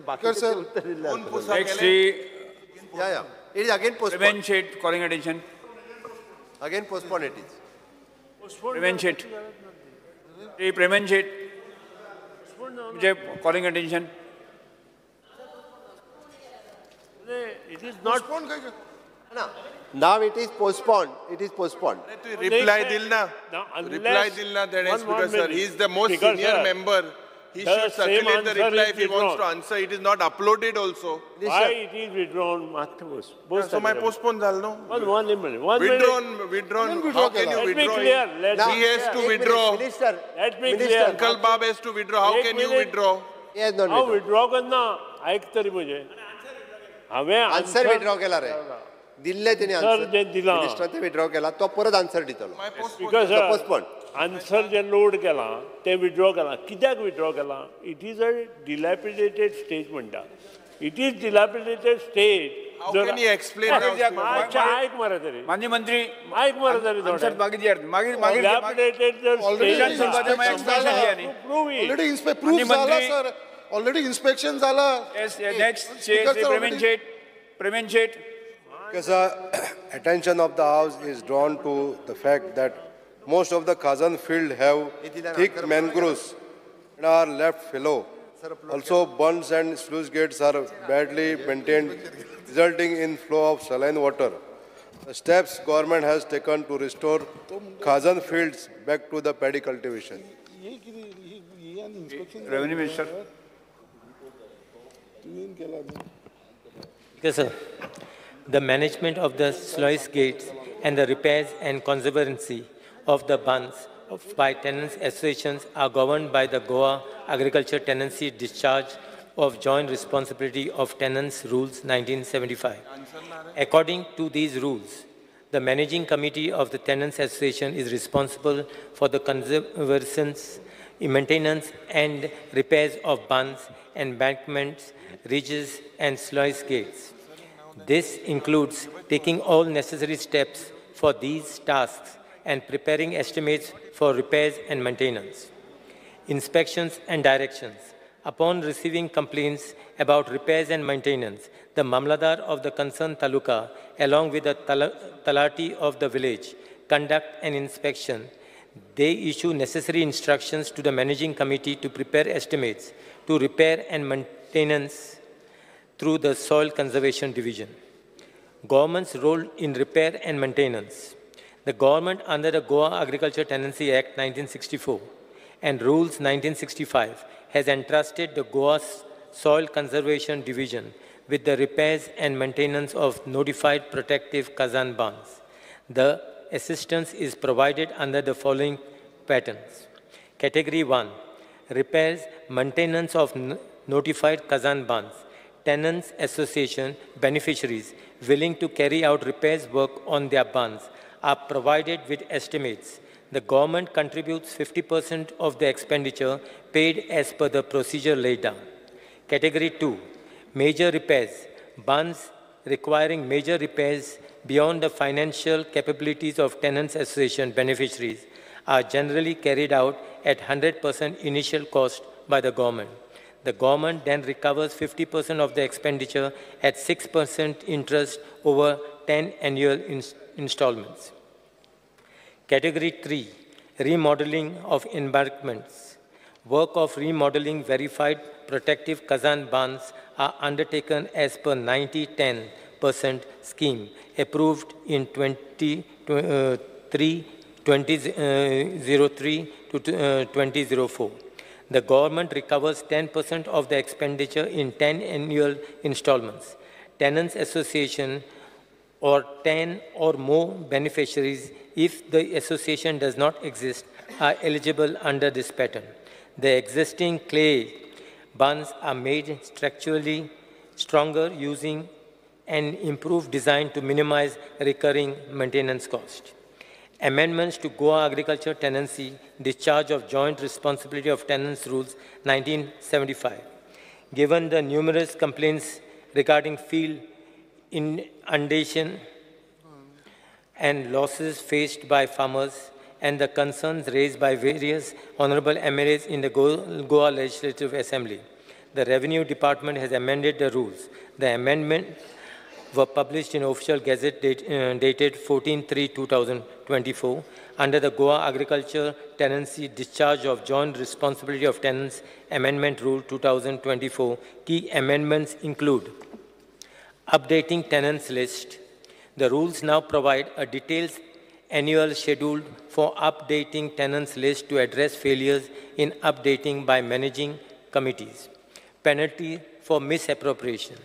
बाकीचें उत्तर दिल्लें. या it is again postpone. Calling attention. Again postpone it is. Premen Shet. Hey, Premen Shet. Calling attention. It is not. Now it is postponed. It is postponed. Reply dilna. Reply dilna. That is because sir, he is the most senior member. He should circulate the reply if he wants to answer. It is not uploaded also. Why it is withdrawn? So my postpone zal no. One minute. Withdrawn. Withdrawn. How can you withdraw? He has to withdraw. Minister. Let me clear. Uncle Bob has to withdraw. How can you withdraw? He has not withdrawn. Withdraw करना. आयक तरी मुझे. हांवें answer withdraw केला रे. दिल्ले तेणी answer. Minister ते विथड्रॉ केला तो परत आन्सर दितलो. Because postpone. Answer J load केला ते विथड्रॉ केला. कित्याक विथड्रॉ केला? It is a dilapidated stage म्हणटा. It is dilapidated stage. How can you explain? मातशें आयक मरे तरी. माननीय मंत्री आयक मरे तरी थोडें. मागीर मागीर dilapidated already proof जाला सर. ऑलरेडी इन्स्पेक्शन जाला. Next Premen Shet. Premen Shet. Attention of the house is drawn to the fact that most of the Khazan field have thick mangroves and are left fallow. Also, bunds and sluice gates are badly maintained, resulting in flow of saline water. The steps government has taken to restore Khazan fields back to the paddy cultivation. Revenue Minister. Yes, sir. The management of the sluice gates and the repairs and conservancy of the bunds by tenants associations are governed by the Goa Agriculture Tenancy Discharge of Joint Responsibility of Tenants Rules 1975. According to these rules, the managing committee of the Tenants Association is responsible for the conservation, maintenance and repairs of bunds, embankments, ridges and sluice gates. This includes taking all necessary steps for these tasks and preparing estimates for repairs and maintenance. Inspections and directions. Upon receiving complaints about repairs and maintenance, the Mamladar of the concerned taluka, along with the talati of the village, conduct an inspection. They issue necessary instructions to the managing committee to prepare estimates to repair and maintenance through the Soil Conservation Division. Government's role in repair and maintenance. The government under the Goa Agriculture Tenancy Act 1964 and Rules 1965 has entrusted the Goa Soil Conservation Division with the repairs and maintenance of notified protective Khazan bunds. The assistance is provided under the following patterns. Category 1, repairs, maintenance of notified Khazan bunds, Tenants Association beneficiaries willing to carry out repairs work on their bunds are provided with estimates. The government contributes 50% of the expenditure paid as per the procedure laid down. Category 2, major repairs. Bunds requiring major repairs beyond the financial capabilities of Tenants Association beneficiaries are generally carried out at 100% initial cost by the government. The government then recovers 50% of the expenditure at 6% interest over 10 annual installments. Category 3, remodeling of embankments. Work of remodeling verified protective Khazan bunds are undertaken as per 90-10% scheme approved in 2003 to 2004. The government recovers 10% of the expenditure in 10 annual installments. Tenants Association or 10 or more beneficiaries, if the association does not exist, are eligible under this pattern. The existing clay bunds are made structurally stronger using an improved design to minimize recurring maintenance cost. Amendments to Goa Agriculture Tenancy, Discharge of Joint Responsibility of Tenants Rules, 1975. Given the numerous complaints regarding field inundation and losses faced by farmers and the concerns raised by various honorable MLAs in the Goa Legislative Assembly, the Revenue Department has amended the rules. The amendment were published in Official Gazette dated 14/3/2024 under the Goa Agriculture Tenancy Discharge of Joint Responsibility of Tenants Amendment Rule 2024. Key amendments include updating tenants list. The rules now provide a detailed annual schedule for updating tenants list to address failures in updating by managing committees. Penalty for misappropriation.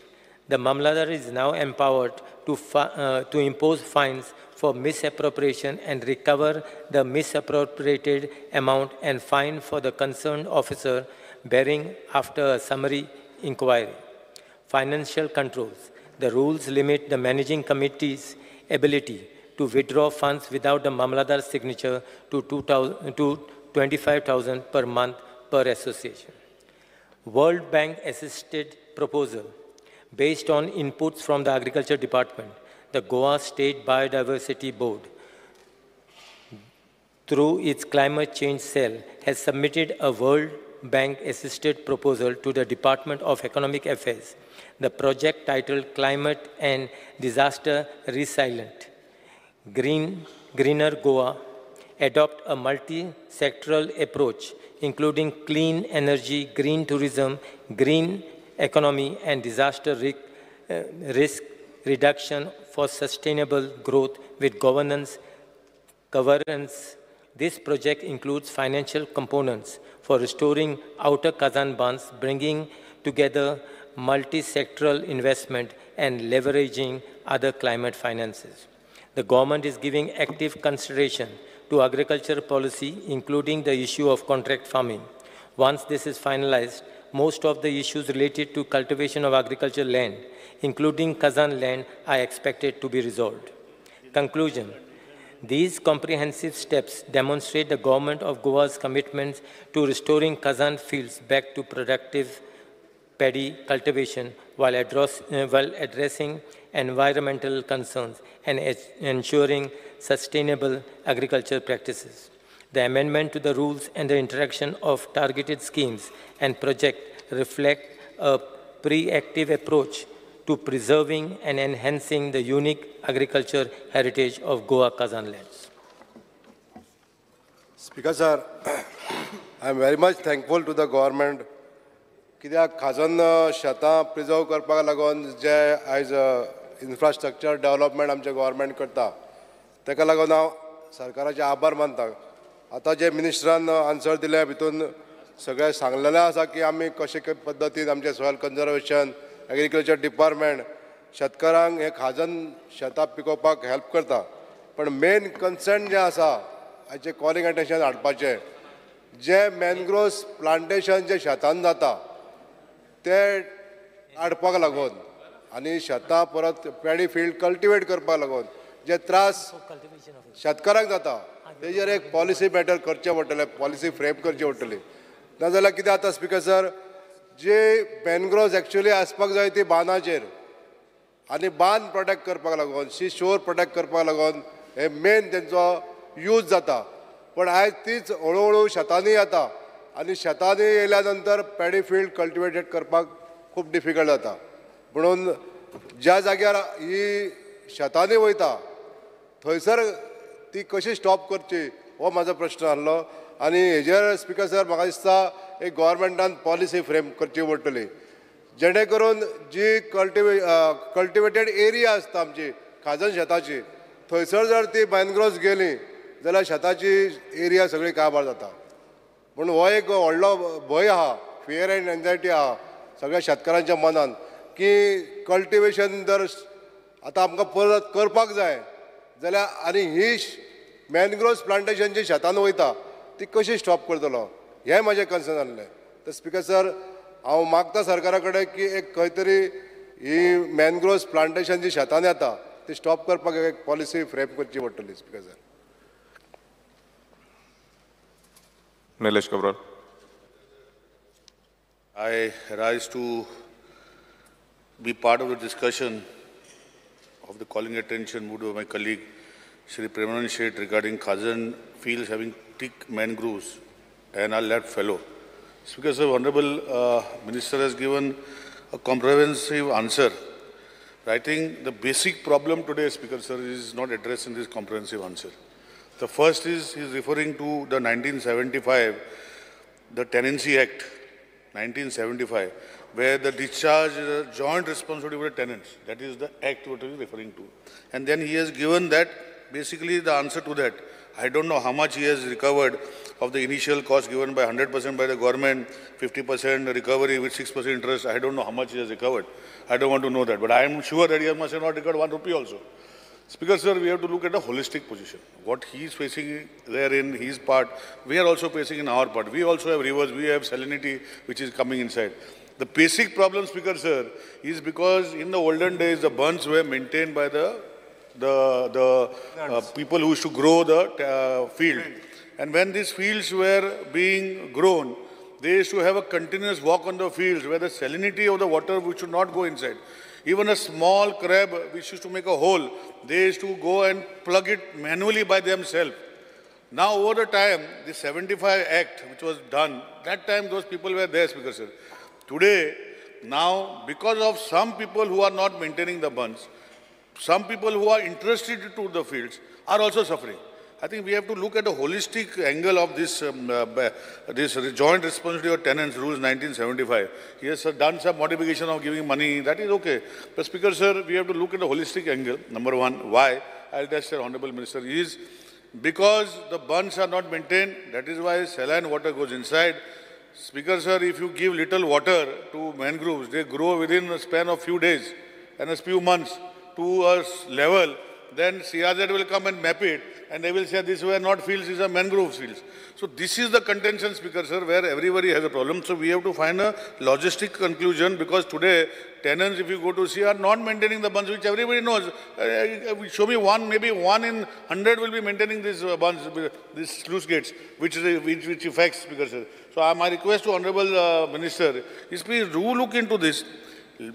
The Mamlatdar is now empowered to impose fines for misappropriation and recover the misappropriated amount and fine for the concerned officer bearing after a summary inquiry. Financial controls. The rules limit the managing committee's ability to withdraw funds without the Mamlatdar's signature to 25,000 per month per association. World Bank assisted proposal. Based on inputs from the Agriculture Department, the Goa State Biodiversity Board, through its Climate Change Cell, has submitted a World Bank-assisted proposal to the Department of Economic Affairs. The project titled Climate and Disaster Resilient, Greener Goa, adopt a multi-sectoral approach, including clean energy, green tourism, green economy, and disaster risk reduction for sustainable growth with governance coverance. This project includes financial components for restoring outer Khazan bunds, bringing together multi-sectoral investment and leveraging other climate finances. The government is giving active consideration to agriculture policy, including the issue of contract farming. Once this is finalized, most of the issues related to cultivation of agricultural land, including Khazan land, are expected to be resolved. Conclusion. These comprehensive steps demonstrate the government of Goa's commitment to restoring Khazan fields back to productive paddy cultivation while addressing environmental concerns and ensuring sustainable agriculture practices. The amendment to the rules and the introduction of targeted schemes and projects reflect a proactive approach to preserving and enhancing the unique agriculture heritage of Goa Khazan lands. Speaker sir, I am very much thankful to the government. कित्याक खाजन शेतां preserve करपाक लागून जे आयज infrastructure development आमचें government करता ताका लागून हांव सरकाराचे आभार मानता. आतां जे मिनिस्टरान आन्सर दिले भितून सगळें सांगलेलें आसा की आमी कशे पद्दतीन आमचें सॉयल कन्जर्वेशन एग्रीकल्चर डिपार्टमेंट शेतकारांक हे खाजन शेतां पिकोवपाक हेल्प करता. पण मेन कन्सर्न जें आसा हाचें कॉलिंग अटेन्शन हाडपाचें जे मॅनग्रोव्स प्लांटेशन जे शेतान जाता ते काडपाक लागून आनी शेतां परत पॅडी फिल्ड कल्टिवेट करपाक लागून जे त्रास शेतकाराक जाता तेजेर एक पॉलिसी मॅटर करचें पडटलें, पॉलिसी फ्रेम करची पडटली. नाजाल्यार कितें जाता स्पीकर सर, जे मॅनग्रोव्स एक्चुअली आसपाक जाय ती बांदाचेर आनी बांद प्रोटेक्ट करपाक लागून, सी शोर प्रोटेक्ट करपाक लागून हे मेन तेंचो यूज जाता. पण आयज तीच हळुहळू शेतांनी येता आनी शेतांनी येयल्या नंतर पॅडी फिल्ड कल्टिवेटेड करपाक खूब डिफिकल्ट जाता. म्हणून ज्या जाग्यार ही शेतांनी वयता थंयसर ती कशी स्टॉप करची हो म्हाजो प्रश्न आसलो. आनी हेजेर स्पीकर सर म्हाका दिसता एक गव्हर्मेंटान पॉलिसी फ्रेम करची पडटली, जेणे करून जी कल्टिवेटेड एरिया आसता आमची खाजन शेताची, थंयसर जर ती मॅनग्रोव्स गेली जाल्यार शेताची एरिया सगळी काबार जाता. पूण हो एक व्हडलो भंय आहा, फियर एंड एन्जायटी आहा सगळ्या शेतकारांच्या मनान की कल्टिवेशन जर आतां आमकां परत करपाक जाय जाल्यार आनी ही मॅनग्रोव्स प्लांटेशन जी शेतान वयता ती कशी स्टॉप करतलो हें म्हाजें कन्सर्न आसलें. तर स्पीकर सर हांव मागता सरकारा कडेन की एक खंय तरी ही मॅनग्रोव्स प्लांटेशन जी शेतान येता ती स्टॉप करपाक एक पॉलिसी फ्रेम करची पडटली. Speaker sir. Nilesh Cabral. I rise to be part of the discussion of the calling attention moved by my colleague Shri Premanand Shet regarding Khazan fields having thick mangroves and our left fellow. Speaker sir, Honorable Minister has given a comprehensive answer. I think the basic problem today, Speaker sir, is not addressed in this comprehensive answer. The first is he is referring to the 1975, the Tenancy Act, 1975, where the discharge is a joint responsibility for the tenants. That is the act what he is referring to. And then he has given that, basically the answer to that. I don't know how much he has recovered of the initial cost given by 100% by the government, 50% recovery with 6% interest. I don't know how much he has recovered. I don't want to know that. But I am sure that he must have not recovered 1 rupee also. Speaker sir, we have to look at the holistic position. What he is facing there in his part, we are also facing in our part. We also have rivers, we have salinity which is coming inside. The basic problem, Speaker sir, is because in the olden days, the bunds were maintained by the people who used to grow the field. And when these fields were being grown, they used to have a continuous walk on the fields where the salinity of the water which should not go inside. Even a small crab which used to make a hole, they used to go and plug it manually by themselves. Now over the time, the 75 Act which was done, that time those people were there, Speaker sir. Today, now because of some people who are not maintaining the bunds, some people who are interested to the fields are also suffering. I think we have to look at a holistic angle of this, this joint responsibility of tenants rules 1975. He has done some modification of giving money, that is okay. But Speaker sir, we have to look at the holistic angle, number one. Why? I'll test the Honorable Minister is because the bunds are not maintained, that is why saline water goes inside. Speaker sir, if you give little water to mangroves, they grow within a span of few days and a few months to a level, then CRZ will come and map it and they will say these were not fields, these are mangrove fields. So this is the contention, Speaker sir, where everybody has a problem. So we have to find a logistic conclusion because today tenants, if you go to see, are not maintaining the bunds, which everybody knows. Show me one, maybe 1 in 100 will be maintaining these bunds, these sluice gates, which affects, Speaker sir. So my request to Honorable Minister is please do look into this.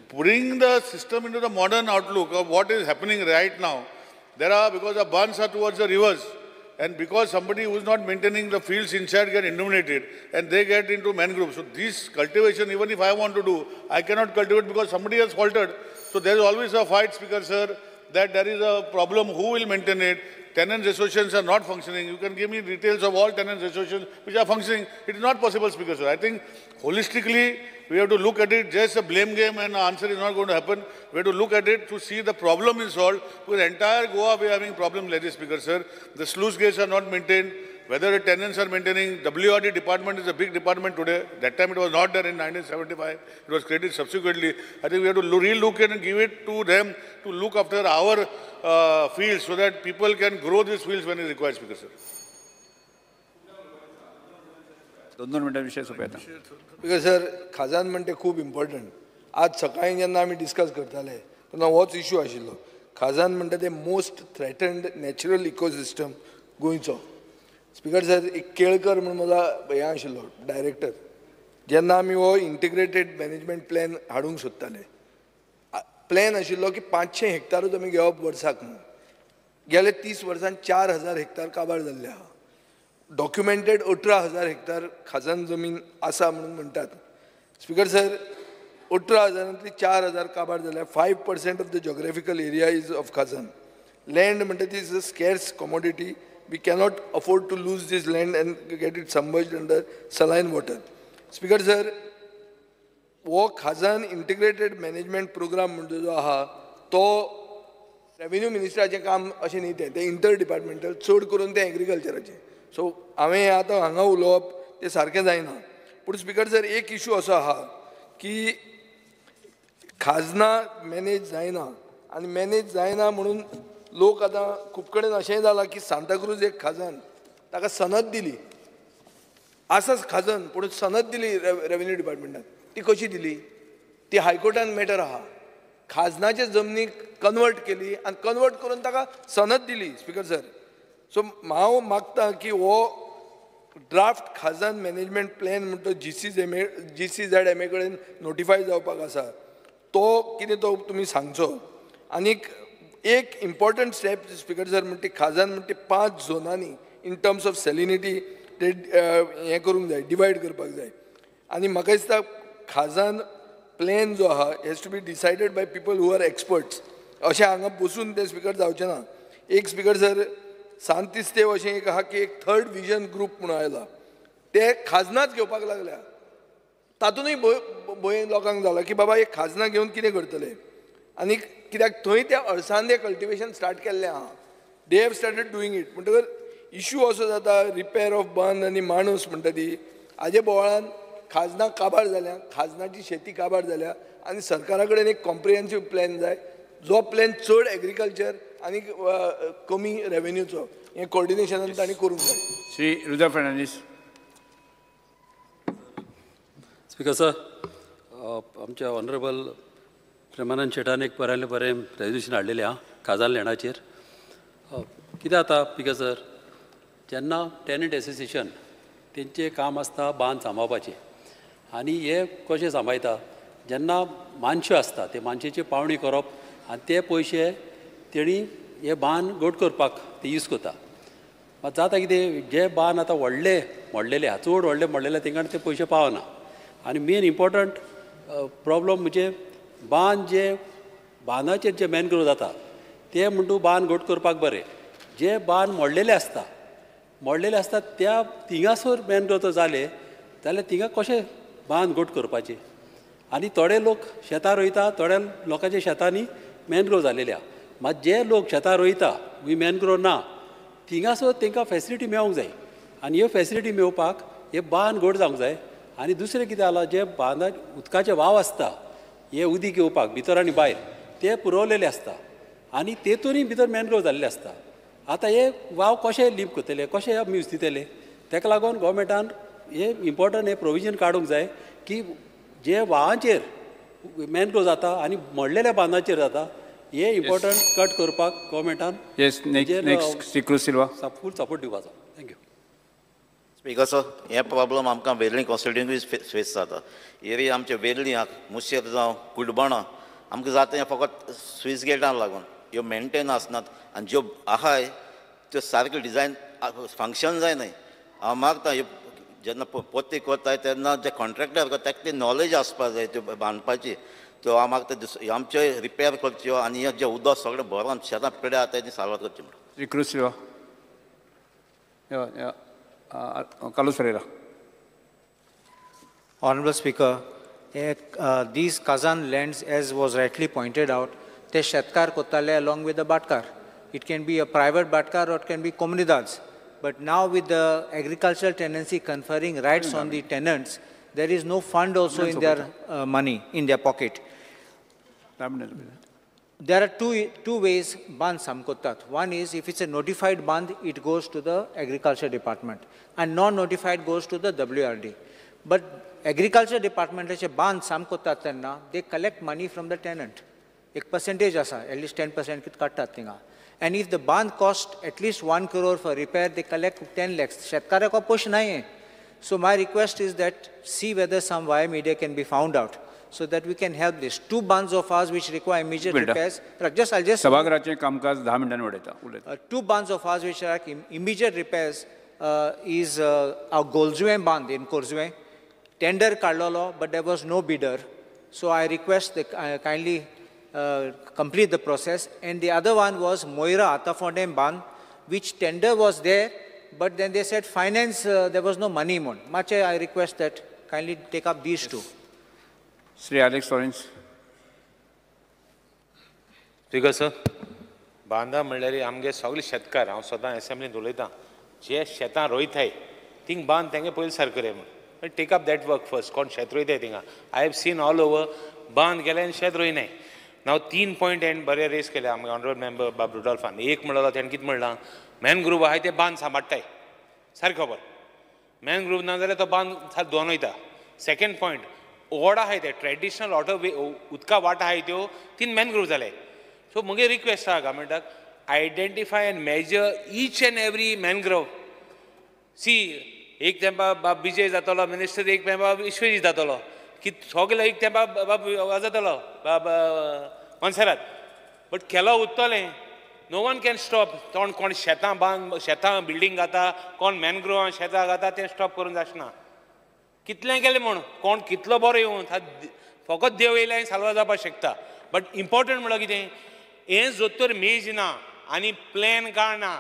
Bring the system into the modern outlook of what is happening right now. There are, because the bunds are towards the rivers, and because somebody who is not maintaining the fields inside get illuminated, and they get into mangroves. So this cultivation, even if I want to do, I cannot cultivate because somebody has faltered. So there is always a fight, Speaker sir, that there is a problem, who will maintain it? Tenants associations are not functioning. You can give me details of all tenants associations which are functioning. It is not possible, Speaker sir. I think holistically, we have to look at it. Just a blame game and answer is not going to happen. We have to look at it to see the problem is solved. Because entire Goa, we are having problem like this, Speaker sir. The sluice gates are not maintained. Whether the tenants are maintaining, WRD department is a big department today. That time it was not there in 1975. It was created subsequently. I think we have to re-look it and give it to them to look after our fields so that people can grow these fields when it requires, Speaker sir. दोन दोन मिनटां विशय सोंपयता. Because sir, खाजन म्हणटे खूब important. आज सकाळीं जेन्ना आमी डिस्कस करताले तेन्ना होच इशू आशिल्लो. खाजन म्हणटा ते मोस्ट थ्रेटन्ड नॅचरल इकोसिस्टम गोंयचो. स्पीकर सर, एक केळकर म्हूण म्हजो हें आशिल्लो डायरेक्टर, जेन्ना आमी हो इंटिग्रेटेड मॅनेजमेंट प्लॅन हाडूंक सोदताले, प्लॅन आशिल्लो की 500 हेक्टारूच आमी घेवप वर्साक म्हणून. गेले 30 वर्सांत 4000 हेक्टार काबार जाल्ले आहा. डॉक्युमेंटेड 18,000 हेक्टार खाजन जमीन आसा म्हणून म्हणटात. स्पीकर सर, 18,000 4,000 काबार जाल्या. 5% of the geographical area is of khazan land. म्हणटा ती is a scarce commodity. We cannot afford to lose this land and get it submerged under saline water. Speaker sir, हो खाजन इंटिग्रेटेड मॅनेजमेंट प्रोग्राम म्हणटा जो आहा तो revenue मिनिस्टराचें काम अशें न्ही, तें इंटर डिपार्टमेंटल, चड करून तें एग्रीकल्चराचें. सो हांवें आतां हांगा उलोवप तें सारकें जायना. पूण स्पीकर सर, एक इशू असो आहा की खाजना मॅनेज जायना आनी मॅनेज जायना म्हणून लोक आतां खूब कडेन अशेंय जालां की सांताक्रूज एक खाजन, ताका सनद दिली, आसाच खाजन पूण सनद दिली रेवेन्यू डिपार्टमेंटान. ती कशी दिली? ती हायकोर्टान मॅटर आहा. खाजनाचे जमनीक कन्वर्ट केली आनी कन्वर्ट करून ताका सनद दिली. स्पीकर सर, सो हांव मागता की हो ड्राफ्ट खाजन मॅनेजमेंट प्लॅन म्हणटा GCZMA कडेन नोटिफाय जावपाक आसा, तो कितें तो तुमी सांगचो. आनीक एक इम्पॉर्टंट स्टेप स्पीकर सर म्हणटा खाजन म्हणटा 5 झोनांनी इन टर्म्स ऑफ सॅलिनिटी ते हें करूंक जाय, डिवायड करपाक जाय. आनी म्हाका दिसता खाजन प्लॅन जो आहा has to be decided by people who are experts. अशें हांगा बसून तें स्पीकर जावचें ना. एक स्पीकर सर, सांतिस्तेव अशें एक आहा की एक थर्ड विजन ग्रूप म्हणून आयला, ते खाजनाच घेवपाक लागल्या. तातूंतय भंय लोकांक जाला की बाबा एक खाजना घेवन कितें करतले. आनी कित्याक थंय ते अळसांदे कल्टिवेशन स्टार्ट केल्लें आहा, they have started doing it. म्हणटकर इशू असो जाता रिपेर ऑफ बंद आनी माणूस म्हणटा ती हाजे बोवाळान खाजनां काबार जाल्या, खाजनाची शेती काबार जाल्या. आनी सरकारा कडेन एक कॉम्प्रिहेन्सीव प्लॅन जाय, जो प्लॅन चड एग्रीकल्चर आनी कमी रेवेन्यूचो, हें कोऑर्डिनेशनान तांणी करूंक जाय. श्री रुद्र फर्नांडीस. स्पीकर सर, आमच्या ऑनरेबल प्रेमानंद शेटान एक बरें बरें रेजोल्युशन हाडलेलें आहा खाजन लँडाचेर. कितें जाता स्पीकर सर, जेन्ना टेनंट एसोसिएशन तेंचें काम आसता बांद सांबाळपाचें, आनी हे कशें सांबाळटा जेन्ना मानश्यो आसता ते मानशेची पावणी करप आनी ते पयशे तेणी हे बांद घट करपाक ते यूज करता. मात जाता कितें, जे बांद आतां व्हडले मोडलेले आहा, चड व्हडले मोडलेले तेंकां ते पयशे पावना. आनी मेन इम्पॉर्टंट प्रॉब्लम म्हणजे बांद जे बांदाचेर जे मॅनग्रोव जाता ते म्हणटू बांद घट करपाक बरें, जे बांद मोडलेले आसता त्या थिंगासर मॅनग्रोव जाले जाल्यार थिंगा कशें बांद घट करपाचें. आनी थोडे लोक शेतां रोयता, थोड्या लोकांच्या शेतांनी मॅनग्रोव जालेले आहा. मात जे लोक शेतां रोयता we mangrove ना थिंगासर तांकां फेसिलिटी मेळोंक जाय, आनी ह्यो फेसिलिटी मेळोवपाक हे बांद घट जावंक जाय. आनी दुसरें कितें जालां, जे बांदा उदकाचे वाव आसता हे उदीक येवपाक भितर आनी भायर ते पुरवलेले आसता आनी तेतूनय भितर मॅनग्रोव जाल्ले आसता. आतां हे वाव कशे लिप करतले, कशे आमी यूज दितले, ताका लागून गोवोरमेंटान हे इम्पॉर्टंट हे प्रोविजन काडूंक जाय की जे वावांचेर मॅनग्रोव जाता आनी मोडलेल्या बांदाचेर जाता हे इम्पॉर्टंट कट करपाक गोवोरमेंटान फूल सपोर्ट दिवपाचो. Thank you. Speaker sir, हे प्रॉब्लम आमकां वेर्ली कॉन्स्टिट्युएन्सी फेस जाता. एरिया आमचे वेर्ली मुशेर जावं कुडबणां आमकां जाता हें फकत स्विस गेटान लागून ह्यो मेनटेन आसनात आनी ज्यो आहाय त्यो सारक्यो डिजायन फंक्शन जायनाय. हांव मागता ह्यो जेन्ना पोती करताय तेन्ना जे कॉन्ट्रॅक्टर करता ताका ती नॉलेज आसपा जाय त्यो बांदपाची. त्यो हांव मागता आमच्यो रिपेर करच्यो आनी हें जें उदक सगळें भरोन शेतां पिड्या जाता ती साल्वार करची म्हणून. Shri cruise Silva. Carlos Ferreira. Honorable Speaker, these Kazan lands, as was rightly pointed out, ते शेतकार कोत्ताले along with the Bhatkar. It can be a private Bhatkar or it can be comunidades. But now with the agricultural tenancy conferring rights on the tenants, there is no fund also in their money, in their pocket. There are two ways bandh samkottat. One is if it's a notified bandh, it goes to the agriculture department, and non-notified goes to the WRD. But agriculture डिपार्टमेंटाचे बांद साम कोत्तात तेन्ना they collect money from the tenant. एक percentage आसा, at least 10% कितें काडटात थिंगा. And if the band cost at least 1 crore for repair, they collect 10 lakhs. शेतकाराक हो पयशे नाय. So my request is that see whether some via media can be found out so that we can help this. 2 bunds of ours which require immediate repairs. Just, I'll just... सभागृहाचें कामकाज 10 मिनटांनी वाडयता. 2 bunds of ours which are immediate repairs is our Golzuem band in Korzue. Tender काडलोलो, but there was no bidder. So I request the, kindly complete the process. And the other one was Moira Atafondem band, which tender was there, but then they said finance, there was no money. Much I request that kindly take up these two. Shri Alex Lawrence. Speaker sir, Banda म्हणल्यार आमगे सगळे शेतकार, हांव सदां एसेंब्लींत उलयतां, जे शेतां रोयताय thing बांद तेंगे पयलीं सारकें रे म्हूण. Take up that work first. कोण शेत रोयताय थिंगा, I have seen all over बांद गेले आनी शेत रोयनाय. नाव 3 पॉयंट हांवें बरे रेस केले आमगे ऑनरेबल मेंबर बाब रुडॉल्फान. एक म्हणलो तेणें कितें म्हणलां, मॅनग्रूव आहाय ते बांद सांबाळटाय, सारकें खबर. मॅनग्रूव ना जाल्यार तो बांद सारको धुवन वयता. सेकंड पॉयंट, ओडा आहाय ते ट्रेडिशनल वॉटर वे उदका वाट आहाय त्यो 3 मॅनग्रूव जाले. सो म्हगे रिक्वेस्ट आहा गव्हर्मेंटाक, identify and measure each and every mangrove. See, एक तेंपा बाब विजय जातलो मिनिस्टर, एक तेंपा विश्वजीत जातलो, की सगळे एक तेंपा बाब जातलो बाब मोन्सेरात, बट केलो उरतलें. No one can stop. कोण कोण शेतां बांद, शेतां बिल्डींग घाता, कोण मॅनग्रोवां शेतां घाता, तें स्टॉप करूंक जायना. कितलें केलें म्हूण कोण कितलो बरो येवन फकत देव येयल्यार साल्वार जावपाक शकता. बट इम्पॉर्टंट म्हणल्यार कितें, हें जोतर मेज ना आनी प्लॅन काडना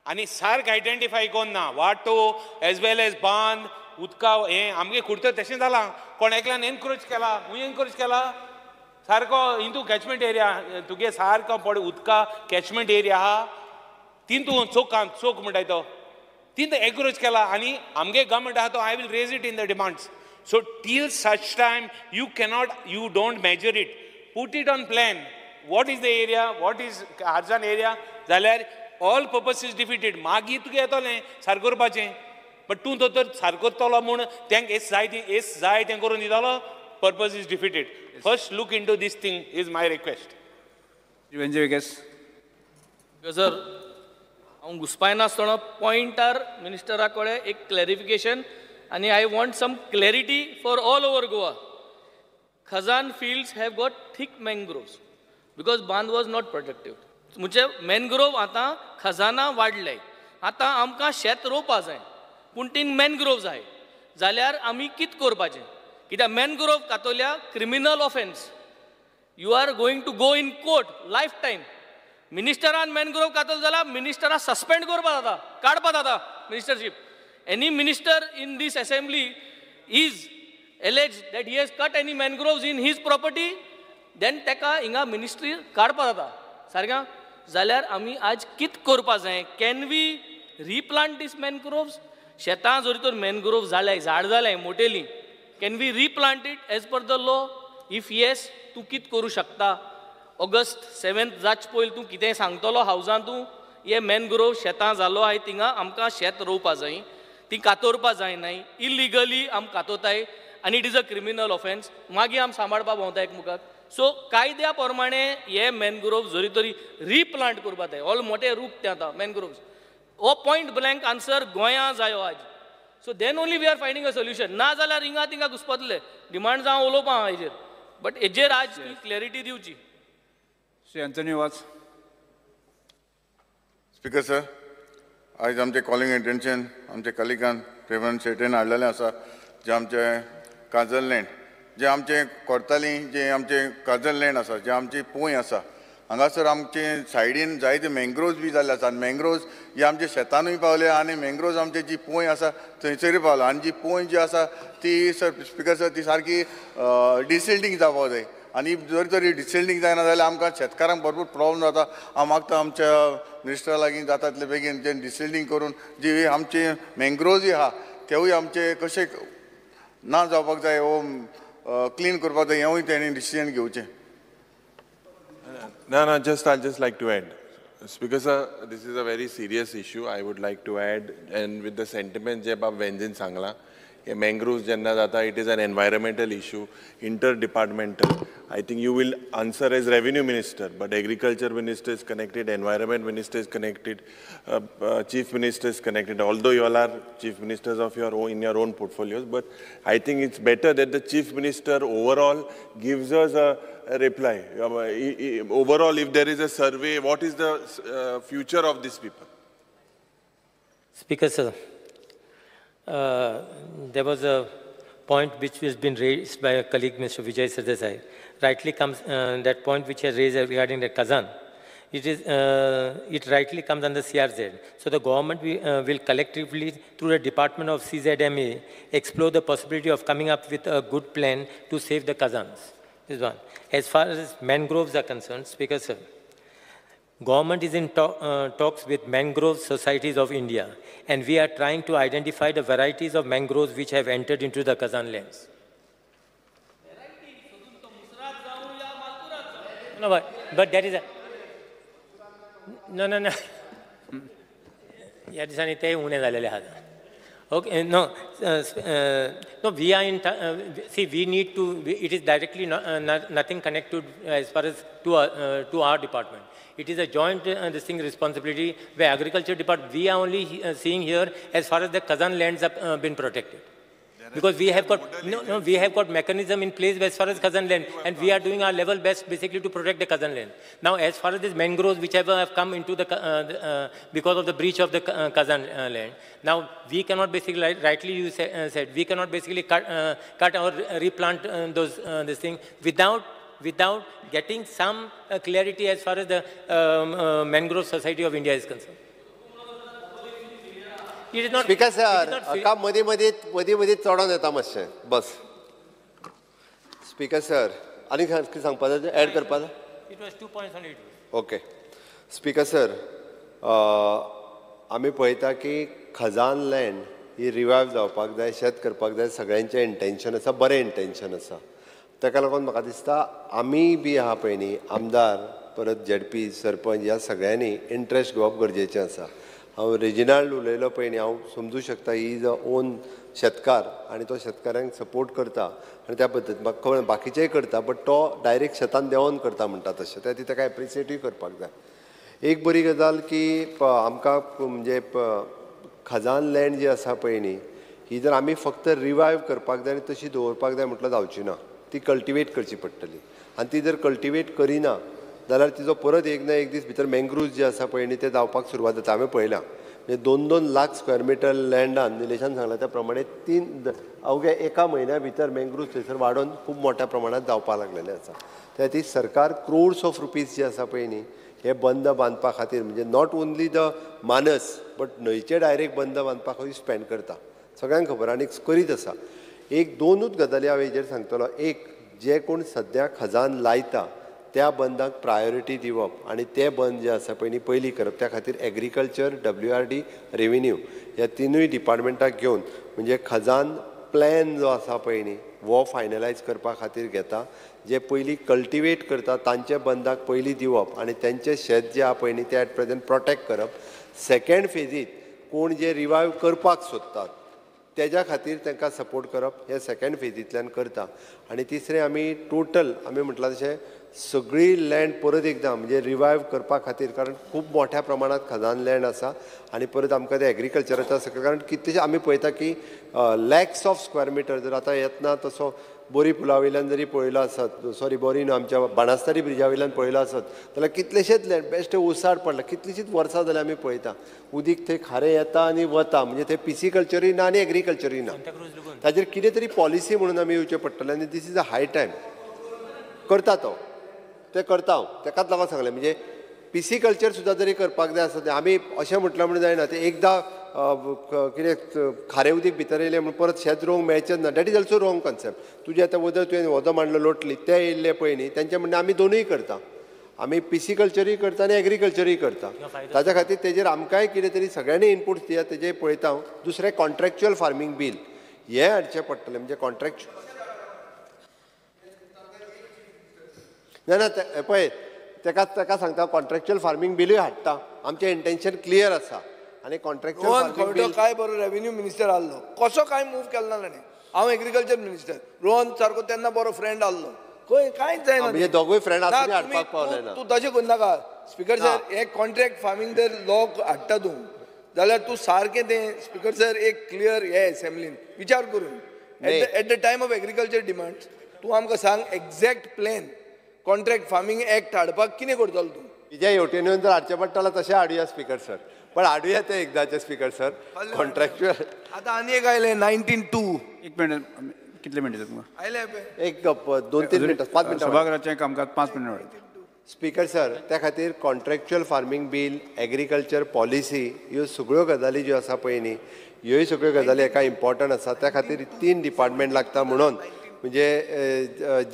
आनी सारकें आयडेंटिफाय करून ना, वाटो एज वेल एज बांद उदका हें आमगे कुर्तो तशें जालां. कोण एकल्यान एनक्रोच केला, खूंय एनक्रोच केला सारको इंतू कॅचमेंट एरिया तुगे सारको पड उदका कॅचमेंट एरिया आहा तितू चोकान चोक म्हणटाय तो तितू एनक्रोच केला आनी आमगे गव्हर्मेंट आहा तो I will raise it in the demands. So till such time you cannot, you don't measure it, put it on plan. What is the area, what is Arzan area जाल्यार all purpose is defeated. मागीर तुगे येतलें सारकें करपाचें, but तूं दोतोर सारको करतलो म्हूण तेंक एस जाय तें एस जाय तें करून दितलो, purpose is defeated. First look into this thing is my request. Sir, हांव घुसपायनासतना पॉयंटार मिनिस्टरा कडेन एक क्लॅरिफिकेशन आनी I want some clarity for all over Goa. Khazan fields have got thick mangroves because बांद वॉज not protective. म्हणजे मॅनग्रोव आतां खजाना वाडले, आतां आमकां शेत रोवपा जाय पूण तीन मॅनग्रोव जाय जाल्यार आमी कितें करपाचें? कित्याक मॅनग्रोव कातोल्या criminal offence, you are going to go in court life time. मिनिस्टरान mangrove कातल जाल्यार मिनिस्टरा सस्पेंड करपा जाता, काडपा जाता ministership. Any minister in this assembly is alleged that he has cut any mangroves in his property, then ताका हिंगा ministry काडपा जाता सारकें. जाल्यार आमी आज कितें करपा जाय? Can we replant these mangroves? शेतां जरी तर मॅनग्रोव जाल्याय, झाड जाल्याय मोटेली, can we replant it as per the law? If yes, तूं कितें करूं शकता? ऑगस्ट 7 जाच पयलीं तूं कितें सांगतलो हावजान तूं हे मॅनग्रोव शेतां जालो आहाय थिंगा आमकां शेत रोवपा जाय, ती कातोरपा जायनाय, इलिगली आम कातोताय आनी it is a criminal offence. मागीर आम सांबाळपा भोंवता एकमुखाक. सो कायद्या प्रमाणे हे मॅनग्रोव जरी तरी रिप्लांट करपा जाय. ऑल मोठे रूख ते आतां मॅनग्रोव्स. हो पॉयंट ब्लँक आन्सर गोंया जायो आज. So then only we are finding a solution. ना जाल्यार हिंगा थिंगा घुसपतले. डिमांड हांव उलोवपा हांव हेजेर, बट हेजेर आज क्लॅरिटी दिवची. Shri Anthony Vaz. Speaker sir, आयज आमचें कॉलिंग एटेन्शन आमच्या कलिगान प्रेमानंद शेट्येन हाडलेलें आसा, जें आमचें काजल लँड, जें आमचें कोर्ताली, जें आमचें काजल लँड आसा, जें आमची पोंय आसा, हांगासर आमचे सायडीन जायते मँग्रोव्स बी जाल्ले आसा आनी मँग्रोव्स हे आमच्या शेतानूय पावले आनी मँग्रोव्स आमची जी पोंय आसा थंयसरूय पावला आनी जी पोंय जी आसा ती सर स्पिकर सर ती सारकी डिसिल्टींग जावपाक जाय आनी जर तरी डिसिल्टींग जायना जाल्यार आमकां शेतकारांक भरपूर प्रॉब्लम जाता. हांव मागता आमच्या मिनिस्टरा लागीं जाता तितले बेगीन जे डिसिल्टींग करून जी आमची मँग्रोव्जूय आहा तेवूय आमचे कशे ना जावपाक जाय वो क्लीन करपाक जाय हेंवूय तेणी डिसिजन घेवचें. No, no, just I'll just like to add. Speaker sir, this is a very serious issue. I would like to add, and with the sentiment जे बाब वेंजीन सांगला, हे मँग्रोव्स जेन्ना जाता, it is an environmental issue, inter departmental. I think you will answer as revenue minister, but agriculture minister is connected, environment minister is connected, chief minister is connected, although you all are chief ministers of your own in your own portfolios, but I think it's better that the chief minister overall gives us a reply. Overall, if there is a survey, what is the future of these people? Speaker sir, there was a point which has been raised by a colleague, Mr. Vijay Sardesai. Rightly comes, that point which has raised regarding the Khazan. It rightly comes under CRZ. So the government will collectively, through the Department of CZMA, explore the possibility of coming up with a good plan to save the Khazans. This one. As far as mangroves are concerned, Speaker sir, government is in talks with Mangrove Societies of India, and we are trying to identify the varieties of mangroves which have entered into the Khazan lands. No, but that is a... No. Okay, no, no, we are in, see, we need to, it is directly not, nothing connected as far as to our department. It is a joint this thing responsibility where agriculture department, we are only seeing here as far as the Khazan lands have been protected. Because we have got, no, we have got mechanism in place as far as Khazan land, and we are doing our level best basically to protect the Khazan land. Now, as far as these mangroves, whichever have come into the, because of the breach of the Khazan land, now we cannot basically, rightly you said, we cannot basically cut or replant those, this thing without getting some clarity as far as the Mangrove Society of India is concerned. It is not, Speaker sir, अका मदी मदी चडोन येता मातशें बस. Speaker sir, आनी कितें सांगपा जाय, add करपा जाय? It was 2 points on it. Okay. Speaker sir, आमी पळयता की खजान लँड ही रिवायव जावपाक जाय, शेत करपाक जाय, सगळ्यांचें इंटेन्शन आसा, बरें इंटेन्शन आसा. ताका लागून म्हाका दिसता आमी बी आहा पळय न्ही, आमदार परत झेडपी सरपंच ह्या सगळ्यांनी इंट्रस्ट घेवप गरजेचें आसा. हांव रेजिनाल्ड उलयलो पळय न्ही, हांव समजूं शकता he is a own शेतकार आनी तो शेतकाऱ्यांक सपोर्ट करता आनी त्या पद्दतीन म्हाका खबर बाकीचेय करता, बट तो डायरेक्ट शेतान देंवोन करता म्हणटा तशें, त्या खातीर ताका एप्रिसिएटूय करपाक जाय. एक बरी गजाल की आमकां म्हणजे खजान लँड जी आसा पळय न्ही, ही जर आमी फक्त रिवायव करपाक जाय आनी तशी दवरपाक जाय म्हटल्यार जावची ना, ती कल्टिवेट करची पडटली. आनी ती जर कल्टिवेट करिना जाल्यार तिजो परत एक ना एक दीस भितर मँग्रुव्ज जे आसा पळय न्ही ते जावपाक सुरवात जाता. हांवें पळयलां म्हणजे 2-2 लाख स्क्वेअर मिटर लँडान निलेशान सांगलां त्या प्रमाणे 3 अवघ्या एका म्हयन्या भितर मँग्रुव्ज थंयसर वाडोवन खूब मोठ्या प्रमाणांत जावपाक लागलेलें आसा. त्या खातीर सरकार क्रोड्स ऑफ रुपीज जे आसा पळय न्ही हे बंद बांदपा खातीर, म्हणजे not only the Manas but न्हंयचे डायरेक्ट बंद बांदपा खातीर स्पेंड करता, सगळ्यांक खबर आनी करीत आसा. एक दोनूच गजाली हांव हेजेर सांगतलो. एक, जे कोण सद्या खजान लायता त्या बंदाक प्रायोरिटी दिवप आनी ते बंद जे आसा पळय न्ही पयलीं करप. त्या खातीर एग्रीकल्चर, WRD, revenue ह्या तिनूय डिपार्टमेंटाक घेवन म्हणजे खजान प्लॅन जो आसा पळय न्ही हो फायनलायज करपा खातीर घेता. जे पयलीं कल्टिवेट करता तांचे बंदाक पयलीं दिवप आनी तांचें शेत जें आसा पळय न्ही तें एट प्रेजेंट प्रोटेक्ट करप. सेकेंड फेजीत कोण जे रिवायव करपाक सोदतात तेज्या खातीर तांकां सपोर्ट करप हे सेकेंड फेजींतल्यान करता. आनी तिसरें, आमी टोटल आमी म्हटलां तशें सगळी लँड परत एकदां म्हणजे रिवायव करपा खातीर, कारण खूब मोठ्या प्रमाणांत खजान लँड आसा आनी परत आमकां ते एग्रीकल्चराच्या सकयल, कारण कितलेशे आमी पळयता की लॅक्स ऑफ स्क्वेअर मिटर जर आतां येतना तसो बोरी पुला वयल्यान जरी पळयलो आसत, सॉरी बोरी न्हू, आमच्या बाणास्तारी ब्रिजा वयल्यान पळयलो आसत जाल्यार कितलेशेच लँड बेश्टे उसाड पडला, कितलीशीच वर्सां जाल्यार आमी पळयता उदीक थंय खारें येता आनी वता, म्हणजे थंय पिसिकल्चरूय ना आनी एग्रीकल्चरूय ना. ताजेर कितें तरी पॉलिसी म्हणून आमी येवचें पडटलें आनी this is a high time. करता तो तें करता हांव, ताकाच लागून सांगलें म्हणजे पिसिकल्चर सुद्दां जरी करपाक जाय आसत, आमी अशें म्हटलें म्हूण जायना तें एकदां कितें खारें उदीक भितर येयलें म्हूण परत शेत रोवंक मेळचेंच ना, that is also wrong concept. तुजें आतां वदळ तुवें वोदो मांडलो लोटली, ते येयल्ले पळय न्ही तेंचें म्हणणें आमी दोनूय करता, आमी पिसिकल्चरूय करता आनी एग्रीकल्चरूय करता. ताच्या खातीर तेजेर आमकांय कितें तरी सगळ्यांनी इनपुट्स दिया, तेजेर पळयता हांव. दुसरें कॉन्ट्रॅक्च्युअल फार्मींग बील हें हाडचें पडटलें, म्हणजे कॉन्ट्रॅक्च्युअल ना ना पळय ताका ताका सांगता कॉन्ट्रॅक्च्युअल फार्मींग बिलूय हाडटा. आमचें इंटेन्शन क्लियर आसा आनी कॉन्ट्रॅक्च्युअल रोहन खंवटो काय बरो रेवेन्यू मिनिस्टर आहलो, कसो काय मूव केलो ना ताणें. हांव एग्रीकल्चर मिनिस्टर, रोहन सारको तेन्ना बरो फ्रेंड आहलो, खंय कांयच जायना. म्हणजे दोगूय फ्रेंड आसून हाडपाक पावले ना. तूं तशें करनाका स्पीकर सर. हे कॉन्ट्रॅक्ट फार्मींग जर लॉ हाडटा तूं जाल्यार तूं सारकें तें स्पीकर सर एक क्लियर हे एसेंब्लीन विचार करून at the time of agriculture demands तूं आमकां सांग exact plan contract farming act हाडपाक कितें करतलो तूं. विजय हेवटेन येवन जर हाडचें पडटलें तशें हाडुया स्पीकर सर, पण हाडुया तें एकदाचें स्पीकर सर कॉन्ट्रॅक्च्युअल. आतां आनी एक आयलें 19(2). एक मिनट, कितले मिनट तुमकां आयलें? एक 2-3 मिनटां, 5 मिनटां. सभाघराचें कामकाज 5 मिनटां वाडयता. स्पीकर सर, त्या खातीर contractual farming bill, agriculture policy ह्यो सगळ्यो गजाली ज्यो आसा पळय न्ही, ह्योय सगळ्यो गजाली एका इम्पॉर्टंट आसा. त्या खातीर 3 डिपार्टमेंट लागता म्हणून म्हणजे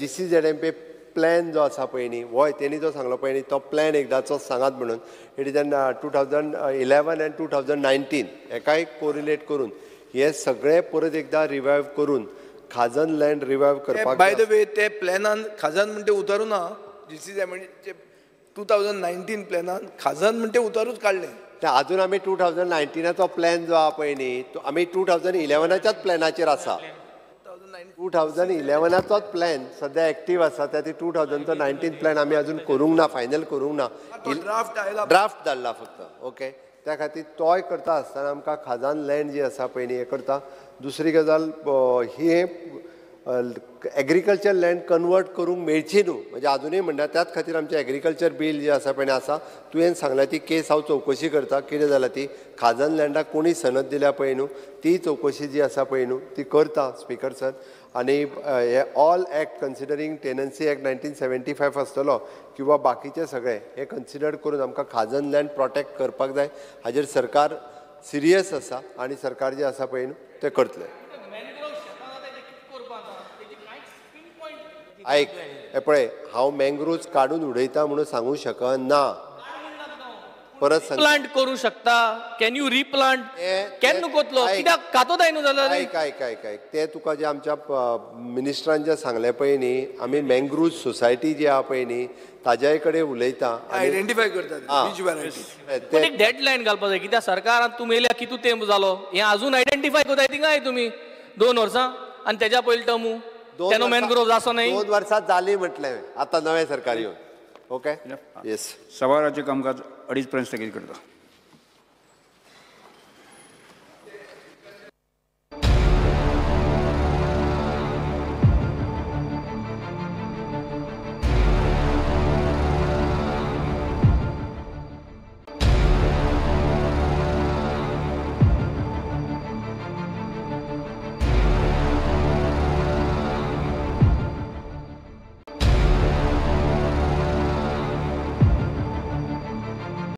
GCZMP plan जो आसा पळय न्ही, होय तेणी जो सांगलो पळय न्ही तो प्लॅन एकदाचो सांगात म्हणून. It is an 2011 and 2019 हेकाय correlate करून हे सगळे परत एकदां रिवायव करून खाजन लँड रिवायव करपाक. बाय the way ते प्लॅनान खाजन म्हणटे उतारू ना, GCZMP 2019 प्लॅनान खाजन म्हणटे उतारूच काडलें. अजून आमी 2019 प्लॅन जो आहा पळय न्ही तो आमी 2011च्याच प्लॅनाचेर आसा. 2011चोच प्लॅन सद्या एक्टीव आसा. त्या 2019 प्लॅन आमी अजून करूंक ना, फायनल करूंक ना, ड्राफ्ट धाडला फक्त. ओके, त्या खातीर तोय करता आसतना आमकां खाजन लँड जी आसा पळय न्ही हें करता. दुसरी गजाल ही एग्रीकल्चर लँड कन्वर्ट करूंक मेळची न्हू, म्हणजे आजुनूय म्हणटा. त्याच खातीर आमचें एग्रीकल्चर बील जें आसा पळय आसा, तुवें सांगल्या ती केस हांव चवकशी करता कितें जाल्या ती खाजन लँडाक कोणी सनद दिल्या पळय न्हू ती चवकशी जी आसा पळय न्हू ती करता स्पीकर सर. आनी हे all act considering tenancy act 1975 आसतलो किंवा बाकीचे सगळे हे कन्सिडर करून आमकां खाजन लँड प्रोटेक्ट करपाक जाय. हाजेर सरकार सिरियस आसा आनी सरकार जें आसा पळय न्हू तें करतलें. आयक हे पळय, हांव मँग्रोव्ज काडून उडयता म्हणून सांगू शकना. परत प्लांट करू शकता, can you replant केन्ना कोतलो कित्याक कातो जाय न्हू जाल्यार. आयक आयक आयक आयक, ते तुका जे आमच्या मिनिस्टरान जे सांगलें पळय न्ही, आमी मँग्रोव्ज सोसायटी जी आहा पळय न्ही ताज्याय कडेन उलयता, आयडेंटिफाय करता. पूण एक डेडलायन घालपाक जाय, कित्याक सरकारान तूं मेल्या कितू तेंप जालो हें अजून आयडेंटिफाय करताय थिंगाय तुमी 2 वर्सां आनी तेज्या पयलीं टर्मू मॅनग्रोव्ह आसो न्हय 2 वर्सां जाली म्हटलें आतां नवें सरकार येवन. ओके, येस. सभाघराचें कामकाज 2:30 पर्यंत स्थगीत करता.